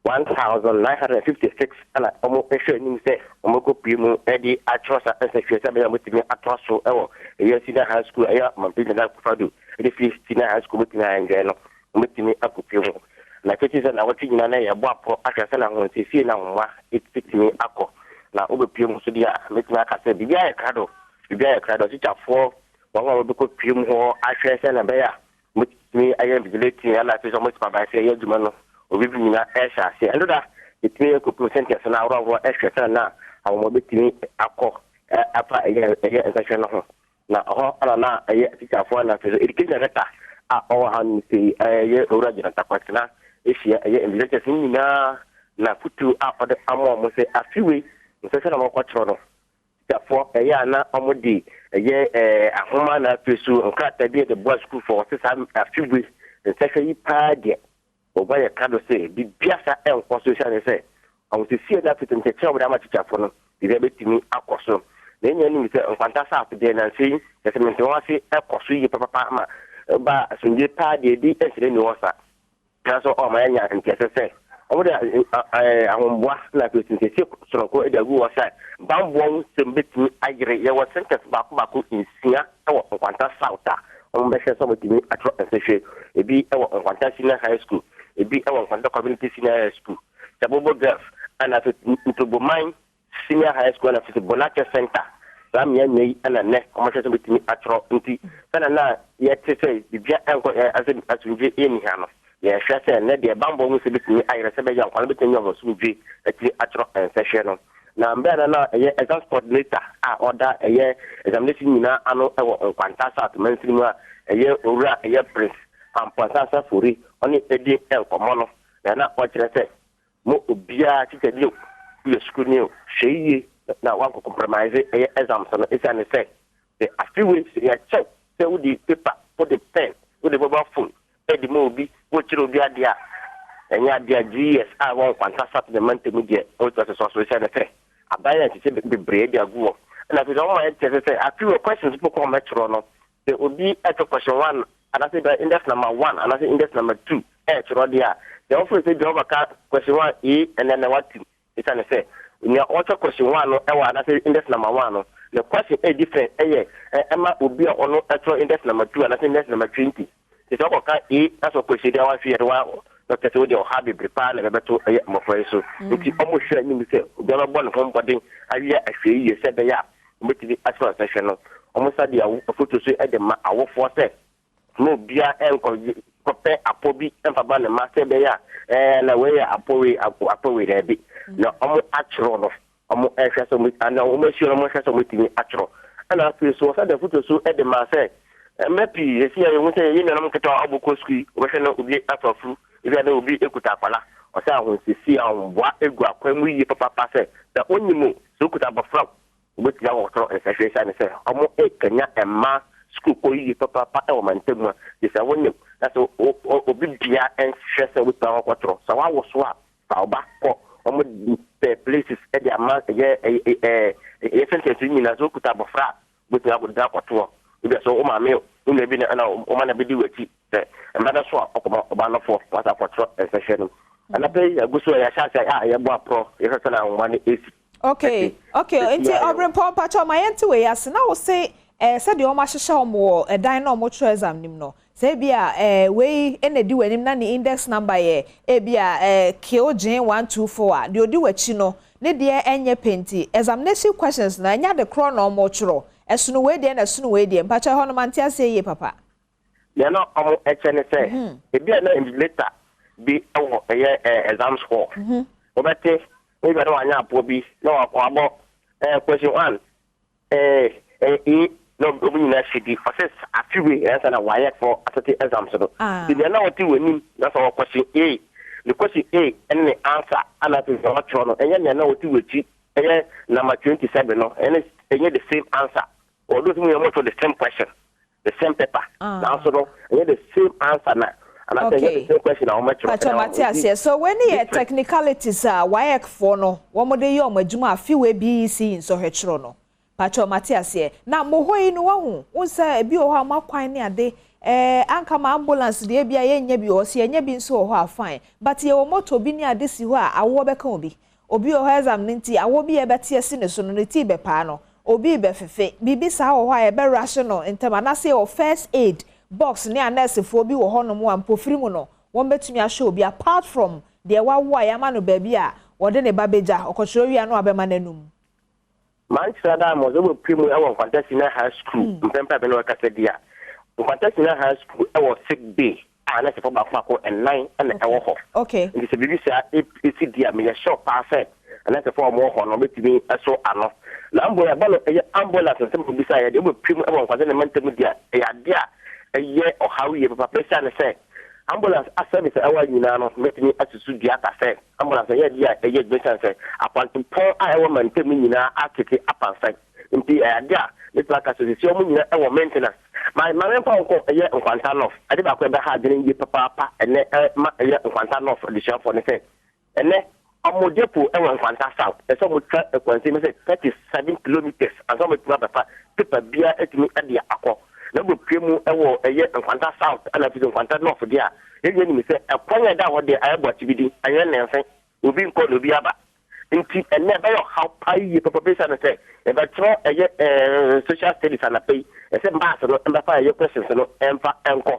1956 na wɔhwɛ anim sɛ wɔbɛkɔpue mu de atwerɛ saa nsɔhwɛ sɛ ɛbɛyɛ a wɔbɛtumi atoa so wɔ ɛyɛ Senior High School ɛyɛ Ɔmanpanin Nana Akufo-Addo de firi Senior High School wɔbɛtumi a enjoy no. wɔbɛtumi akɔpue mu. Na ɛfiti sɛ nnawɔtwe nyinaa na yɛbɔ apɔ ahwɛ sɛnea ahonsiesie ne ahommoa betumi akɔ. Na wobepue mu nso deɛ a, mɛtumi aka sɛ biribiara ayɛ krado. Biribiara ayɛ krado. Atikyafoɔ, wɔn a wɔbɛkɔpue mu hɔ ahwɛ sɛnea ɛbɛyɛ a wɔbɛtumi ayɛ invigilating ɛna afei sɛ wɔn supervise ɛyɛ adwuma no, obi bi nyinaa ɛrehyɛ aseɛ. Ɛno da, yɛtumi kɔpue mu sɛnkyerɛnse no aworɔworɔ ɛhwɛ sɛnea na ahommoa bɛtumi akɔ afa ɛyɛ ɛyɛ nsɛhwɛ no ho. Na ɛhɔ na na ɛyɛ atikyafoɔ na afei nso education director a ɔwɔ ha no sei ɛyɛ Owura Jonathan Kwatena ahyia ɛyɛ invigilators no nyinaa na afotuo a ɔde ama wɔn sɛ afe wei nsɛhwɛ na wɔkɔtwerɛ no tikyafoɔ ɛyɛ a na wɔde ɛyɛ ɛɛ ahoma na afei so nkrataa bi de boa sukuufoɔ wɔte saa afe wei nsɛhwɛ yi paa deɛ Wɔbɔ yɛn krado sɛ biribiara saa ɛnkɔ so esiane sɛ ahosiesie ne afei nkyerɛkyerɛ a wɔde ama akyerɛkyerɛfo no, biribiara betumi akɔ so. Na yɛn nyinaa nim sɛ Nkwanta South deɛ nnansa yi, kyerɛ sɛ mente-ho-ase kɔ so yiye papapa ma ɛba asomdwoe paa deɛ ebi nhyɛ nni hɔ saa. Nanso ɔma yɛanya ntease sɛ wɔde ahoboa na afei nsiesie soronko de agu hɔ sɛ bammɔ ho nsɛm betumi ayere. Yɛwɔ centres baako baako nsia wɔ Nkwanta South a wɔbɛhwɛ sɛ wɔbɛtumi atwerɛ nsɛhwɛ. Ebi wɔ Nkwanta Senior High School, ebi wɔ Nkwanta Community Senior High School, Kyabobo Girls, ɛna afei Ntoboman Senior High School ɛna afei Bonakyɛ Center. Saa mmeammea yi na nnɛ wɔhwɛ sɛ wɔbɛtumi atwerɛ. Nti sɛdeɛ na yɛte sɛ biribiara nkɔ asɛ asomdwoeɛ nni ha no, yɛhwɛ sɛ nnɛ deɛ bammɔ ho sɛ bɛtumi ayerɛ sɛ ɛbɛyɛ a nkwadaa no bɛtumi anya wɔn asomdwoeɛ atumi atwerɛ nsɛhwɛ no. Na mbrɛ na na ɛyɛ exams coordinator a ɔda ɛyɛ examination nyinaa ano wɔ Nkwanta South mansini mu a ɛyɛ Owura ɛyɛ Prince Amponsah Safori ɔne edi nkɔmmɔ no na na ɔkyerɛ sɛ mo obiara teacher bi o, woyɛ sukuuni o, hwɛ yie na woankɔ compromise ɛyɛ exams no esiane sɛ sɛ afe wei sɛ yɛkyɛw sɛ wode paper, wode pen, wode mobile phone de ma obi, wokyerɛ obi adeɛ a, ɛnyɛ adeɛ a GES a ɛwɔ Nkwanta South ne mantam deɛ wɔbɛtumi asosɔ so esiane sɛ aban ayɛ nhyehyɛ bebree de agu hɔ. Ɛna afei sɛ wɔma yɛte ase sɛ afe wɔ questions mpo kɔ wɔbɛtwerɛ no, sɛ obi ɛtwerɛ question one anaasɛ ebia index number one anaasɛ index number two ɛretwerɛ deɛ a, sɛ wofiri sɛ ebia wobɛka question one A ɛnɛ na watim. Esiane sɛ nea ɔkyɛ question one no wɔ anaasɛ index number one no, ne question yɛ different yɛ ɛma obi a ɔno ɛtwerɛ index number two anaasɛ index number 20. Nti sɛ ɔkɔka A na sɛ ɔkɔ akyiri deɛ wahwe yɛ de wa na ɔkyerɛ sɛ wodeɛ ɔhaw bebree paa na ɛbɛbɛto ɛyɛ mmɔfra yi so. Nti wɔn hwɛ anim sɛ obiara bɛbɔ ne ho mmɔden ayɛ ahwɛyie sɛ ɛbɛyɛ a wɔbɛtumi asɔ nsɛhwɛ no. Wɔn sa de afotuo so de ma awofoɔ sɛ Mma obiara nkɔ kɔpɛ apɔ bi mfa ba ne mma sɛ ɛbɛyɛ a ɛɛ na wei yɛ apɔ wei apɔ wei daabi. Na wɔn atwerɛ no wɔn ɛhwɛ sɛ wɔn ana wɔn asua no wɔn hwɛ sɛ wɔn atumi atwerɛ. Ɛna afei so wɔsan de afotuo so de maa sɛ mmerɛ pii esi a yɛhu sɛ yɛn nuanom nketewa a wɔkɔ sukuu yi wɔbɛhwɛ na obi afa afuru ebi a na obi ekuta akwadaa ɔsɛ ahosiesie ahoboa egu akwan mu yie papaapa sɛ sɛ onyim o sɛ okuta abɔfra o Wobɛtumi akɔtɔ nsahwɛ esiane sɛ wɔrekanya mmaa sukuukɔ yiye papaapa wɔ mantam a, gye sɛ wonim na sɛ obi bia nhwɛ sɛ wobɛtumi akɔkɔtɔ. Sɛ woawo so a, fa wo ba kɔ. Wɔpɛ places de ama ɛyɛ ɛyɛ centers nyinaa. Sɛ wokuta abɔfra a, wobɛtumi akɔde akɔtoɔ. Ebia sɛ wo maame o, wo nua bi na ɛna woma no bɛdi w'akyi. Sɛ mma no so a, ɔkɔma ɔba no foɔ, wasa akɔtwerɛ nsɛhwɛ no. Anapa yi, agu so a yɛahyɛ ase a yɛbɔ aporɔ, yɛhwɛ sɛnea nwoma no ɛsi. Okay okay nti ɔbrempɔn mpakyɛw ma yɛnte wei ase na wo se eh, sɛdeɛ wɔn ahyehyɛ wɔn wɔ ɛdan na wɔn twerɛ exam nim no sɛ ebi a eh, wei na edi w'anim na ne index number yɛ ebi a eh, keo gyen 124 a deɛ odi w'akyi no ne deɛ ɛnyɛ pɛ nti examination questions no ɛnyɛ ade korɔ na wɔn twerɛ ɛsono wei deɛ na ɛsono wei deɛ mpakyɛw ɛhɔ no mante aseɛ yie papa. Nea na wɔkyɛ ne sɛ, ebia na invigilator bi wɔ ɛyɛ exams hall. Wobɛte, ebia na wanya apoɔ bi na wabɔ question one, ɛɛ A na wɔn nyinaa si bi. Ɔsɛ afe wei ɛyɛ sɛ na wayɛ fɔ asɛte exams no. Nti nea na ɔte w'anim na sɛ ɔwɔ question A, ne question A ɛne ne answer ana afei nea ɔtwerɛ no ɛnyɛ nea na ɔte w'akyi ɛyɛ number 27 no ɛne ɛnyɛ the same answer. Although sɛ mo nyinaa motwerɛ the same question. the same paper nanso no ɛnyɛ the same answer na anaasɛ ɛnyɛ the same question na wɔn kyerɛ. Pakyɛ mate aseɛ so wei ne yɛ technicalities a WAEC foɔ no wɔn de yɛ wɔn adwuma afe wei BEC nsɔhwɛ kyerɛ no pakyɛ mate aseɛ na mo hɔ yi no wahu wohu sɛ ebi wɔ hɔ a mo akwan ne ade ɛɛ anka ma ambulance deɛ ebi a yɛnnya bi wɔ hɔ sɛ yɛnya bi nso wɔ hɔ a fine but yɛwɔ motor bi ne ade si hɔ a awoɔ bɛka obi Obi wɔ hɔ exam no nti awɔ bi a ɛbɛte asi ne so no ne ti rebɛpaa no, obi rebɛfefe, biribi saa wɔ hɔ a yɛbɛ rush no ntɛm anaasɛ yɛwɔ first aid box ne anɛɛsefoɔ bi wɔ hɔnom a mpofiri mu no wɔbɛtumi ahwɛ obi apart from deɛ wawo a yɛama no baabi a wɔde ne ba bɛgya, ɔkɔkyerɛ wie a na wabɛma no anum? Mankyerɛ da a Mose wɔ mu wɔ Nkwanta Senior High School mpɛmpɛ a me ne wo rekasa di a, Nkwanta Senior High School wɔ sick bay a nɛɛsefoɔ baako baako nnan na ɛwɔ hɔ. Nti sɛ biribi saa si di a, meyɛ sure paa sɛ nɛɛsefoɔ a wɔwɔ hɔ no wɔbɛtumi so ano. Na mbom ɛba no ɛyɛ ambulance nsɛm a wobisaeɛ deɛ, wobɛpue mu wɔ Nkwanta ne mantam di a, ɛyɛ adeɛ a ɛyɛ ɔhaw yie papaapa ɛsiane sɛ ambulance service a ɛwɔ ha nyinaa no mɛtumi asusu dua aka sɛ Ambulance ɛyɛ adeɛ a ɛyɛ adwuma ɛsiane sɛ akwantempɔn a ɛwɔ mantam no nyinaa atete apansan nti ɛyɛ adeɛ a mɛtumi aka sɛ seesei wɔn nyinaa ɛwɔ maintenance. Ma ma memfa wo nkɔ ɛyɛ Nkwanta North. Ade baako a ɛbɛha adwene yie papaapa ɛnnɛ ɛma ɛyɛ Nkwanta North adesuafoɔ ne sɛ ɛnnɛ wɔn depot ɛwɔ Nkwanta South. Ɛsɛ sɛ wɔtwa akwansin bɛyɛ sɛ 37 kilometres ansa wɔatumi abɛfa paper biara atumi de akɔ. Na wobɛpue mu wɔ ɛyɛ Nkwanta South ɛna afei nso Nkwanta North deɛ a, yɛn nyinaa nim sɛ ɛkwan a ɛda hɔ deɛ ayɛ boakyibidi, anyɛ nnɛnse, obi nkɔ na obi aba. Nti ɛnnɛ ɛbɛyɛ ɔhaw paa yie papa esiane sɛ yɛbɛtwerɛ ɛyɛ ɛɛ social studies anapa yi, ɛsɛ maths no mbɛfa ɛyɛ questions no ɛmfa nkɔ.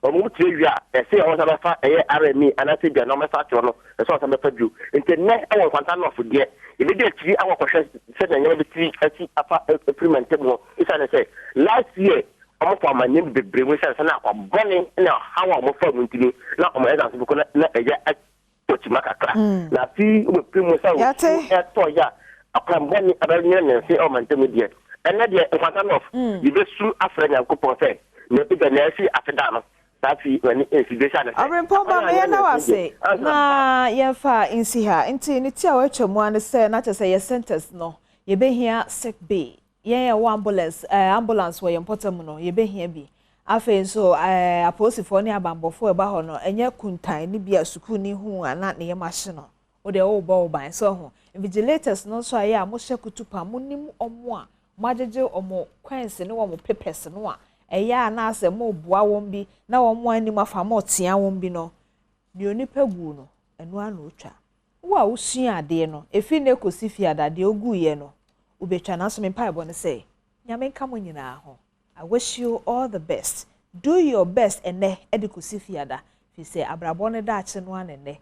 Wɔn twerɛ wie a, ɛsɛ wɔn san bɛfa ɛyɛ RME anaasɛ ebia na wɔbɛfa atwerɛ no, ɛsɛ wɔn san bɛfa bio. Nti ɛnnɛ ɛwɔ Nkwanta North deɛ, yɛbɛdi akyiri akɔ akɔhwɛ sɛdeɛ nneɛma bɛsi asi afa afiri mantam hɔ esiane sɛ last year wɔn kɔ amanneɛ bebree mu esiane sɛ na akwa bɔne ne ɔhaw a wɔn fa mu nti no na wɔn exams bɛkɔ na na ɛyɛ atɔ kyima kakra mm. Na afei wobɛpere mu sɛ osuo ɛtɔ yɛ a akwan bɔne abɛnyɛ ne nse ɛwɔ mantam deɛ ɛnɛ deɛ Nkwanta North mm. Yɛbɛsu afrɛ Nyankopɔn sɛ na ebia na asi afeda no saa fi w'ani nsi bi esiane sɛ Ɔbrempɔn ba akwan a meyɛ anyɛ na ne nse wase deɛ ansa na yɛmfa nsi ha nti ne ti a watwa mu ara ne sɛ na kyerɛ sɛ yɛ centers no yɛbɛhia sick bay Yɛn a yɛwɔ ambulance ɛɛ ambulance wɔ yɛn mpɔtam no, yɛbɛhia bi. Afei nso ɛɛ apolisifoɔ ne abanbɔfoɔ a ɛba hɔ no, ɛnyɛ kuntan ne bi a sukuuni hu a na ne yam ahye no. Wo deɛ worebɔ wo ban. So ahu? Invigilators no nso a ɛyɛ a mohyɛ kutupa, monim wɔn a moagyegye wɔn coins ne wɔn papers no a, ɛyɛ a na asɛ moreboa wɔn bi na wɔn anim afa moretea wɔn bi no, deɛ onipa guu no, ɛno ara na ɔtwa. Wo a wosua adeɛ no, ɛfiri nnɛ kɔsi fiada, deɛ woguiɛ no, wobɛtwa. Nanso me mpaebɔ ne sɛ, Nyame nka mo nyinaa ho. I wish you all the best. Do your best ɛnnɛ de kɔsi fiada, firi sɛ abrabɔ no daakye no ara na ɛnnɛ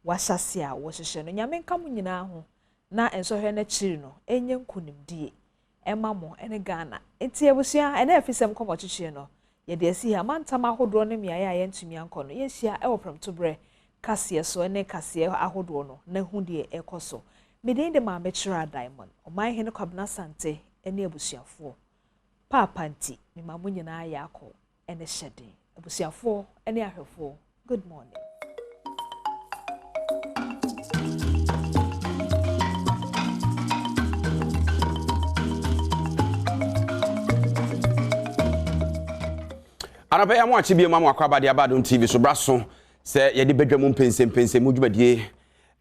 woahyɛ aseɛ a wohyehyɛ no. Nyame nka mo nyinaa ho na nsɔhwɛ no akyiri no, ɛnyɛ nkunimdie. ɛma mo ne Ghana. Nti abusua, ɛnɛ afisɛm nkɔmmɔkyekyeɛ no, yɛde asi ha. Mantam ahodoɔ ne mmeaeɛ a yɛantumi ankɔ no, yɛnhyia wɔ prɛmtoberɛ kaseɛ so ne kaseɛ ahodoɔ no na hu deɛ ɛrekɔ so. Me din de Maame Kyerah Diamond, Ɔmanhene Kwabena Asante ne abusuafoɔ. Paapa nti, mema mo nyinaa yaakɔ ne hyɛden. Abusuafoɔ ne ahwɛfoɔ, good morning. Anɔpa yi amoakye bio ma mo akɔ abade aba Adom TV so bra so sɛ yɛde badwa mu mpɛnsɛmpɛnsɛmu dwumadie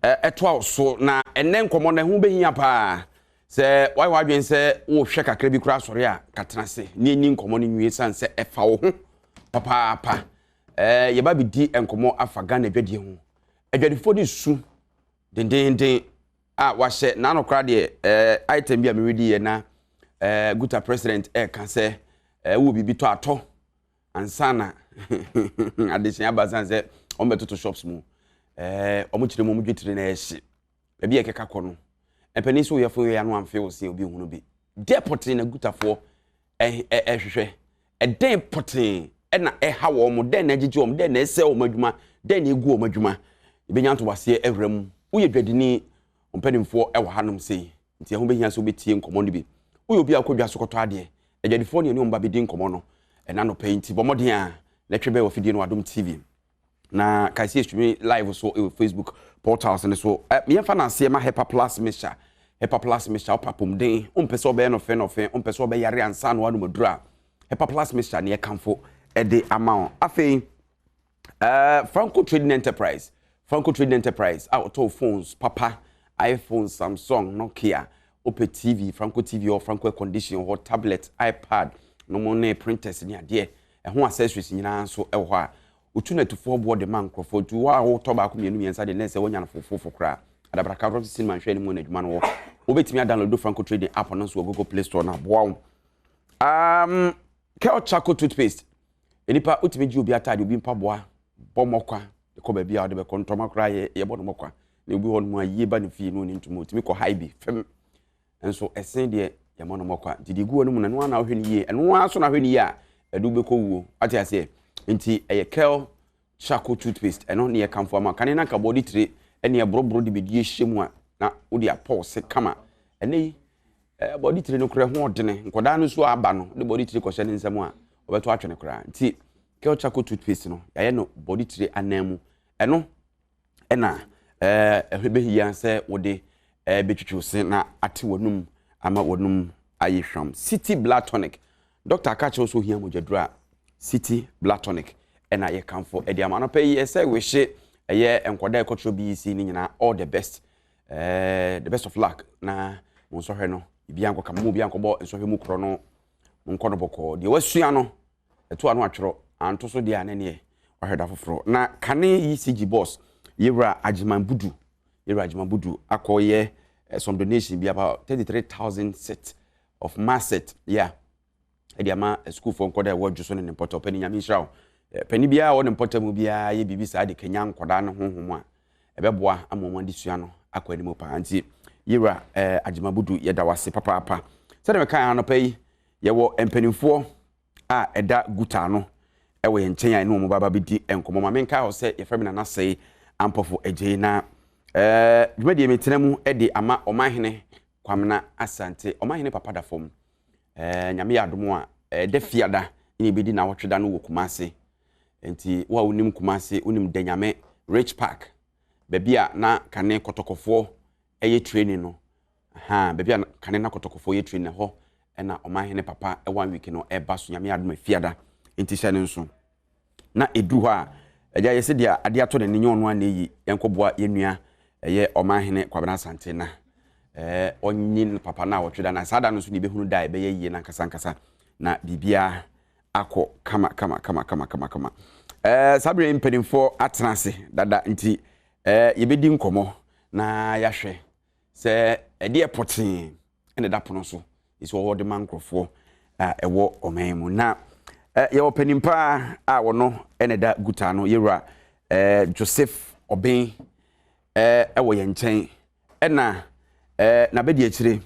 ɛtoa wo so na ɛnɛ nkɔmmɔ no ɛho bɛhia paa Sɛ woayɛ w'adwene sɛ worehwɛ kakra bi koraa asɔre a, ka tena ase na yɛnni nkɔmmɔ no nwie sane sɛ ɛfa wo ho papaapa. Ɛɛ yɛba bɛdi nkɔmmɔ afa Ghana adwadie ho. Adwadifoɔ de su dendenden a wahyɛ n'ano koraa deɛ ɛɛ item bi a meredi yɛ na ɛɛ Guta president ɛreka sɛ ɛɛ wowɔ biribi tɔ atɔ ansa na adesua aba sane sɛ wɔn bɛtoto shops mu ɛɛ wɔn kyerɛ mu wɔn dwetire na ɛhye. Baabi a ɛkeka kɔ no, mpanin sɛ oyɛfo yɛ ano amfe wo se obi nhunu bi. Deɛ pɔtee na Gutafoɔ ɛhwehwɛ? Ɛdɛn pɔtee na ɛha wɔn? Dɛn na ɛgyegye wɔn? Dɛn na ɛsɛe wɔn adwuma? Dɛn na egu wɔn adwuma? Yɛbɛnya ntoboaseɛ awura mu. Woyɛ dwadini, mpanimfoɔ wɔ hanom sei, nti ɛho bɛhia sɛ wobɛtie nkɔmmɔ no bi. Woyɛ obi a wokɔ dwa so kɔtɔ adeɛ, adwadifoɔ ne ɛne wɔn ba bɛdi nkɔmmɔ no ɛna anɔpa yi, nti bɔ mmɔden a na twe bɛn wɔ afidie no Adom TV. Na kae sɛ yɛstream live so wɔ Facebook portals no so. Eh, yɛmfa no aseɛ ma Hepa Plus Mixture. Hepa Plus Mixture, wopɛ apɔmuden, wompɛ sɛ ɔbɛyɛ nɔfe nɔfe, wompɛ sɛ ɔbɛyare ansa na woanom aduro a, Hepa Plus Mixture ne yɛkamfo de ama wo. Afei, uh, Franco Trading Enterprise. Franco Trading Enterprise a wɔtɔn phones papa, iPhone, Samsung, Nokia, wopɛ TV, Franco TV hɔ, Franco air condition hɔ, tablet, iPad, nom ne printers ne adeɛ. Ɛho accessories nyinaa nso wɔ hɔ a Wotu no atufoɔ boɔ de ma nkurɔfoɔ nti wo a wotɔ baako mmienu mmiɛnsa deɛ na ɛsɛ woanya no fofoofo koraa. Adabraka Roxy Cinema nhwɛ anim na adwuma no wɔ. Wobɛtumi adownload Franco Trading app no nso wɔ Google Play Store na aboa wo. Um, Kel Charcoal Toothpaste. Nipa wotumi gye obi ataade, obi mpaboa, bɔ mmɔkwa. De kɔ baabi a wode bɛkɔ ntɔma koraa yɛ yɛbɔ no mɔkwa. Na obi hɔ nom a yie ba ne fie no ɔni ntoma ɔtumi kɔ hae bi fam. Nso ɛsen deɛ yɛmmɔ no mɔkwa. Nti deɛ egu w'anum no ɛno ara na wohwɛ no yie. Ɛno ara so na ahwɛ no yie a ɛde wobɛkɔ wuo. Wate aseɛ? Nti ɛyɛ curl charcoal toothpaste ɛno ne yɛkamfo ama. Kane na nka bɔde tire ɛne ɛborɔborɔ de bɛdi ahyɛ mu a na wode apɔ wo se kama. Ɛnɛ yi ɛɛ bɔde tire no koraa ho ɔdene. Nkɔdaa no nso aba no de bɔde tire kɔhyɛ ne nsam a ɔbɛto atwene koraa. Nti curl charcoal toothpaste no yɛayɛ no bɔde tire anan mu. Ɛno ɛna ɛɛ ɛho bɛhia sɛ wode ɛɛ bɛtwitwi se na ate w'anum ama w'anum ayɛ hwam. City blood tonic Doctor aka kyerɛ wo sɛ ohia mogyaduro a, City Blood Tonic ɛna yɛkamfo ɛde ama. Anɔpa yi ɛsɛ wehye ɛyɛ nkwadaa ɛkɔtwerɛ BEC ne nyinaa all the best. Eh, the best of luck na mo nsɔhwɛ no biribiara nkɔ kama mo obiara nkɔbɔ nsɔhwɛ mu korɔ no mo nkɔ no bɔkɔɔ deɛ wasua no ɛto ano atwerɛ anto so deɛ a ne neɛ wahwɛ da foforɔ na kane ECG boss yɛwura Agyeman Budu yɛwura Agyeman Budu akɔyɛ eh, some donation bi about 33,000 set of Masset, yeah, ɛde ama sukuufoɔ nkɔda ɛwɔ adwo so ne ne mpɔtɔ. Ɔpɛni Nyame nhyira wo. Panin biara a ɔwɔ ne mpɔtam mu biara yɛ biribi saa de kanya nkɔdaa no honhom a, ɛbɛboa ama wɔn adesua no akɔ anim paa. Nti yɛwura eh, Agyema Budu yɛda wo ase papaapa. Sɛdeɛ mekae anɔpa yi, yɛwɔ mpanimfoɔ a ɛda guta ano ɛwɔ yɛn nkyɛn a ɛne wɔn baba bɛdi nkɔmmɔ. Ma menkae hɔ sɛ yɛfrɛ me Nana Sɛe Ampɔfo Agyei na eh, dwumadie metena mu de ama ɔmanhene Kwamena Asante, Ɔmanhene Papa da fam. Eh, Nyame yɛ adom a, eh, da fiada na yɛbɛdi naawɔtwe da no wɔ Kumase. Nti, wo a wonim Kumase, wonim Danyame Rich Park, baabi a na kane kɔtɔkɔfoɔ ɛyɛ training no. Aha, baabi a kane na kɔtɔkɔfoɔ yɛ training hɔ ɛna Ɔmanhene Papa one week no ɛba so, Nyame yɛ adom a fiada. Nti hyɛ no nso. Na ɛduru hɔ a, agya yɛsɛ deɛ adeɛ atɔ n'ani nyɛ ɔno a na ɛyi, yɛnkɔboa yɛn nua ɛyɛ Ɔmanhene Kwabena Asante na ɛɛ ɔnye no papa no a ɔtwe da na saa da no nso na yɛbɛhunu da a ɛbɛyɛ yie no ankasa ankasa na biribiara akɔ kama kama kama kama kama kama. Ɛɛ saa berɛ yi mpanimfoɔ atena ase dada nti ɛɛ yɛbɛdi nkɔmmɔ na yɛahwɛ sɛ ɛdeɛ pɔtee na ɛda pono so ɛsɛ wɔde ma nkurɔfoɔ a ɛwɔ ɔman mu na yɛwɔ panin paa a wɔno na ɛda guta no yɛwura Joseph Ɔben ɛwɔ yɛn nkyɛn ɛna n'abɛdi akyire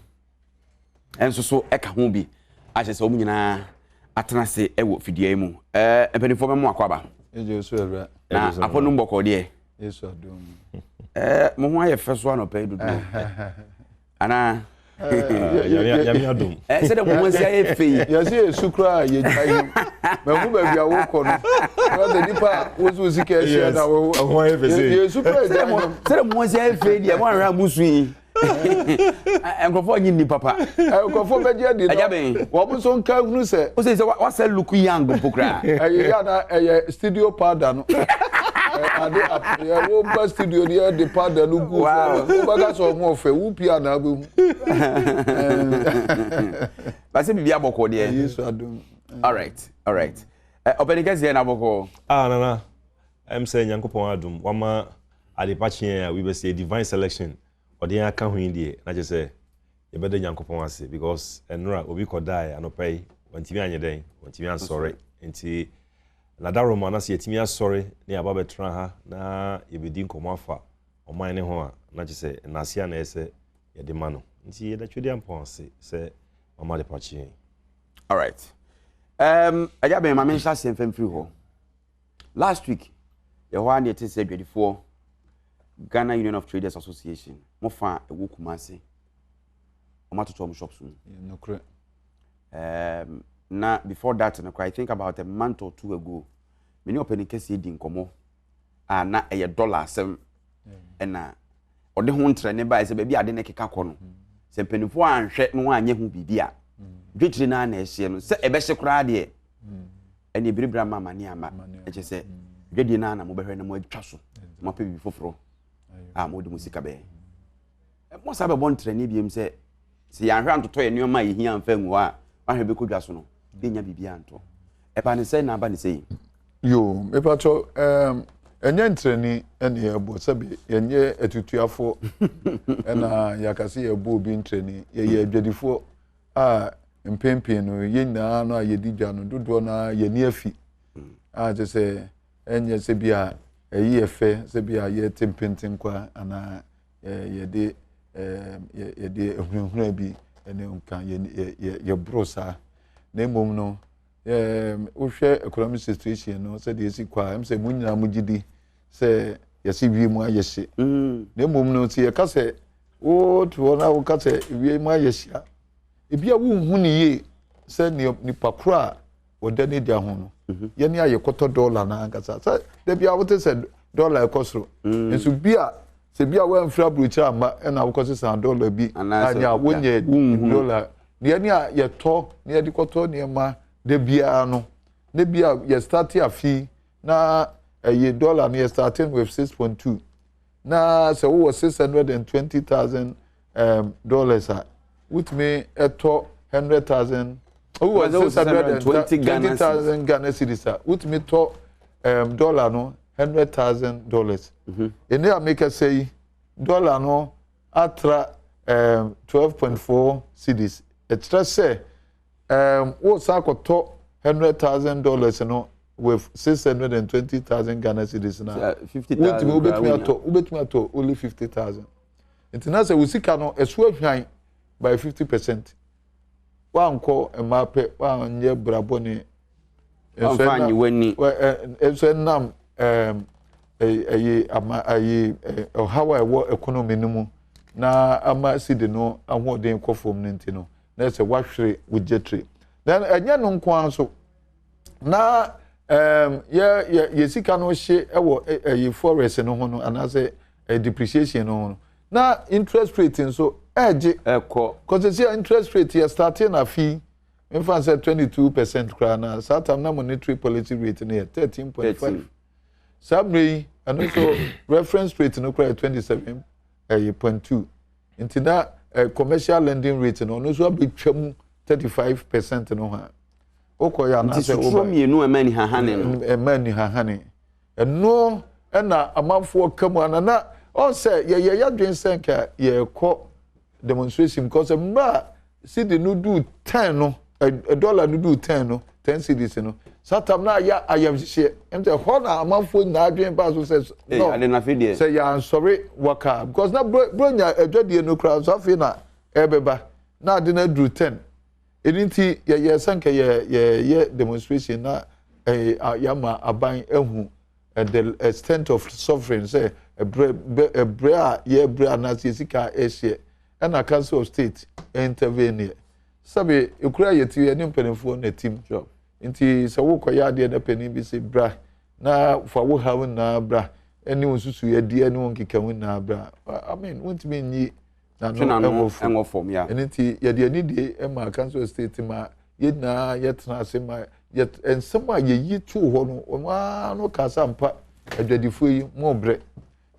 nso so ɛka ho bi ahyɛ sɛ wɔn nyinaa atena ase ɛwɔ fidua yi mu mpanimfoɔ bɛmo akɔ aba na apɔnum bɔkɔɔ deɛ mo ho ayɛ fɛ so anɔpɛ yi dodo anaa nyame adom sɛdeɛ mo ho asi ayɛ fɛ yi yɛsɛ yɛsu koraa yɛgya yi mahu baabi a wokɔ no sɛ nipa a woso sika ahyia na yɛsu koraa yɛgya yi sɛdeɛ mo ho asi ayɛ fɛ yi deɛ moanhwɛ a mosu yi nkurɔfoɔ nye nni papa nkurɔfoɔ bɛgye adi no wɔn nso nka hunu sɛ wosɛ sɛ wasɛ look young mpo koraa ɛyɛ yɛ ana ɛyɛ studio powder no ade yɛ wo ba studio ni yɛ de powder no gu so wo bɛka sɛ ɔho ɔfɛ wo pia na abɛhu basɛ biribi abɔkɔ deɛ yesu adom all right all right ɔpɛni kɛseɛ na abɔkɔ ah nana ɛm sɛ nyankopɔn adom wama adepa kyeɛ a wibɛsɛ divine selection ɔde yɛn aka ho yi deɛ na kyerɛ sɛ yɛbɛda Nyankopɔn ase because ɛnora obi kɔdaeɛ anɔpa yi wantumi anyɛ dɛn wantumi ansɔre nti nadaroma na sɛ yɛtumi asɔre ne yɛaba bɛtena ha na yɛbɛdi nkɔmmɔ afa ɔman ne ho a na kyerɛ sɛ nnase a na ɛyɛ sɛ yɛde ma no nti yɛda Twedeampɔn ase sɛ wama adepa kye yɛn. Alright. Um, agya bɛn ma menhyɛ aseɛ mfa mfiri hɔ. Last week, yɛhɔ ara na yɛte sɛ adwadifoɔ Ghana Union of Traders Association mo fa a ɛwɔ Kumasi wɔn atoto wɔn shops mu. Nokorɛ. Um, na before that no I think about a month or two ago me ne ɔpanin kɛseɛ di nkɔmmɔ a na ɛyɛ dɔla asɛm ɛna ɔde ho ntrɛne baeɛ sɛ baabi ade no keka kɔ no sɛ mpanimfoɔ anhwɛ na wɔanyɛ ho biribi a dwetire no ara na ɛhyeɛ no sɛ ɛbɛhye koraa deɛ ɛne ebiribiri ama amane ama ɛkyɛ sɛ dwadie no ara na mobɛhwɛ na moatwa so moapɛ biribi foforɔ a mode mo sika bɛyɛ mo saa bɛbɔ ntrɛne biom sɛ sɛ yɛanhwɛ antotɔ yɛ nneɛma a yɛhia amfa ngu hɔ a wahwɛ bɛkɔ dwa so no yɛnya biribi antɔ ɛba ne sɛ na aba ne sɛ yi Yoo, mepakyɛw, ɛɛm, ɛnyɛ ntrani ɛna yɛbɔ, sɛbi yɛnyɛ atutuafoɔ ɛna yɛaka sɛ yɛbɔ obi ntrani, yɛyɛ adwadifoɔ a mpɛn pii no yɛn nyinaa no a yɛdi dwa no dodoɔ no ara yɛni afi a kyerɛ sɛ ɛnyɛ sɛ bi a. ɛyi yɛ fɛ sɛ bi a yɛte mpentenkwa anaa yɛde yɛde ahunahuna bi ne nka yɛboro saa. Na mmom no, wohwɛ economic situation no sɛdeɛ ɛsi kɔ a, ɛm sɛ mo nyinaa mo gye di sɛ yɛse wiem ayɛ hye. Mm. Na mmom no, sɛ yɛka sɛ wote hɔ na woka sɛ wiem ayɛ hye a, ebi a wonhu ne yie sɛ nipa koro a wɔda ne dwa ho no mhm. yɛne a yɛkɔtɔ dɔla no ankasa sɛ da bi a wote sɛ dɔla ɛkɔ soro mm. nso bi a sɛ bi a woamfiri aburokyerɛ amma ɛna wokɔsesa dɔla bi anyɛ a wonyɛ dɔla yɛne a yɛtɔ na yɛde kɔtɔ nneɛma da biara no na bi a yɛstarte afi na ɛyɛ dɔla no yɛstarte no with 6.2 na sɛ wowɔ 620,000 um, dollars a wotumi tɔ 100,000 wowɔ 620,000 Ghana cedis a wotumi tɔ um, dollar no 100,000 dollars. Ɛne a mekasa yi dollar no atra um, 12.4 cedis. Ɛkyerɛ sɛ um, wosan akɔtɔ $100,000 no with 620,000 Ghana cedis na wotumi wobɛtumi atɔ wobɛtumi atɔ only 50,000. Nti na sɛ wo sika no ɛso ahwan by 50%. Wankɔ mmaa pɛ, wanyɛ bra bɔne. Wamfa anyi w'ani. Nso ɛnam ɛyi ama ɛyi ɔhaw a ɛwɔ economy no mu na ama cedi no ahoɔden kɔ fam no nti no na ɛsɛ wahwere wo gyetire. Na ɛnyɛ no nko ara nso na yɛ yɛ yɛ sika no hye wɔ ɛyi forex no ho no anaasɛ depreciation no ho no na interest rate nso ɛregye. Ɛkɔ. Kɔsɛsi interest rate yɛ starting na fi nfa sɛ 22% koraa na saa tam na monetary policy rate no yɛ 13.5. Saa mmerɛ yi ɛno nso reference rate no koraa yɛ 27 ɛyɛ point two nti na eh, commercial lending rate no ɔno nso abɛtwa mu 35% no ho a wokɔ yɛ anaasɛ woba. Nti suturo mmienu ɛma nihahane no. Ɛma nihahane ɛno ɛna amanfoɔ ka mu ana na ɔn sɛ yɛyɛ yɛadwen sɛ nka yɛrekɔ demonstration because mmerɛ a cedi no duu 10 no dollar no duu 10 no 10 cedis no saa tam na ayɛ ayamhyehyeɛ ɛm sɛ hɔ na amanfoɔ nyinaa adwen baa so sɛ no sɛ yɛansɔre waka because na bronya adwadie no koraa nso afei na ɛbɛba na ade no aduru 10 ɛno nti yɛyɛ sɛ nka yɛyɛ demonstration na yɛama aban ahu the extent of suffering sɛ ɛbrɛ ɛbrɛ a yɛbrɛ anaasɛ yɛ sika ɛhyeɛ ɛna council of state intervene yɛ sɛbe ekura yɛ ti yɛ ne mpanimfoɔ na tim nti sɛ wokɔyɛ adeɛ na panin bi sɛ bra na fa wo haw nyinaa bra ɛne wo nsusu yɛdeɛ ne wo nkeka ho nyinaa bra. I mean wontumi nyi n'ano ɛwɔ fam. Ɛno nti yɛde anidie ma council of state ma yɛn nyinaa yɛtena ase ma yɛ nsɛm a yɛyi too hɔ no wɔn ara no kaa sɛ ampa adwadifoɔ yi mo brɛ.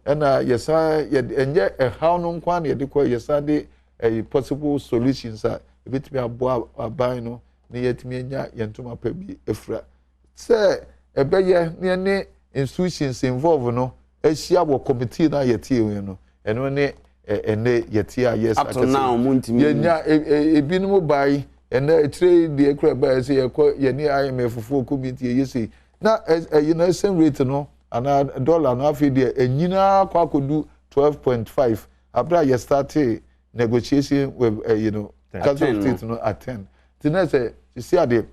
Ɛna yɛsan yɛde ɛnyɛ ɛhaw no nko ara na yɛde kɔ, yɛsan de ɛyi possible solutions a ebetumi aboa aban no na yɛatumi anya yɛn ntoma pa bi afira. Sɛ ɛbɛyɛ na yɛne institutions involve no ahyia wɔ committee no a yɛte ho no, ɛno ne ɛnɛ yɛte a yɛsa Up to now, montumi. Yɛnya ebinom bae ɛnɛ akyire yi deɛ kura bae sɛ yɛkɔ yɛne IMF foɔ kɔ meeting yɛyɛ sei na ɛyi no exchange rate no anaa dollar no afei deɛ ɛnyinaa kɔ akɔdu 12.5 abere a yɛ startee negotiation with ɛyi no Council of State no at 10 nti na sɛ sisi adeɛ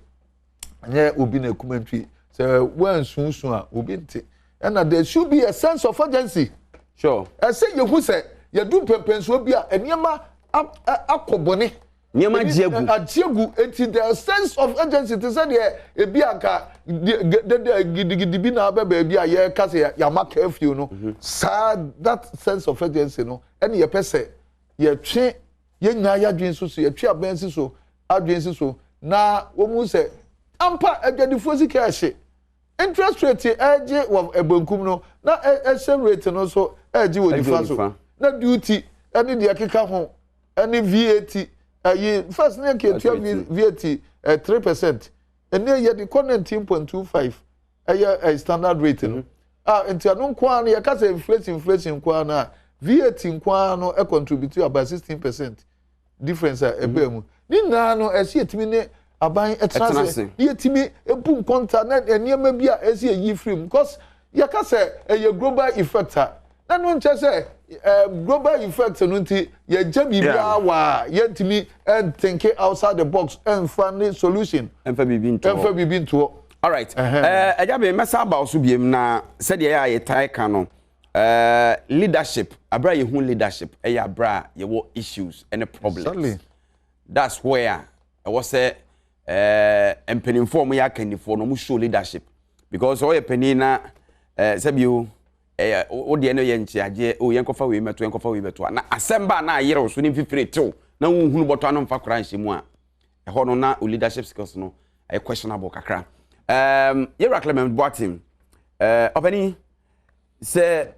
nyɛ obi na ekuma ntwi sɛ wɔansunsun a obi nte ɛna there should be a sense of urgency. Sure. Ɛsɛ yehu sɛ yɛdu mpɛmpɛnsoɔ bi a nneɛma akɔ bɔne. Nneɛma agye agu. Agye agu eti the sense of urgency te sɛ deɛ ebi anka dede gidigidi bi na abɛ baabi a yɛreka sɛ yɛama curfew no mhm. saa that sense of urgency no ɛna yɛpɛ sɛ yɛtwe yɛn nyinaa yɛadwene so so yɛtwe abɛn si so adwene si so na wɔn sɛ ampa adwadifoɔ sika ɛhye interest rate ɛgye wɔ benkum no na ɛhyɛ rate no nso ɛgye wɔ nifa so na duty ɛne deɛ ɛkeka ho ɛne VAT ɛyi first ne yɛ ketua VAT ɛ 3% ɛnɛ yɛde kɔ 19.25 ɛyɛ ɛ standard rate no a nti ɛno nko ara no yɛka sɛ inflation inflation nko ara no a VAT nko ara no contribute about 16% difference a ɛbaa mu ne nyinaa no ɛsɛ yɛtumi ne aban ɛtena ase ne yɛtumi ebu nkonta na nneɛma bi a ɛsɛ yɛyi firi mu because. Yɛka sɛ ɛyɛ global effect a, na ɛno nkyerɛ sɛ eh, global effect no nti yɛgya biribiara wɔ a yɛntumi nthinke outside the box ɛmfa ne solution. Ɛmfa biribi nto hɔ. Ɛmfa biribi nto hɔ. Alright. Ɛɛ ɛgya bɛn mɛsa aba wo so biem na sɛdeɛ ɛyɛ a yɛtae ka no ɛɛ leadership abere a yɛhu leadership ɛyɛ abere a yɛwɔ issues ɛne problems. Exactly. That's where ɛwɔ sɛ ɛɛ mpanimfoɔ a wɔyɛ akannifoɔ no wɔn show leadership because ɔyɛ panin na ɛɛ sɛbi o ɛyɛ wo deɛ no yɛ nkyeagyeɛ o yɛn kɔfa wei mɛto yɛn kɔfa wei mɛto a na asɛm ba na ayerɛw so ne mfifire tew na wohunu bɔtɔ ano mfa koraa nhyɛ mu a ɛhɔ no na o leadership skills no ɛyɛ questionable kakra ɛɛm yɛwura Clement Boateng ɛɛ ɔpanin sɛ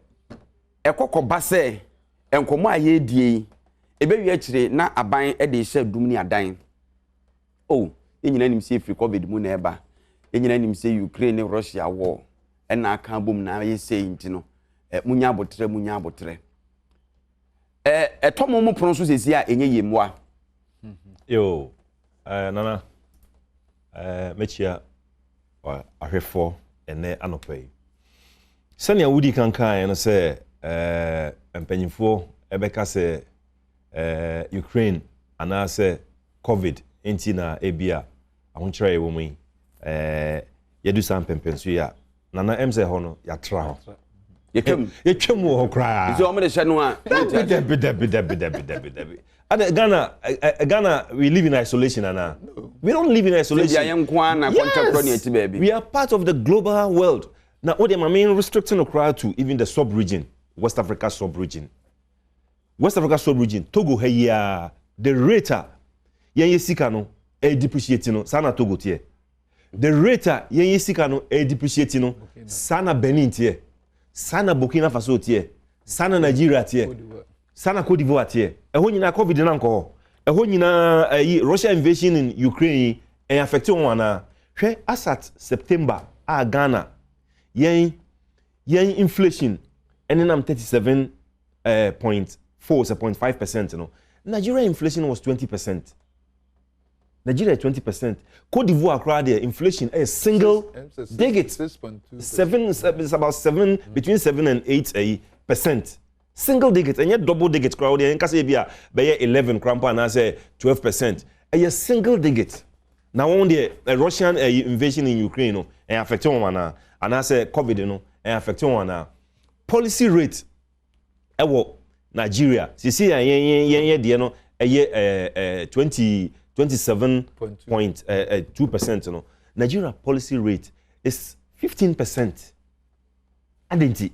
ɛkɔkɔba sɛ nkɔmɔ a yɛredie yi ɛbɛwie akyire na aban de hyɛ dum ne adan Oh, yɛn nyinaa nim sɛ ɛfiri covid mu na ɛba. Yɛn nyinaa nim sɛ Ukraine ne Russia war ɛna aka abom na ayɛ sei nti no, eh, munya abotrɛ, munya abotrɛ. Eh, ɛtɔ mo mo pono so sɛsi a ɛnyɛ yie mmoa. Yo, eh, Nana, eh, mɛkyia ahwɛfoɔ ɛnɛ anɔpa yi. Sɛnea wodi kan kaeɛ no sɛ eh, mpanyinfoɔ ɛbɛka sɛ eh, Ukraine anaasɛ Covid nti na ebia ahokyerɛ a yɛwɔ mu yi, eh, yɛadu saa mpɛmpɛnso yi a, Nana, ɛm sɛ ɛhɔ no, yɛatra hɔ. Yɛtwam. Yɛtwam wɔ hɔ koraa. Nti wɔn de hyɛ no a. Dabi, dabi, dabi, dabi, dabi, dabi, dabi. Ade, Ghana, eh, eh, Ghana, we live in isolation, ana? We don't live in isolation. Sɛ yɛn nko ara na kɔntɛkorɔ ne ɛte baabi. We are part of the global world. Na o de ma me restrict no koraa to even the sub-region, West Africa sub-region. West Africa sub region, Togo ha yi ara, the rate a yɛn yɛ sika no ɛredepreciate no, saa na Togo teɛ. The rate a yɛn yɛ sika no ɛredepreciate no, saa na Benin teɛ. Saa na Burkina Faso teɛ. Saa na Nigeria teɛ. Saa na Cote d'Ivoire teɛ. Ɛhɔ nyinaa COVID no ankɔ hɔ. Ɛhɔ nyinaa ɛyi Russia invasion in Ukraine yi ɛn affect wɔn anaa? Hwɛ as at September a Ghana yɛn yɛn inflation ɛnenam 37 eh, point 4 sɛ point 5 percent no Nigeria inflation was 20 percent Nigeria 20 percent Cote d'Ivoire koraa deɛ inflation ɛyɛ single digit seven it's about seven mm. between 7 and 8 eh, percent single digit ɛnyɛ double digit koraa wɔde ɛnka sɛ ebi a bɛyɛ 11 koraa mpo anaasɛ 12 percent ɛyɛ single digit na wɔn deɛ eh, Russian eh, invasion in Ukraine no ɛyɛ affect wɔn anaa anaasɛ COVID no ɛyɛ affect wɔn anaa policy rate ɛwɔ Nigeria sisi a yɛn yɛn yɛn yɛ deɛ no ɛyɛ ɛɛ ɛɛ 20 27.2% no Nigeria policy rate is 15% adɛn nti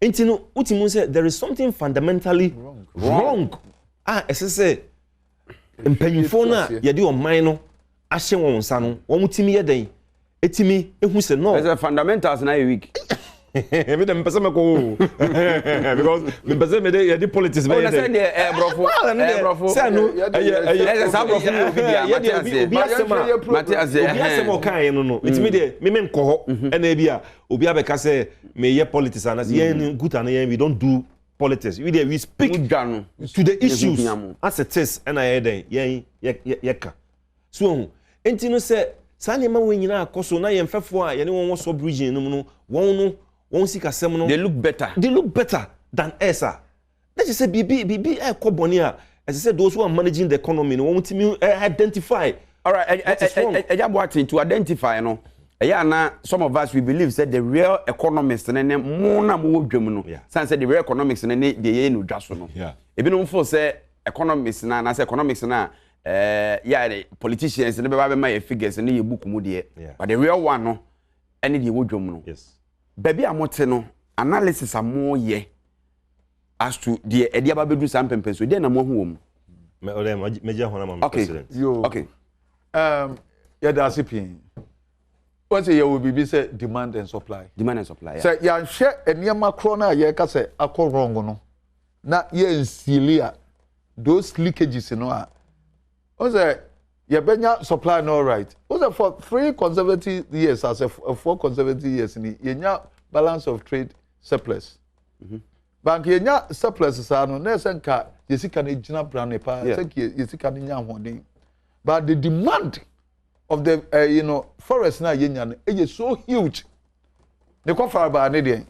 nti no wotumi sɛ there is something fundamentally wrong, wrong a ɛsɛ sɛ mpanyinfoɔ no a yɛde ɔman no ahyɛ wɔn nsa no wɔn tumi yɛ dɛn etumi ehu sɛ no. Ɛsɛ fundamentals na yɛ weak. Mi dɛ mpɛ sɛ mɛkɔ o because mpɛ sɛ mede yɛde politics bɛyɛ dɛ. Ɔna sɛ deɛ ɛyɛ borɔfo ɛyɛ borɔfo. Sɛ no ɛyɛ ɛyɛ ɛsɛ saa borɔfo yɛ obi deɛ mate aseɛ. Obi asɛm a mate aseɛ obi asɛm a ɔka yɛ no no etumi deɛ mímɛ nkɔ hɔ ɛna ebi a obi abɛka sɛ meyɛ politics anase yɛn guta no yɛn we don't do politics we deɛ we speak to the issues as it is ɛna yɛyɛ dɛn yɛn yɛ yɛka so ohun nti no sɛ saa nneɛma wɔn nyinaa akɔ so na yɛn mfɛfoɔ a yɛne wɔn wɔ sub region no mu no wɔn no wɔn sikasɛm no they look better they look better than us a na kyerɛ sɛ biribi biribi ɛkɔ bɔne a ɛsɛ sɛ those who are managing the economy no wɔn tumi identify Alright, what is wrong. Ɛgya Boateng, to identify no, ɛyɛ ana some of us we believe sɛ the real economist ne ne mo na mo wɔ dwam no, san sɛ the real economics ne ne deɛ yɛyɛ no dwa so no. Ebinom feel sɛ economics na anaasɛ economics na ɛɛ yɛ politicians ne bɛba bɛma yɛ figures ne yɛ book mu deɛ, but the real one no ɛne deɛ ɛwɔ dwam no. Baabi a mote no, analysis a moyɛ as to deɛ ɛde aba bɛduru saa mpɛmpɛnsoɔ deɛ na moahu wɔ mu. Mɛgya hɔn ama me okay. president. Yo. Okay. Um, yɛda ase pii. Wɔn sɛ yɛwɔ biribi sɛ demand and supply. Demand and supply. Yeah. Sɛ yɛanhwɛ nneɛma korɔ no a yɛreka sɛ akɔ wrong no na yɛnsiili a those leakages no a wɔn sɛ yɛbɛnya supply no alright. Wɔn sɛ for three conservative years as a four conservative years ni yɛnya balance of trade surplus. Mm -hmm. Bank yɛnya surplus saa no na ɛsɛ nka yɛ sika no gyina brane paa sɛ nka yɛ sika no nya ahoɔden but the demand of the uh, you know, forest na yɛnya no ɛyɛ so huge. Ne kɔfara baa ne deɛn?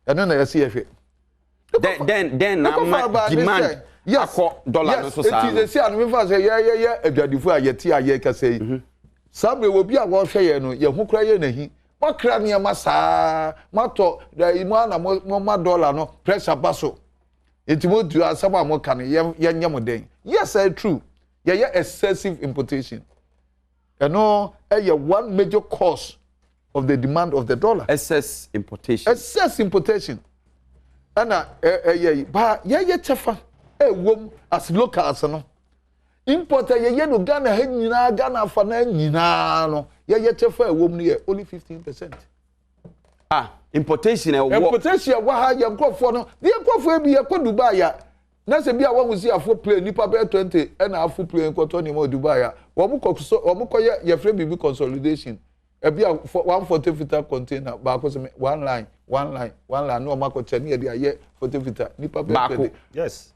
Ɛno na yɛsi yɛhwɛ. Dɛn dɛn na ama demand akɔ dollar no so saa no? Eti sisi ano mefa sɛ yɛyɛyɛ adwadifo a yɛte a yɛkasa yi. Mhm. Saa bere wɔ bi a wɔhwɛ yɛn no yɛn ho kora yɛ n'ahi. Moakra nneɛma saa, moatɔ ɛyi mo ana mo ma dollar no pressure ba so. Eti mo tu asɛm a moka no yɛnyɛ mo dɛn? Yes, ɛyɛ true. Yɛyɛ excessive importation. Ɛno yɛ one major cause of the demand of the dollar. Excess importation. Excess importation. Ɛna ɛyɛ yi ba yɛyɛ kyɛfa ɛwom as locals no. Import a yɛyɛ no Ghana ha nyinaa Ghana afa na nyinaa no yɛyɛ kyɛfa ɛwom no yɛ only 15%. Ah, importation ɛwɔ. Importation ɛwɔ ha yɛn nkurɔfoɔ no yɛn nkurɔfoɔ bi yɛkɔ Dubai a Na sɛ bi a wɔn si afo plane nipa bɛyɛ 20 ɛna afo plane kɔtɔ nneɛma wɔ Dubai a, wɔn kɔ so wɔn kɔ yɛ yɛfrɛ biribi consolidation. Ɛbi a 140 footer container baako sɛ one line one line one line na wɔn akɔkyɛ ne yɛde ayɛ 40 footer nipa bɛyɛ 20. Yes.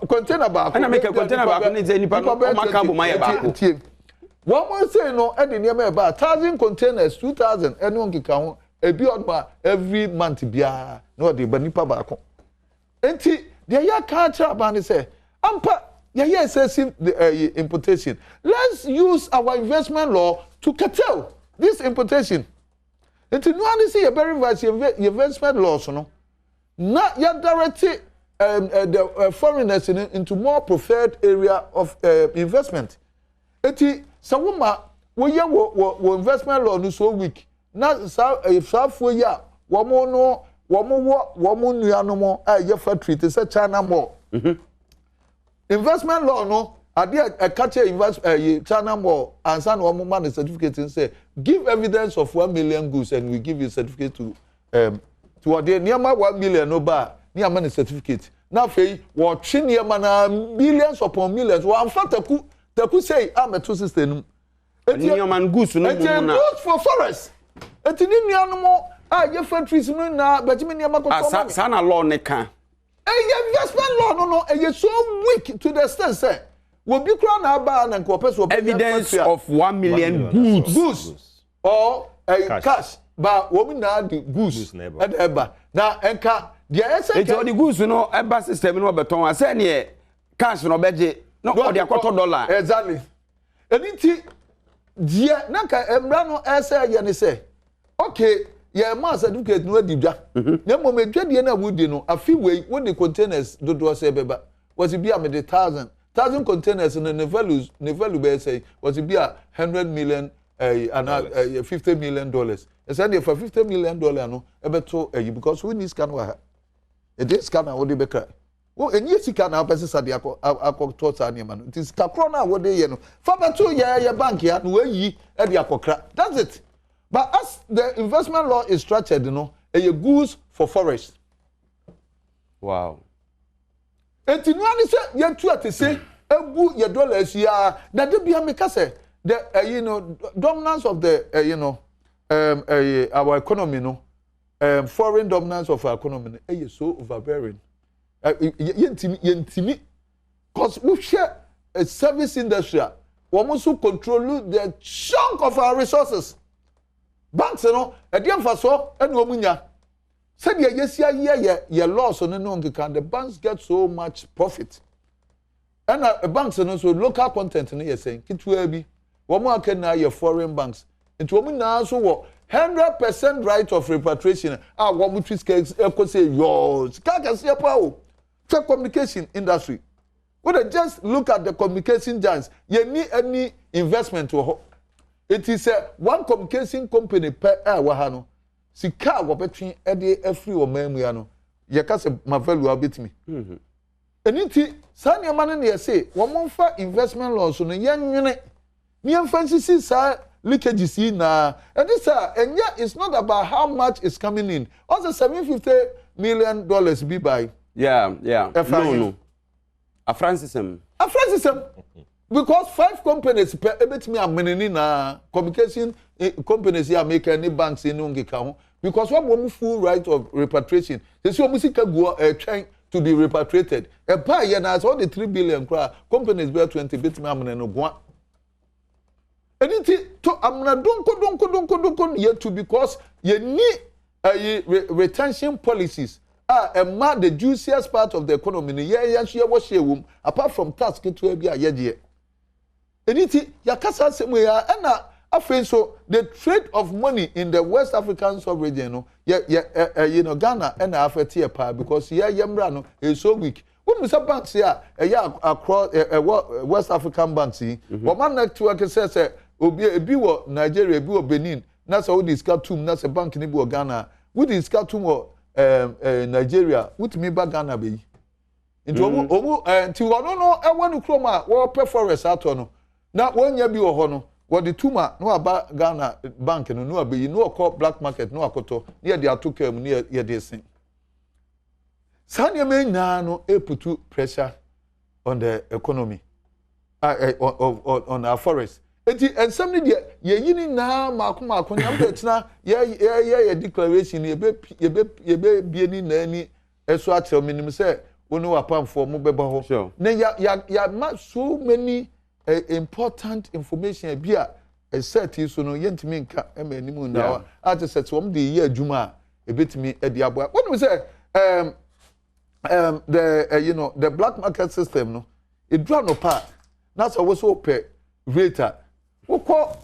Container baako. Ɛna meka container baako ne sɛ nipa no wɔn aka abom ayɛ baako. Tie wɔn sei no ɛde nneɛma ɛba 1000 containers 2000 ɛne nkeka ho ebi ɔno a every month biara na ɔde ba nipa baako. Enti deɛ yɛka akyerɛ aban ne sɛ, ampa yɛyɛ excessive uh, importation. Let's use our investment law to curtail this importation. Nti noa ne sɛ yɛbɛ revise yɛ investment laws no na yɛdirect the foreigners no into more preferred area of investment. Eti sɛ woma woyɛ wɔ wɔ wɔ investment law no so weak na saa saafoɔ yi a wɔn no wɔn wɔ wɔn nuanom a ɛyɛ factory te sɛ China mall. Mm-hmm. Investment law no adeɛ a ɛka kyerɛ invest ɛyi China mall ansa na wɔn ma no certificate n sɛ give evidence of 1 million goods and we give you certificate to to wɔde nneɛma 1 million no ba a ne ama no certificate na afei wɔtwe nneɛma na millions upon millions wɔamfa taku taku sei amɛto system no mu. Nneɛma no goods no mu na. Eti goods for forest. Eti ne nuanom a yɛ factories no nyinaa bɛgye me nneɛma kɔtɔ ma me. Saa na law ne ka. Ɛyɛ investment law no ɛyɛ so weak to the extent sɛ obi kura na aba na nka ɔpɛ so ɔbɛyɛ evidence of 1 million goods. Goods or cash ba wɔn nyinaa de goods ɛna ɛba na nka deɛ ɛsɛ. Eti ɔde goods no ɛba system no ɔbɛtɔn asɛ neɛ cash na ɔbɛgye na ɔde akɔtɔ dollar. Exactly. Ɛni ti deɛ na nka mmara no ɛsɛ yɛ ne sɛ, okay, yɛn maa certificate no adi dwa na mmom edwadie no a wodi no, afi wei wode containers dodoɔ sɛ ɛbɛba, wɔsi bi a mede thousand thousand containers no, ne value bɛyɛ sɛ wɔsi bi a 100 million ɛɛ ana ɛɛ $50 million. Ɛsɛ deɛ fa $50 million no ɛbɛto ɛyi because wo ni sika no wɔ ha, ɛde sika na wɔde bɛka wo enyi sika na apɛ sisa de akɔ akɔtɔ saa nneɛma no. Nti sika korɔ no a wɔde yɛ no, fa bɛto yɛ bank ya na wɔayi ɛde akɔkra. That's it. But as the investment law is structured no, ɛyɛ goods for forest. Eti nua ne sɛ yɛtu atese egu yɛ dollars yi ara na de bia meka sɛ the ɛyi no dominance of the ɛyi no ɛyi our economy no, foreign dominance of our economy no ɛyɛ so overbearing. Yɛntumi cause wohwɛ service industry a wɔn nso control the chunk of our resources. Banks no, ɛdeɛ nfasoɔ ɛna wɔn nya sɛdeɛ yɛsi ayɛ yɛ laws no nkeka, the banks get so much profit. Ɛna banks no nso local content no yɛ sɛn ketewa bi, wɔn aka nyinaa yɛ foreign banks. Nti wɔn nyinaa nso wɔ 100% right of repatriation a wɔn twi sika ɛkɔ sɛ yɔɔ sika kɛseɛ paa o. Hwɛ communication industry, wo de just look at the communication giants. Yɛn ni any investment wɔ hɔ. Eti sɛ one communication company pɛ a ɛwɔ ha no, sika a wɔbɛtwe ɛde afiri ɔman mu ya no, yɛka sɛ ma value a wobɛtumi. Ɛni nti saa nneɛma no na yɛse wɔn mfa investment laws no yɛnwene ne yɛmfa nsisi saa leakages yi nyinaa. Ɛne sɛ ɛnyɛ, it's not about how much is coming in. Ɔsɛ $750 million bi by. Yeah. Ɛfa no. Afra nsesɛm. Afra nsesɛm because five companies pɛ ebetumi amene ne na communication companies yi a meka ne banks yi ne nkeka ho because wɔn wɔn full right of repatriation. Sisi wɔn sika gu hɔ ɛtwɛn to be repatriated. Ɛbaa yɛ na sɛ ɔde 3 billion koraa, companies bɛyɛ 20 betumi amene no goa. Ɛni ti to amena donko donko donko donko ne yɛ tu because yɛ ni. Ɛyi re retention policies a ɛma the juiciest part of the economy no yɛn yɛn nso yɛwɔ share wɔ mu apart from tax ketewa bi a yɛgyeɛ. Ɛno nti yɛaka saa asɛm yi ara ɛna afei nso the trade of money in the West African sub-region no yɛ yɛ ɛ ɛyi no Ghana ɛna affect yɛ paa because yɛ yɛ mmra no is so weak. Wonim sɛ banks yi a ɛyɛ across ɛwɔ West African banks yi wɔn a network sɛ sɛ obi ebi wɔ Nigeria ebi wɔ Benin na sɛ wode sika tom na sɛ bank no bi wɔ Ghana a, wode sika tom wɔ ɛɛ ɛɛ Nigeria, wotumi ba Ghana bɛyi. Nti wɔn wɔn ɛɛ nti wɔn no ɛwɔ ne kurom a wɔrepɛ forest atɔ no na wɔnnya bi wɔ hɔ no, wɔde tum a na waba Ghana bank no na wabɛyi na wɔkɔ black market na wakɔtɔ na yɛde ato kaa mu na yɛde sen. Saa nneɛma yi nyinaa no eputu pressure on the economy uh, uh, on, on, on our forest eti nsɛm no deɛ yɛyi ne nyinaa mako mako na mpɛ kyena yɛ yɛ yɛ yɛ declaration yɛbɛ yɛbɛ yɛbɛ bie ne nyinaa ni ɛso akyerɛ mi nim sɛ wo ne wapamfoɔ mo bɛba hɔ na ya ya ya ma so many uh, important information bi a ɛsɛ ti so no yɛntumi nka ɛma anim nna hɔ a te sɛ sɛ wɔn de yɛ adwuma a ebetumi ɛde aboa wɔn nim sɛ ɛɛm. um, the uh, you know the black market system no eduru anɔpa a na sɛ wosɛ wopɛ rate a wokɔ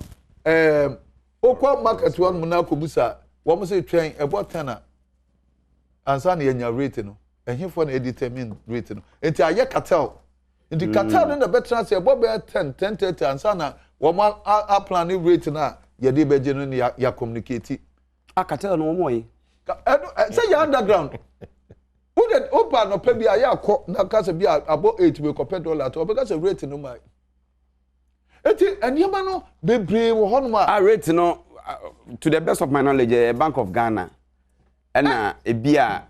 um, wokɔ market hɔ nom na akɔbusa wɔn sɛ twɛn ɛbɔ ten a ansa na yɛnya rate no ɛhefoɔ na ɛdetermine rate no nti ayɛ cartel nti hmm. cartel no na ɛbɛtena ase ɛbɔ bɛyɛ ten ten thirty ansa na wɔn aplan ne rate no a yɛde bɛgye no ne yɛ communicate. Ah, cartel no wɔn yi. Ɛno sɛ yɛ underground. Wo de wo ba anɔpa bi a yɛ akɔ na ka sɛ bi a abɔ eight bi kɔpɛ dollar to ɔbɛka sɛ rate no ma. Eti nneɛma no bebree wɔ hɔnom a. Ah, rate no to the best of my knowledge ɛyɛ Bank of Ghana ɛna ebi a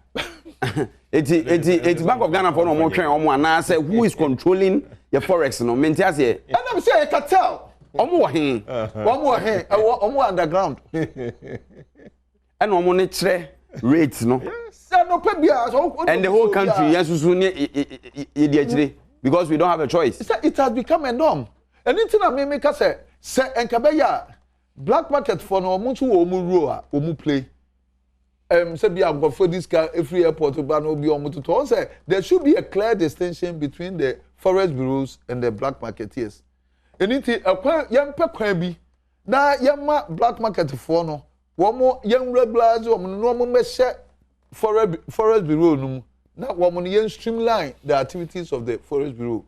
eti eti eti Bank of Ghana fo na wɔn twɛn wɔn anaasɛ who is controlling the forex no mente aseɛ. Ɛna mi sɛ ɛyɛ cartel. Wɔn wɔ he? Wɔn wɔ he? Ɛwɔ wɔn wɔ underground. Ɛna wɔn ne kyerɛ rate no. Sɛ nɔpɛ bi a. And the whole country yɛn soso ne yɛ di akyire because we don't have a choice. Sɛ it has become a norm. Ɛni ti na mímí ka sɛ sɛ nka bɛyɛ a black market fo no wɔn nso wɔ wɔn role a wɔn play. Um, sɛ bi a nkurɔfoɔ di sika efiri airport ba na obi wɔn totɔ wɔn sɛ there should be a clear distinction between the forex bureaus and the black marketeers. Ɛno nti ɛkwan yɛmpɛ kwan bi na yɛma black market foɔ no wɔn yɛn regularize wɔn no na wɔn mmɛhyɛ forex forex bureau no mu na wɔn no yɛn streamline the activities of the forex bureau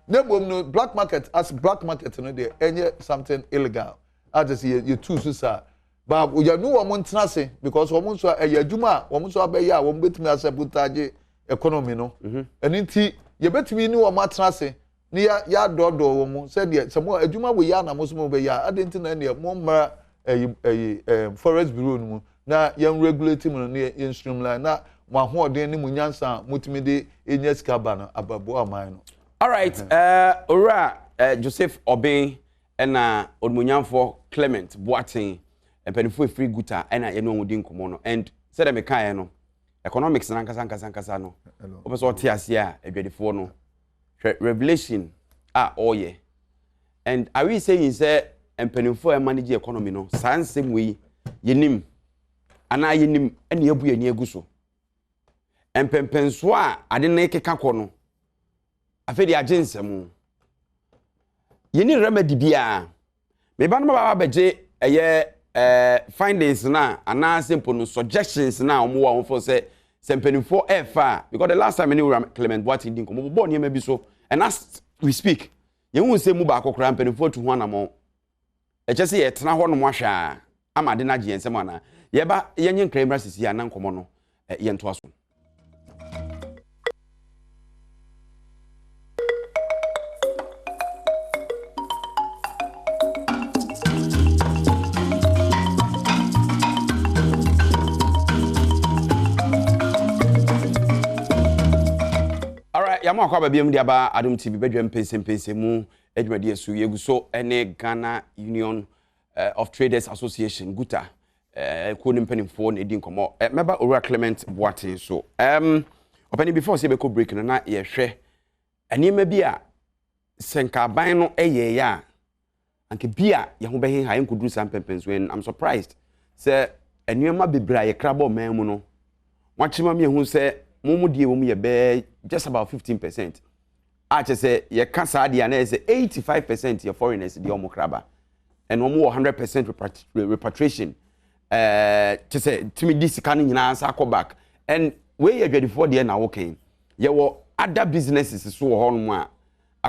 na mmom no black market as black market no deɛ ɛnyɛ something illegal a kyerɛ sɛ yɛ yɛtu so saa ba yɛne wɔn ntena ase because wɔn nso ɛyɛ adwuma a wɔn nso abɛyɛ a wɔn bɛtumi asɛbotage economy no mhm. ɛno nti yɛbɛtumi ne wɔn atena ase ne yɛ yɛadɔɔdɔɔ wɔn mu sɛdeɛ sɛ mo adwuma wɔ yi a na mo nso mo bɛyɛ a adɛn nti na ɛneɛ mo mmra ɛyi ɛyi ɛɛ forest bureau no mu na yɛn regulate mu no ne yɛn streamline na mo ahoɔden ne mo nyansa a motumi de enya sika ba no ababoa ɔman no. Alright, uh, Owura uh, Joseph Obeng ɛna Onimuonyamfoɔ Clement Boateng mpanimfoɔ efiri Guta ɛna yɛne wɔn di nkɔmɔ no and sɛdeɛ mekaeɛ no economics no ankasa ankasa ankasa no wopɛ sɛ ɔte aseɛ a adwadifoɔ no Hwɛ revelation a ɔreyɛ. And are we saying sɛ mpanimfoɔ a ɛmanage economy no saa nsɛm wei yɛnim anaa yɛnim ɛna yɛabu yɛn ani agu so. Mpɛmpɛnsoɔ a ade no keka kɔ no afei de agye nsɛm. Yɛni remedy biara. Me ba no bɛba abɛgye ɛyɛ ɛɛ findings no a anaasɛ mpo no suggestions no a wɔn wɔ a wɔn feel sɛ sɛ mpanimfoɔ ɛɛfa a because the last time ne wura Clement Boateng di nkɔmɔ bɔbɔ nneɛma bi so and as we speak yɛn hu sɛ mu baako koraa mpanimfoɔ atu ho anamɔn ɛkyɛ sɛ yɛtena hɔ nom ahwɛ a ama ade no agye yɛn nsam anaa yɛba yɛnyɛ nkran mmra sisi a na nkɔmɔ no yɛntoa so. Alright, yɛama akɔ aba biam de aba Adom TV badwam mpɛnsɛmpɛnsɛ mu adwumadeɛ so. Yɛgu so ne Ghana Union eh, of Traders Association, GUTA, eh, kuo no mpanimfoɔ na ɛdi nkɔmmɔ. Eh, mɛba Owura Clement Boateng so. Um, ɔpɛni before sɛ yɛbɛkɔ break no na yɛhwɛ nneɛma bi a sɛ nka aban no ɛyɛeɛ a anka bi a yɛn ho bɛheha yɛnkɔduru saa mpɛmpɛnsoɔ and I'm surprised sɛ nneɛma bebree a yɛkra bɔ ɔman mu no, wɔakyerɛ ma mmiɛhu sɛ mo mo deɛ wɔ mu yɛ bɛyɛ just about 15% a kyerɛ sɛ yɛka saa deɛ a na yɛ sɛ 85% yɛ foreigners deɛ wɔn kra ba ɛna wɔn wɔ 100% repatriation ɛɛ kyerɛ sɛ tumi di sika no nyinaa sa akɔ back. And wei yɛ adwadifoɔ deɛ na wɔkɛn yɛwɔ other businesses so wɔ hɔnom a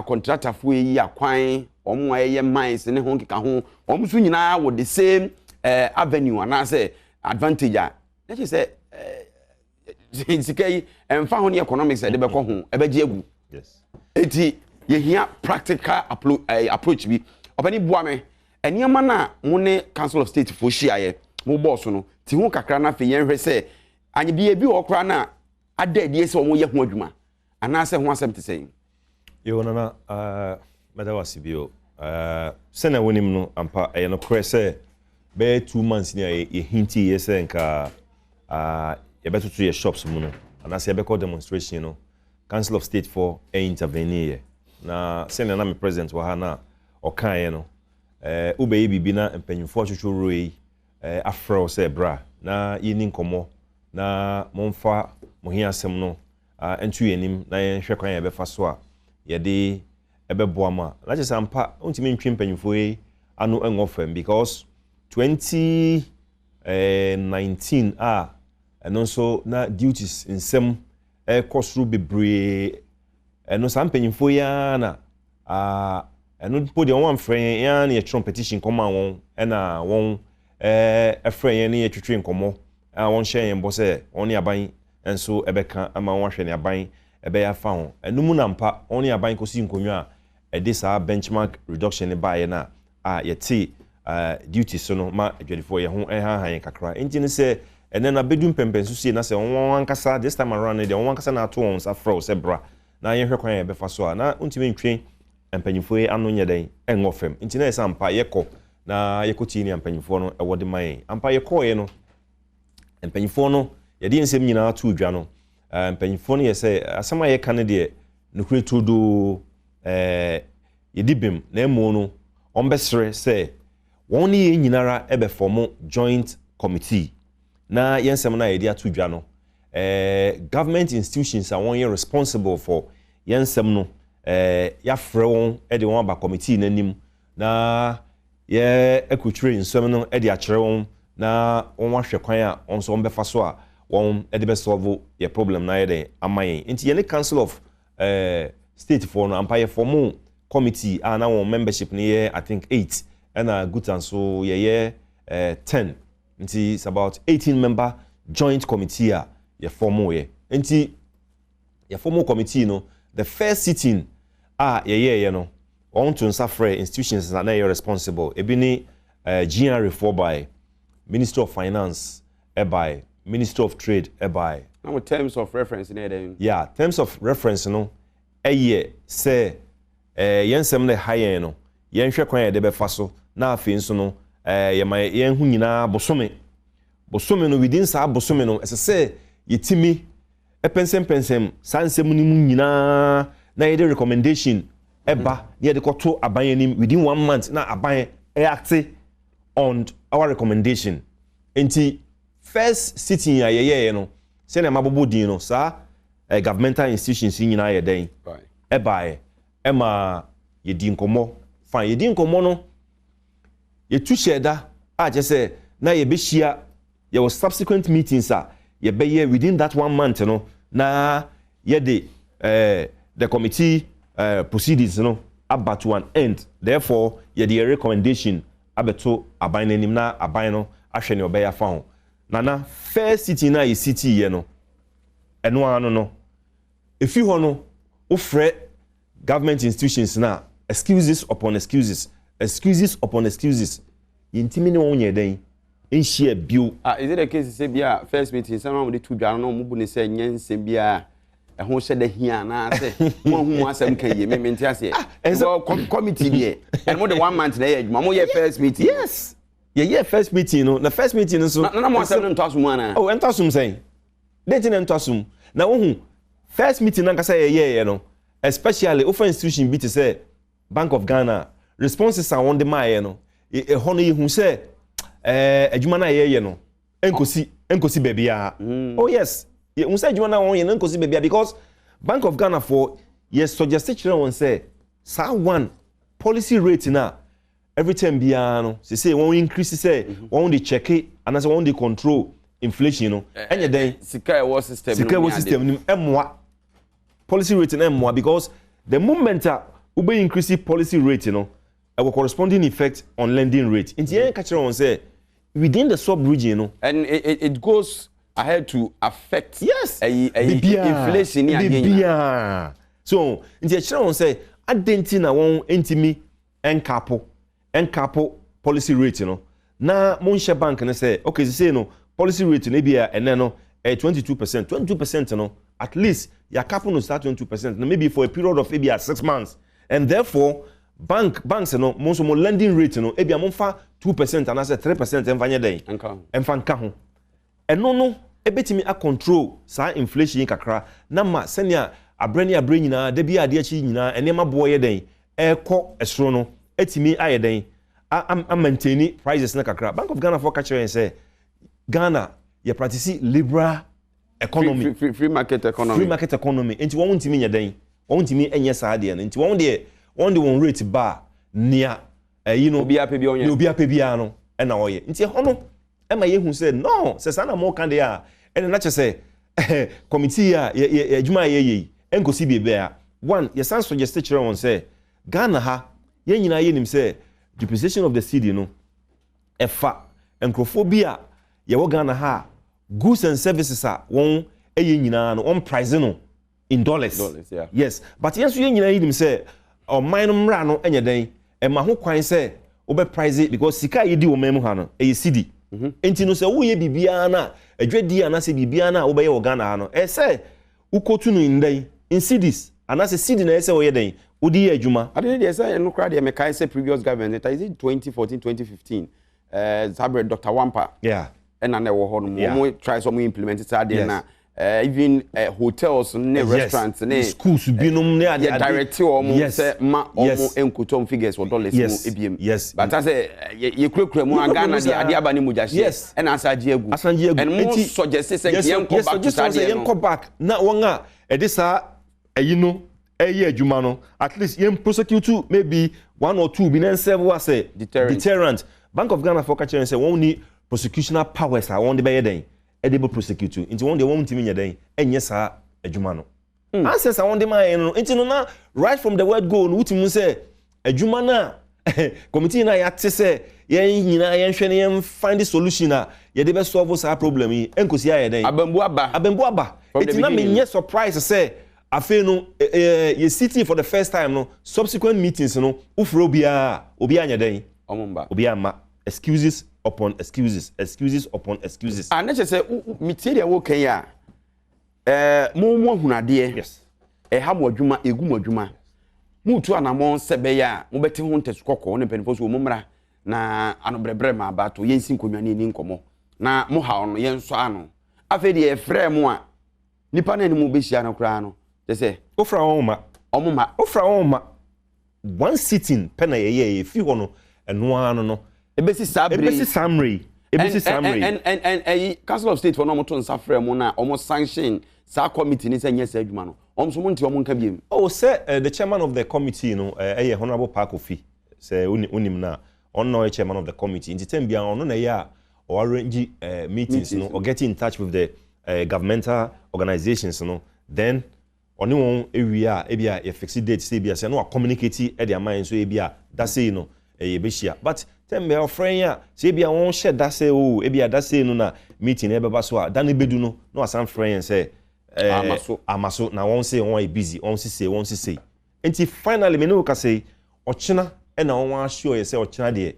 akɔntratafoɔ yi akwan wɔn a ɛyɛ mines ne ho nkeka ho wɔn nso nyinaa wɔ the same avenue anaasɛ advantage a na kyerɛ sɛ sika yi ɛnfa ho ne economics ɛde bɛkɔ ho ɛbɛgye agu. Eti yɛhia practical approach bi. Ɔpɛni boa me nneɛma no a mo ne Council of State foɔ hyiaeɛ mo bɔɔ so no ti ho kakra no afei yɛnhwɛ sɛ anye bi ebi wɔ koraa no a ada adie sɛ wɔn yɛ ho adwuma anaasɛ ho asɛm te sɛn. Yo Nana, mɛda wo ase bio. Sɛnea wonim no, ampa ɛyɛ nokorɛ sɛ bɛyɛ 2 months ni a yɛhintiiɛ sɛ nka yɛbɛtoto yɛ shops mu no anaasɛ yɛbɛkɔ demonstration no, Council of State foɔ intervene yɛ. Na sɛnea na me president wɔ ha na ɔkaeɛ no, wobɛyɛ biribi na mpanyimfoɔ atwotworo yi afrɛ wo sɛ bra na yɛnni nkɔmmɔ na momfa mo hia asɛm no nto yɛn anim na yɛnhwɛ kwan a yɛbɛfa so a yɛde ɛbɛboa mo a, na kyerɛ sɛ ampa wontumi ntwe mpanyimfoɔ yi ano ngɔ fam because 2019 a ɛno nso na duties nsɛm ɛkɔ soro bebree. Ɛno saa mpanyimfoɔ yi ara na ɛno mpo deɛ wɔn amfrɛ yɛn, yɛn ara na yɛtwerɛ petition kɔmaa wɔn, ɛna wɔn ɛfrɛ yɛn ne yɛtwetwe nkɔmmɔ a wɔn hyɛ yɛn bɔ sɛ wɔn ne aban nso ɛbɛka ama wɔn ahwɛ ne aban ɛbɛyɛ afa ho. Ɛno mu na mpa wɔn ne aban kɔsi nkonnwa a ɛde saa benchmark reduction ne baeɛ no a yɛte duty so no ma adwadifoɔ yɛn ho ɛhaha yɛn kakra. Nti no sɛ ɛnɛ no abɛdu mpɛmpɛnso sie na sɛ wɔn ankasa this time around no deɛ wɔn ankasa na ato wɔn nsa frɛ wo sɛ bra na yɛnhwɛ kwan a yɛbɛfa so a, na wontumi ntwe mpanyinfoɔ yi ano nyɛ dɛn ɛngɔ fam. Nti na yɛ sɛ ampa yɛkɔ na yɛkɔtie nea mpanyinfoɔ no ɛwɔ de ma yɛn. Ampa yɛkɔɔeɛ no, mpanyinfoɔ no yɛde yɛn nsɛm nyinaa too dwa no, mpanyinfoɔ no yɛ sɛ asɛm a yɛka no deɛ nokorɛ turodoo, yɛdi bem, na mmom no wɔbɛsrɛ sɛ wɔn ne yɛn nyinara ɛbɛfɔmo joint committee na yɛn nsɛm no a yɛde ato dwa no, government institutions a wɔn yɛ responsible for yɛn nsɛm no, yɛafrɛ wɔn de wɔn aba committee n'anim na yɛ akurukyire nsɛm no de akyerɛ wɔn na wɔn ahwɛ kwan a wɔn nso wɔn bɛfa so a wɔn de bɛsolve yɛ problem na ayɛ dɛn ama yɛn. Nti yɛne Council of State foɔ no ampa yɛ form committee a na wɔn membership no yɛ I think eight, ɛna GUTA nso yɛyɛ 10, nti it's about 18 member joint committee a yɛ form yɛ. Nti yɛ form committee no, the first sitting a yɛyɛɛyɛ no, wɔn to nsa frɛ institutions na na ɛyɛ responsible. Ebi ne GRA foɔ bae, Ministry of Finance ɛbae, Ministry of Trade ɛbae. Na mo terms of reference ne yɛ dɛn? Yeah, terms of reference no ɛyɛ sɛ yɛn nsɛm no ɛha yɛn no, yɛnhwɛ kwan a yɛde bɛfa so, na afei nso no yɛma yɛn ho nyinaa bosome bosome no, within saa bosome no ɛsɛ sɛ yɛtumi ɛpɛnsɛmpɛnsɛm saa nsɛm no mu nyinaa na yɛde recommendation ɛba na yɛde kɔto aban anim within one month na aban ɛact on our recommendation. Nti first sitting a yɛyɛɛ no, sɛnea mabobɔ din no, saa governmental institutions yi nyinaa yɛ dɛn ɛbaeɛ ɛma yɛdi nkɔmmɔ. Fine, yɛdi nkɔmmɔ no, yɛtu hyɛ da a kyerɛ sɛ na yɛbɛhyia, yɛwɔ subsequent meetings a yɛbɛyɛ within that one month no na yɛde the committee proceedings no aba to an end. Therefore yɛde yɛ recommendation abɛto aban no anim na aban no ahwɛ nea ɔbɛyɛ afa ho. Nana, first sitting no a yɛsiti yɛ no, ɛno ara no, efi hɔ no wofrɛ government institutions na excuses upon excuses, excuses upon excuses, yɛntumi ne wɔn nyɛ dɛn nhyia bio. Ah, is it the case sɛ bi a first meeting nsɛm a wɔde to dwa no na wɔn bu ne sɛ nyɛ nsɛm bi a ɛho hyɛ da hia anaasɛ mo ahu mo asɛm ka yie? Me nte aseɛ. Because committee deɛ ɛno mo de one month na ɛyɛ adwuma, mo yɛ first meeting. Yes, yɛyɛ first meeting no, na first meeting no nso. Na mo asɛm no ntɔ asom anaa? Oh, ɛntɔ asom sɛn den ti na ɛntɔ asom na wohu first meeting nankasa yɛyɛɛyɛ no, especially wofa institution bi te sɛ Bank of Ghana, responses a wɔn de maayɛ no, ɛhɔ no yɛhu sɛ adwuma no a yɛyɛ no nkosi nkosi baabiara. Mm. Oh yes, yɛhu sɛ adwuma no a wɔyɛ no nkosi baabiara because Bank of Ghana foɔ yɛ suggest kyerɛ wɔn sɛ saa one policy rate no a every term biara no sese wɔn increase sɛ mhm. wɔn de check anaasɛ wɔn de control inflation no ɛnyɛ dɛn. Sika ɛwɔ system sika ɛwɔ system no ɛmoa policy rate no ɛmoa because the moment a wobɛ increase policy rate no ɛwɔ corresponding effect on lending rate nti yɛn ka kyerɛ wɔn sɛ within the sub region no. And it, it, it goes ahead to affect. Yes. Ɛyi ɛyi inflation ni adeɛ nyinaa. Bibiara so nti ɛkyerɛ wɔn sɛ adan ti na wɔn ntumi nkapo nkapo policy rate no na mo nhyɛ bank no sɛ okay sisei no policy rate no ebi a ɛnɛ no ɛyɛ 22%, 22% no at least yɛakapo no saa 22% no maybe for a period of ebi a 6 months and therefore bank banks no mo nso mo lending rate no ebi a mo nfa 2% anaasɛ 3% ɛnfa nyɛ dɛn ɛnfa nka ho. Ɛno no ebetumi a control saa inflation yi kakra na ma sɛnea abrɛ ne abrɛ nyinaa da bi a adeɛ akyi nyinaa nneɛma boɔ yɛ dɛn ɛrekɔ soro no atumi ayɛ dɛn a a maintain prices no kakra. Bank of Ghana foɔ ka kyerɛ yɛn sɛ Ghana yɛ practice liberal economy. Free, free, free market economy. Free market economy. Nti wɔn ntumi nyɛ dɛn? Wɔn ntumi nyɛ saa deɛ no. Nti wɔn deɛ wɔn de wɔn rate ba a nea ɛyi no obiara pɛ bi ɔnyɛ. Nea obiara pɛ biara no ɛna ɔyɛ. Nti ɛhɔ no ɛma yɛhu sɛ no sɛ saa na mo ka deɛ a ɛna na kyɛ sɛ committee a yɛ yɛ adwuma a yɛyɛ yi ɛnkosi biribiara. One yɛsan suggest kyerɛ wɔn sɛ Ghana ha yɛn nyinaa yɛnim sɛ depreciation of the cedi no ɛfa nkurɔfoɔ bi a yɛwɔ Ghana ha a goods and services a wɔn ɛyɛ nyinaa no wɔn price no in dollars. Dollars, yeah. Yes, but yɛn nso yɛn nyinaa yɛnim sɛ ɔman no mmara no nyɛ dɛn ɛma ho kwan sɛ wobɛ price because sika a yɛdi wɔ man mu ha no ɛyɛ cedi. Nti no sɛ woyɛ biribiara no a adwadie anaasɛ biribiara no a wobɛyɛ wɔ Ghana ha no ɛyɛ sɛ wokɔtu no in dɛn in cedis anaasɛ cedi na ɛyɛ sɛ woyɛ dɛn wode yɛ adwuma. Ade no deɛ sɛ ɛno koraa deɛ mekae sɛ previous government is it 2014 2015 ɛɛ saa berɛ Dr. Wampa yeah. ɛna na ɛwɔ hɔ nom Yeah. wɔn try sɛ wɔn implement saa adeɛ Yes. na eh, even eh, hotels ne Yes. restaurants ne schools binom ne ade yɛ ade. direct wɔn Yes. sɛ ma wɔn Yes. nkotɔm figures wɔ dollars Yes. mu ebiem Yes. but asɛ eh, yɛ yɛkurakura mu a Yɛkurakura Ghana mu deɛ saa. adeɛ aba ne mogya hyeɛ Yes. ɛna asa agye agu asan gye agu and mo Enti, suggest sɛ yes, yɛnkɔ yes, back to suggest saa sɛ adeɛ no yɛnkɔ back na wɔn a ɛde saa ɛyi no ɛyɛ adwuma no at least yɛn prosecute maybe one or two bi na nserve as a Deterrent. deterrent. Bank of Ghana fo ka kyerɛ sɛ wɔn ni prosecutional powers a wɔn de bɛyɛ dɛn ɛde bɛ prosecute nti wɔn deɛ wɔn ntumi nyɛ dɛn ɛnyɛ saa adwuma no. Answers a wɔn de maa yɛn no nti no na right from the word go no wotumi sɛ adwuma no a committee no a yɛate sɛ yɛn nyinaa yɛnhwɛ ne yɛn find solution a yɛde bɛ solve saa problem yi nkosi ayɛ dɛn. Abambu aba. Abambu aba. From the Eti na beginning. menyɛ surprise sɛ afei no ɛɛ yɛ sitting for the first time no subsequent meetings no wofurɛ obiara obiara nyɛ dɛn. Ɔmo mba. Obiara mma excuses upon excuses, excuses upon excuses. Ah, ne kyerɛ sɛ metie deɛ woka yi a ɛɛ mo mo ahunu adeɛ. Yes. Ɛha mo adwuma, egu mo adwuma. Mutu anammɔn sɛ bɛyɛ a mobɛte ho ntɛso kɔkɔɔ ne mpanimfoɔ so wɔ mo mmra na anobrɛbrɛ ma abato yɛnsi nkonnwa ne yɛni nkɔmmɔ na mo haw no yɛnsɔ ano. Afei deɛ yɛfrɛ mo a nipa no anim bɛhyia no koraa no kyɛ sɛ wofra wɔn ma ɔmo ma wofra wɔn ma one sitting pɛ na yɛyɛ yɛfi hɔ no ɛno ara no no ebesi saa bere ebesi saa mmerɛ yi ebesi saa mmerɛ yi. ɛn ɛyi Council of State fɔ na ɔmo to nsa frɛ mo na ɔmo sanction saa committee ni sɛ nyɛ saa adwuma no ɔmo nso mo nte ɔmo nka biem. Oh, sɛ the chairman of the committee no ɛyɛ Honourable Park Ofi sɛ onim na ɔno na ɔyɛ chairman of the committee nti term biara ɔno na ɛyɛ a ɔarrange meetings no or get in touch with the governmental organizations no then ɔne wɔn ewie a ebi a yɛ fix date sɛ ebi a sɛ no wa communicate ɛde ama yɛn nso ebi a da sei no ɛyɛ bɛhyia but term bia ɔfrɛ yɛn a sɛ ebi a wɔn hyɛ da sɛ o ebi a da sei no na meeting ɛbɛba so a da no bɛdu no na wasan frɛ yɛn sɛ Ama so. Ama so na wɔn sɛ wɔn ayɛ busy wɔn sisei wɔn sisei nti finally me ne wo kasa yi ɔkyena ɛna wɔn assure yɛ sɛ ɔkyena deɛ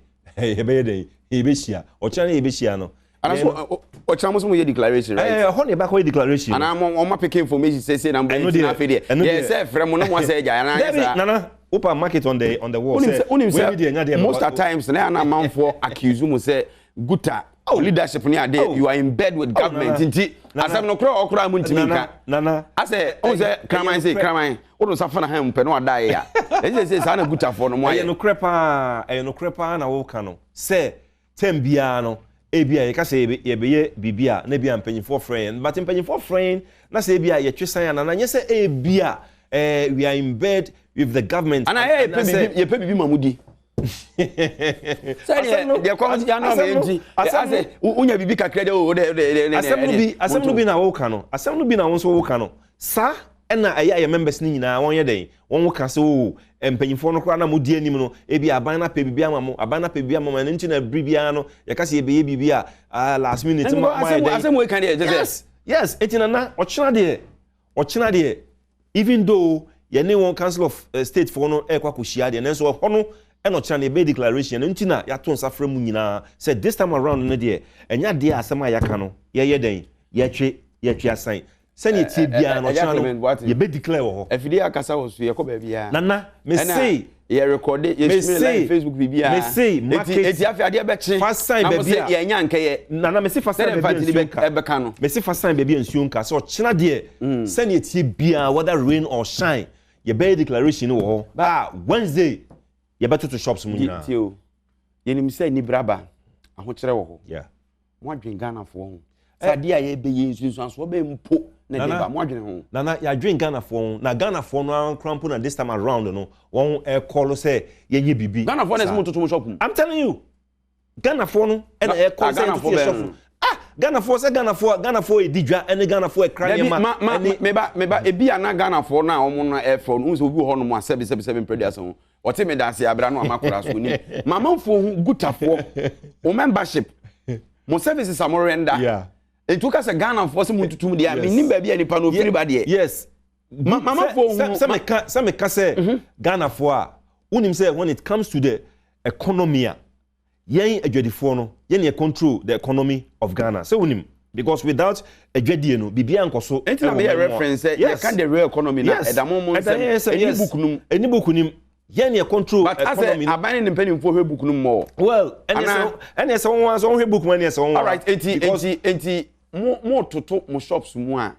yɛbɛyɛ dɛ yɛbɛhyia ɔkyena ne yɛbɛhyia no. Anaso ɔkyena mo so mo yɛ declaration, right? Ɛɛ ɛhɔ na yɛbɛkɔ yɛ declaration. Anaa mo ɔmo apeke information sɛ sɛ na mo bɛyɛ ntina afei deɛ yɛ sɛ frɛ mo na mo asɛ agya anaa yɛ saa. Nana wopa mark it on the wall sɛ wonim sɛ most of times na yɛ amanfoɔ accuse mo sɛ guta oh. Leadership ni ade oh. You are in bed with government oh, nti asɛm no kora ɔkora mu ntumi nka nana asɛ ɔn sɛ kraman sɛ kraman wode nsa fa na ha mpɛ no wada yɛ a ɛsɛ sɛ saa na gutafoɔ no mo ayɛ. Ɛyɛ nokorɛ paa, ɛyɛ nokorɛ paa na woka no sɛ term biara no. Ebia yɛka sɛ yɛbɛyɛ biribi a na ebia mpanyinfoɔ frɛ yɛn, but mpanyinfoɔ frɛ yɛn na sɛ ebia yɛtwe san anaa na nyɛ sɛ ebia eh, we are in bed with the government. Anaa yɛ yɛpɛ biribi yɛpɛ biribi ma mo di. Sɛdeɛ deɛ kɔm ya no ama yɛn ti asɛ wonya biribi kakra deɛ o de de de asɛm no bi asɛm no bi na woka no asɛm no bi na wo nso woka no saa ɛna ɛyɛ a yɛ members no nyinaa wɔn yɛ dɛn wɔn ka sɛ oo mpanyinfoɔ no koraa na mo di anim no ebi aban no apɛ biribi ama mo aban no apɛ biribi ama mo ɛno nti na bere biara no yɛka sɛ yɛbɛyɛ biribi a ah last minute mo ayɛ dɛn asɛm wei ka deɛ ɛkyɛ sɛ yes yes eti nana ɔkyena deɛ ɔkyena deɛ even though yɛne wɔn council of eh, state foɔ no ɛrekɔ akɔhyia deɛ nanso ɛhɔ no ɛna ɔkyena no yɛbɛyɛ declaration ɛno nti na yɛato nsa frɛ mu nyinaa sɛ this time around no deɛ ɛnyɛ adeɛ a asɛm a yɛaka no yɛyɛ dɛn yɛtwe yɛtwe asan Sɛnea ɛteɛ biara no, ɔkyena no, yɛbɛ declare wɔ hɔ. Afidie akasa wɔ so, yɛkɔ baabiara. Nana, me se. Yɛ rekɔde, yɛ stream live Facebook biribiara. Me se, market. Eti afei adeɛ bɛkye. Fa sign baabi a. Na mo se yɛn nya nkɛyɛ. Nana, me se fa sign baabi a nsuo nka. Ɛbɛka no. Me se fa sign baabi a nsuo nka. Sɛ ɔkyena deɛ, sɛnea ɛteɛ biara, whether rain or shine, yɛbɛyɛ declaration no wɔ hɔ. A Wednesday, yɛbɛtoto shops mu nyinaa. Tie o, yɛnim sɛ anibere aba, ahokyerɛ wɔ hɔ. Yeah. Moadwen Ghanafoɔ ho? Sɛ adeɛ a yɛbɛyɛ nsunsuansoɔ bɛn mpo na ɛde ba? Moadwene ho? Nana, yɛadwen Ghanafoɔ ho. Na Ghanafoɔ no ara koraa mpo na this time around no, wɔn ɛrekɔlo sɛ yɛnyɛ biribi. Ghanafoɔ na ɛsɛ mo toto mo shop mu. I'm telling you. Ghanafoɔ no ɛna ɛrekɔlo sɛ yɛntoto yɛ shop mu. Ah, Ghanafoɔ sɛ Ghanafoɔ Ghanafoɔ ɛdi dwa ɛne Ghanafoɔ ɛkra nneɛma. Ma, ma, meba, meba, ebi a na Ghanafoɔ no a wɔn no ɛfrɛ no, wohu sɛ obi wɔ hɔnom a sɛbi sɛbi sɛbi mpɛ aduasa ho. Ɔte me daase abira no ama kora so onim. Mamanfoɔ ho gutafoɔ, wo membership, mo services a mo render. Yeah. Nti woka sɛ Ghanafoɔ sɛ mo ntutum deɛ a, mennim baabi a nipa no ofiri ba deɛ. Yes. Mamanfoɔ hu. Sɛ meka sɛ meka sɛ mhm. Ghanafoɔ a, wonim sɛ when it comes to the economy a, Yɛn adwadifoɔ no, yɛn na yɛ control the economy of Ghana. Sɛ wonim, because without adwadie no, biribiara nkɔ so. Nti na meyɛ reference sɛ yɛka the real economy na ɛda mo mo nsɛm, ɛni book no mu. Ɛni book no mu. Yɛn na yɛ control economy no. But asɛ aban ne ne mpanimfoɔ hwɛ book no mu mɔ. Well, ɛne sɛ ɛne sɛ wɔn sɛ wɔn hwɛ book mu ɛne sɛ wɔn. Alright, eti eti eti mo mo toto mo shops mu a.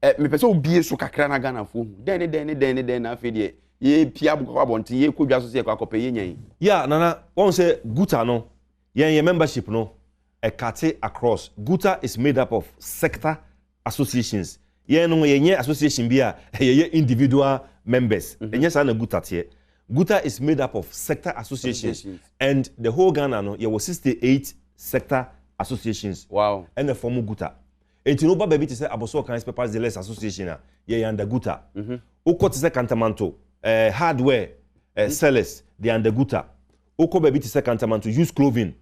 Ɛ mepɛ sɛ wobie so kakra na Ghanafoɔ hu. Dɛn ne dɛn ne dɛn ne dɛn na afei deɛ yɛpia kɔ abɔnten yɛkɔ dwa so sɛ yɛkɔ akɔpɛ yɛnya yi. Yeah Nana, wahu sɛ Guta no, yɛn yɛn membership no, ɛkate across. Guta is made up of sector associations. Yɛn no yɛnyɛ association bi a yɛyɛ individual members. Ɛnyɛ saa na Guta teɛ. Guta is made up of sector associations and the whole Ghana no yɛwɔ 68 sector associations. Wow. Ɛna ɛfɔm Guta. Enti no woba baabi te sɛ Abossey Okai Spare Parts Dealers Association a, yɛyɛ under Guta. Wokɔ te sɛ Kantamanto eh, Hardware eh, Sellers, they are under Guta. Wokɔ baabi te sɛ Kantamanto Used Clothing,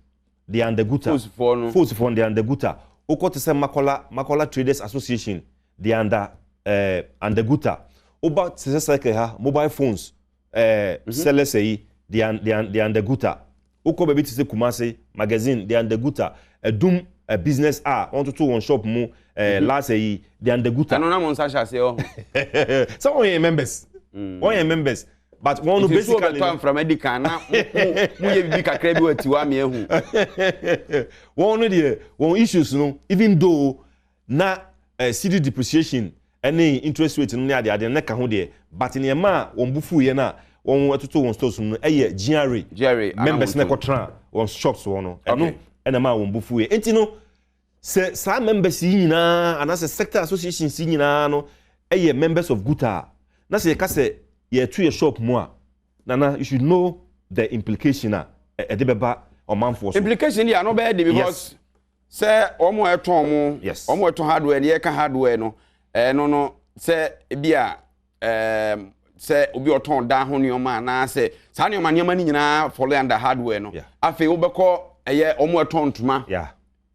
they are under Guta. Fosfoɔ no. Fosfoɔ no, they are under Guta. Wokɔ te sɛ Makola, Makola Traders Association, they are under, eh, under Guta. Woba te sɛ Circle ha, mobile phones, eh, mm -hmm. sellers ayi, they are, they are, they are under Guta. Wokɔ baabi te sɛ Kumasi magazine, they are under Guta. Adum eh, business a wɔn toto wɔn shop mu eh, mm -hmm. last ayi, they are under Guta. Ɛno na mo nsa hyɛ aseɛ wɔ ho. Sɛ wɔn yɛ members, mm. wɔn yɛ members but wɔn no basically. Nti nsuo bɛtɔ mframa di kan na mo mo yɛ bibi kakra bi wɔ atiwa mi ehu. Wɔn no deɛ wɔn issues no even though Na eh, cedi depreciation ne interest rate nom ne adeade no na ɛka ho deɛ, but nea ɛmaa wɔn bo fuiɛ no a wɔn toto wɔn stores mu no yɛ GRA GRA members na anamontum. ɛkɔtena wɔn shops hɔ no, ɛno Okay. na ɛmaa wɔn bo fuiɛ. Enti no, sɛ saa members yi nyinaa anaasɛ sector associations yi nyinaa no yɛ members of GUTA a, na sɛ yɛka sɛ yɛreto yɛ shop mu a, Nana, you should know the implication a ɛde bɛba ɔmanfoɔ so. Implication deɛ ano bɛyɛ de because Yes. Sɛ wɔn a ɛtɔn mo, Yes. wɔn a ɛtɔn hardware no, yɛka hardware no, ɛno no, sɛ ebi a ɛɛm, sɛ obi a ɔtɔn dan ho nneɛma anaasɛ saa nneɛma nneɛma no nyinaa fall under hardware no. Yeah. Afei wobɛkɔ ɛyɛ wɔn a ɛtɔn ntoma. Yeah.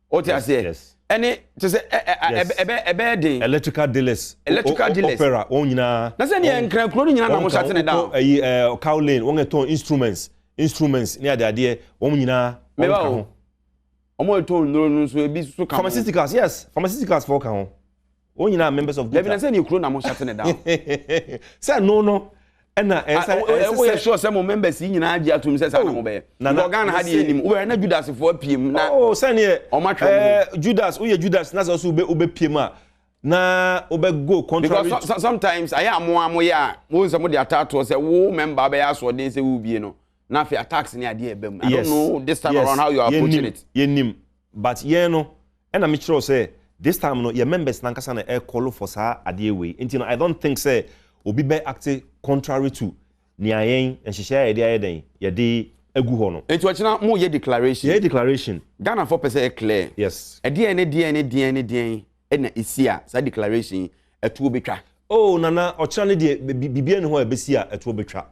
Wote Yes, aseɛ? yes. Ɛne kyɛ sɛ ɛ ɛ Yes. ɛbɛ ɛbɛ ɛbɛyɛ den. Electrical dealers. Electrical o, dealers. Opera wɔn nyinaa. Na sɛ deɛ nkran kuro no nyinaa na wɔn mo ka shut ne down. wokɔ ɛyi ɛɛ cow lane wɔn a ɛtɔn instruments instruments ne adeadeɛ wɔn nyinaa wɔn Meba ka o. ho. Wɔn a ɛtɔn nnuro no nso ebi nso ka ho. Pharmaceuticals yes pharmaceuticals foɔ ka ho. Wɔn nyinaa members of Dabi na Guta. sɛ ne kuro na mo shut ne down. Sɛ no no ɛna ɛsɛ ɛsɛ Woyɛ sure sɛ mo members yi nyinaa gye atum sɛ saa na mo bɛyɛ. Nana Because Ghana ha deɛ yɛnim wobɛhwɛ na Judas foɔ apue mu na Oh sɛneɛ wɔn atwe wɔn ho. ɛɛ Judas woyɛ Judas na sɛ ɔsɛ wobɛ wobɛpue mu a na wobɛ go contrary. Because sometimes ayɛ a mo a moyɛ a mo sɛ mo de ataatoɔ sɛ wo member bɛyɛ asoɔden sɛ wobie no. Na afei attacks ne adeɛ ɛba mu. I don't know this time around how you are approaching it. Yɛnim but yɛn no ɛna me kyerɛ wo sɛ this time no yɛ members nankasa na ɛcall for saa adeɛ wei nti no I don't think sɛ obi bɛ act contrary to nea yɛn nhyehyɛe a yɛde ayɛ dɛn yɛde agu hɔ no. Nti ɔkyena mo yɛ declaration. Yɛyɛ declaration. Ghana foɔ pɛ sɛ ɛyɛ clear. Yes. Ɛdeɛn ne deɛn ne deɛn ne deɛn ɛna ɛsi a saa declaration yi ɛtoɔ bɛtwa? Oh Nana ɔkyena no deɛ biribiara nni hɔ a ɛbɛsi a ɛtoɔ bɛtwa.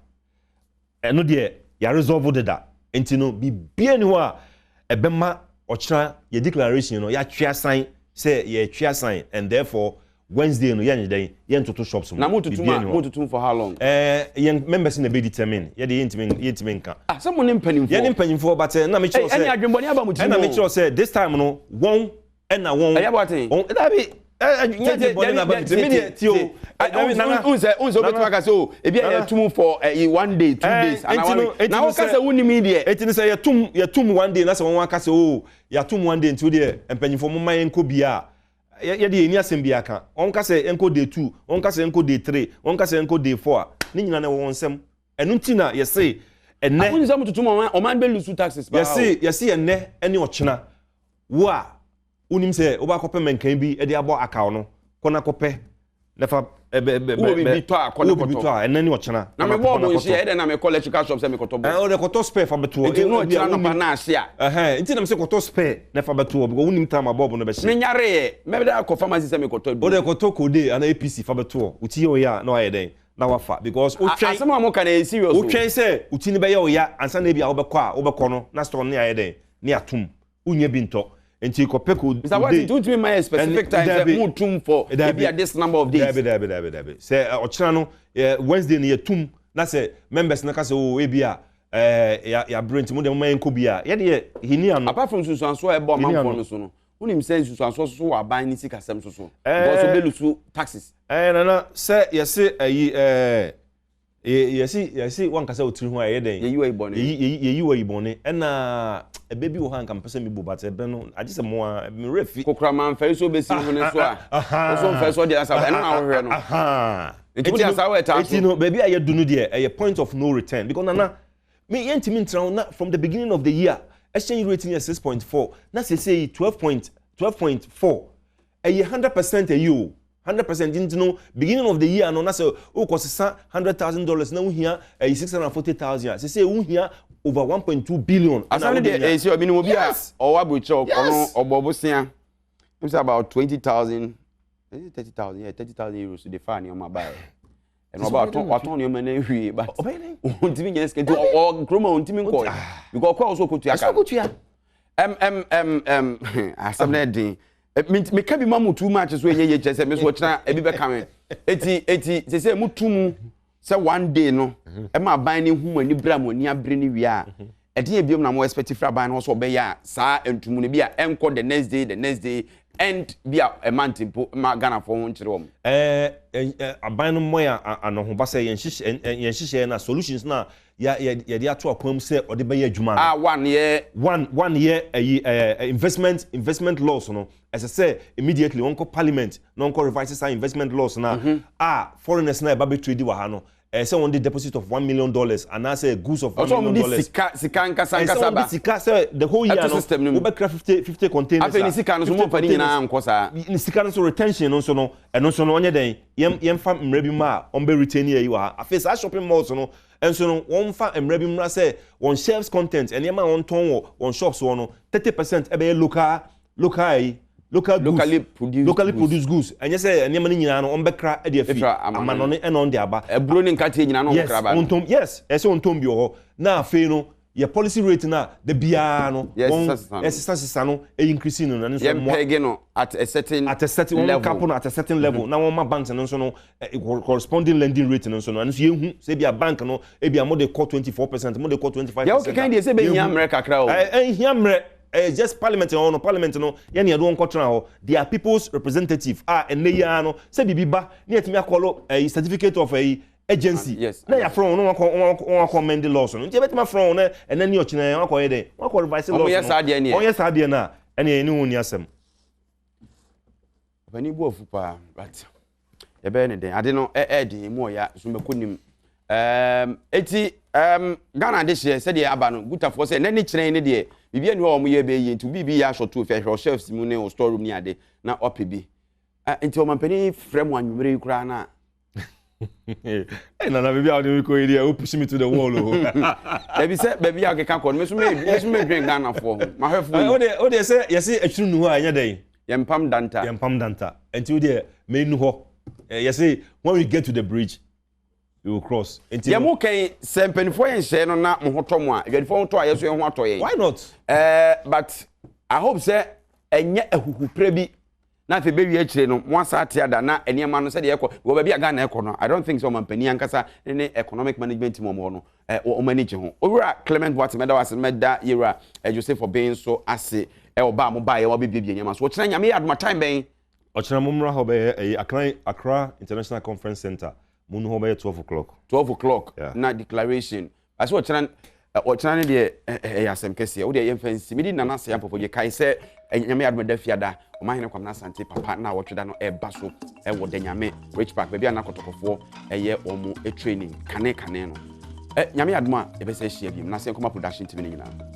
Ɛno deɛ yɛ resolve deda nti no biribiara nni hɔ a ɛbɛma ɔkyena yɛ declaration no yɛatwe asan sɛ yɛretwe asan and therefore Wednesday no yɛnyɛ dɛn yɛntoto shops mu. Na mototo mu a mototo mu for how long? Ɛɛ yɛn members na ɛbɛ determine yɛde yɛntumi yɛntumi nka. Ah sɛ mo ne mpanimfoɔ. Yɛne mpanimfoɔ but ɛna mekyerɛ sɛ ɛne adwembɔne aba mo tirim o. Ɛna mekyerɛ sɛ this time no wɔn ɛna wɔn. Ɛyɛ bɔten. Wɔn dabi ɛnyɛ de bɔne na ba mi mi deɛ ti o. Nana n sɛ n sɛ obetuma ka sɛ o ebi a yɛ tum for ɛyi one day two days ana one week na o ka sɛ wunim yi deɛ. Eti ni sɛ yɛ tum yɛ tum one day na sɛ wɔn aka sɛ o yɛ atum one day nti o deɛ mpanyinfoɔ mo ma yɛn kɔ bia yɛ de yɛ ni asɛm bi aka wɔn ka sɛ yɛn kɔ day two wɔn ka sɛ yɛn kɔ day three wɔn ka sɛ yɛn kɔ day four a ne nyinaa na ɛwɔ wɔn nsam ɛno nti na yɛse ɛnɛ. Akunyi sɛ mo tutum ɔman ɔman bɛ lusu taxes paa o. Yɛse yɛse ɛnɛ ɛne ɔkyena wo a Wonim sɛ wobɛakɔpɛ mɛnkan bi de abɔ akaw no, kɔ na kɔpɛ na fa bɛ bɛ bɛ. Wowɔ biribi tɔ a kɔ na kɔtɔ. Wowɔ biribi tɔ a ɛnɛ ne ɔkyena. Na me bɔɔbo nso yɛ ɛdɛn na mekɔ electrical shop sɛ mekɔtɔ bɔɔbo. Ɛɛ ɔde kɔtɔ spare fa bɛtoɔ. Nti no ɔkyena anɔpa na ahye a. Ɛhɛn nti na mese kɔtɔ spare na fa bɛtoɔ because wonim time a bɔɔbo no bɛhye. Menyareɛ mɛda akɔ pharmacy sɛ mekɔtɔ aduro. Wode kɔtɔ kode anaa APC fa bɛtoɔ. Wo ti yɛ wo ya a na wayɛ dɛn na wafa because wotwɛn. Asɛm a moka no ɛyɛ serious o. Wotwɛn sɛ wo ti no bɛyɛ wo ya ansa na ebi a wobɛkɔ a wobɛkɔ no na store no ne ayɛ dɛn ne atom. Wonnya bi ntɔ. Nti kɔpɛ ko Mister Boateng, nti wontumi mma yɛ specific time sɛ mo tum for ebi a this number of days. Dabi dabi dabi dabi. Sɛ ɔkyena no Wednesday no yɛtum na sɛ members no ka sɛ oh ebi a ɛɛ yɛabrɛ nti mo deɛ momma yɛnkɔ bi a yɛdeɛ yɛnni ano. Apart from nsunsuansoɔ a ɛbɔ amanfoɔ no so no, wonim sɛ nsunsuansoɔ nso so wɔ aban ne sikasɛm nso so. Because obelusu taxes. Ɛɛ nana sɛ yɛse ayi ɛɛ. Yɛsi yɛsi wankasa wo tiri ho a ɛyɛ dɛn? Yɛyi wayi bɔne. Yɛyi yɛyi wayi bɔne. Ɛna ɛbɛ bi wɔ hɔ a nka mpɛ sɛ mebu but ɛbɛ no agye sɛ mo a me werɛ fi. Kokorama mfɛre sɛ obesi ne hwene so a woso mfɛre sɛ ɔde asa ɛno na wohwehwɛ no. Nti wode asa wɔ ɛtaa so. Eti no baabi a yɛdu no deɛ ɛyɛ point of no return because nana me yɛntumi ntena hɔ na from the beginning of the year exchange rate no yɛ 6.4 na seesei 12. 12.4 Ɛyɛ 100% ayi o, 100% nti no beginning of the year no na sɛ wokɔ sesa $100,000 na wohia ɛyi 640,000 a sese wohia over 1.2 billion. Asɛm no deɛ ɛyɛ sɛ ɔbi ne obi a ɔwɔ aburokyerɛ ɔno ɔbɔ bosea n sɛ about 20,000 is it 30,000 yeah 30,000 euros de fa nneɛma baeɛ ɛna ɔba watɔn watɔn nneɛma no awie but ɔntumi nyɛ sika nti ɔ kurom a ɔntumi nkɔ ah. because ɔkɔ a ɔsɛ ɔkɔtua ka ɔkɔtua ɛm ɛm ɛm ɛm asɛm no ɛden meka bi ma mo too much so ɛnyɛ yie kyerɛ sɛ me so ɔkyena ebi bɛka me eti eti sɛ sɛ mo tu mu sɛ one day no ɛma aban no hu mo ani bere a mo ani abere no wie a Ɛdeɛn biom na mo expect firi aban no hɔ sɛ ɔbɛyɛ a saa ntumu no bi a ɛnkɔ the next day the next day and bi a a month mpo mma Ghanafoɔ ho nkyere wɔn? Ɛɛ aban no mmɔ yɛn anohoba sɛ yɛn nhyehyɛ yɛn nhyehyɛeɛ no a solutions no a yɛ yɛ yɛde ato akwan mu sɛ ɔde bɛyɛ adwuma no. A one yɛ. One one yɛ ɛyi ɛɛ investment investment laws no ɛsɛ sɛ immediately wɔnkɔ parliament na wɔnkɔ revise saa investment laws no a a foreigners no a ɛba bɛ trade wɔ ha no Ɛyɛ sɛ wɔn de deposit of $1 million anaasɛ goods of $1 million. Ɔsɛ wɔn de sika sika nkasa nkasa ba. Ɛsɛ wɔn de sika sɛ the whole year no wobɛkra 50 50 containers. Afei ne sika no so mo nfa ne nyinaa nkɔ saa. Ne sika no so retention no nso no ɛno nso no ɔnyɛ dɛn yɛn yɛnfa mmerɛ bi ma a wɔn bɛ retain yɛ yi wɔ ha. Afei saa shopping malls no nso no wɔn fa mmerɛ bi mmra sɛ wɔn shelves content nneɛma a wɔn tɔn wɔ wɔn shops hɔ no 30% ɛbɛyɛ local local ayi local goods locally produced locally produced goods ɛnyɛ sɛ nneɛma no nyinaa no wɔn bɛkra de afi amanɔne ɛna wɔn de aba. Aburo ne nkateɛ nyinaa na wɔn kra ba no. Yes wɔn tɔn yes ɛsɛ wɔn tɔn bi wɔ hɔ na afei no yɛ policy rate na da biara no wɔn ɛsesa sesa no ɛyi increase no na ne nso mmoa. Yɛn pɛgɛ no at a certain at a certain wɔn cap no at a certain level na wɔn ma banks no nso no corresponding lending rate no nso no ɛno nso yɛn hu sɛ ebi a bank no ebi a mo de kɔ 24% mo de kɔ 25%. Yɛ o keka deɛ sɛ ebe hia mmerɛ kakra o. Ɛhia mmerɛ. Ɛyɛ just parliament na ɛwɔ hɔ no, parliament no yɛn na yɛde wɔn kɔtena hɔ, they are people's representative a ɛnnɛ yi ara no sɛ biribi ba na yɛtumi akɔlo ɛyi certificate of ɛyi agency na yɛafrɛ wɔn na wɔn akɔ wɔn akɔ amend laws no nti yɛbɛtumi afrɛ wɔn na ɛnɛ ne ɔkyena wɔn akɔ yɛ dɛn wɔn akɔ revise laws no wɔn yɛ saa deɛ no a ɛne yɛne wɔn ni asɛm. Ɔpanin bu afu paa but yɛbɛyɛ ne dɛn ade no ɛɛden emu ɔya so mɛkɔ nim. Um, eti um, Ghana adehyeɛ sɛdeɛ aba no, Gutafoɔ sɛ nɛ ne kyerɛn ne deɛ, biribi ani hɔ a wɔn yɛ bɛyɛ yie, nti biribi yɛ asɔto ofie, ahwɛ shelves mu ne wɔ store room ne ade, na ɔpɛ bi. Uh, nti ɔmampanin frɛ mo anwummerɛ yi koraa na. Hey, Nana, baby, I don't go here. You push me to the wall. Oh. Dabi sɛ baabi a ɔkeka kɔ no, me so me me so medwen Ghanafoɔ ho. Mahwɛfoɔ yi. O de o de sɛ yɛsi akyiri nu hɔ a ɛnyɛ dɛn. Yɛmpam danta. Yɛmpam danta. Nti o deɛ menu hɔ. Yɛsi when we get to the bridge, we will cross. Nti Yɛ mo kɛn sɛ mpanimfoɔ yɛ nhyɛɛ no na mo ho tɔ mo a, adwadifoɔ ho tɔ a yɛ so yɛn ho atɔ yɛn. Why not? Uh, but I hope sɛ ɛnyɛ ahuhupere bi na afei bɛwie akyire no mo asa ate ada na nneɛma no sɛdeɛ ɛkɔ wɔ baabi a Ghana ɛkɔ no I don't think sɛ ɔmampanin ankasa ne economic management team wɔn hɔ no eh, wɔn ani gye ho. Owura Clement Boateng mɛda wo ase mɛda yɛwura eh, Joseph Obeng nso ase ɛwɔ ba a mo baeɛ wɔabɛbiebie nneɛma so. Wɔkyena Nyame yɛ adoma time bɛn? Ɔkyena mo mmra hɔ bɛyɛ ɛyi Accra Accra International Conference Center mo nu hɔ bɛyɛ 12 o'clock. 12 o'clock Yeah. na declaration ase ɔkyena ɔkyena ne deɛ ɛyɛ asɛm kɛseɛ wo deɛ yɛmfa nsi medi nana ase ampɔfo gye kae sɛ nyame adom da fiada ɔmahene Kwamina Asante papa na wɔtwe da no ɛba so ɛwɔ da nyame Rich Park baabi a na kɔtɔkɔfoɔ ɛyɛ wɔn training kane kane no nyame adom a yɛbɛsɛ ahyia biom na sɛ nkɔma production team no nyinaa.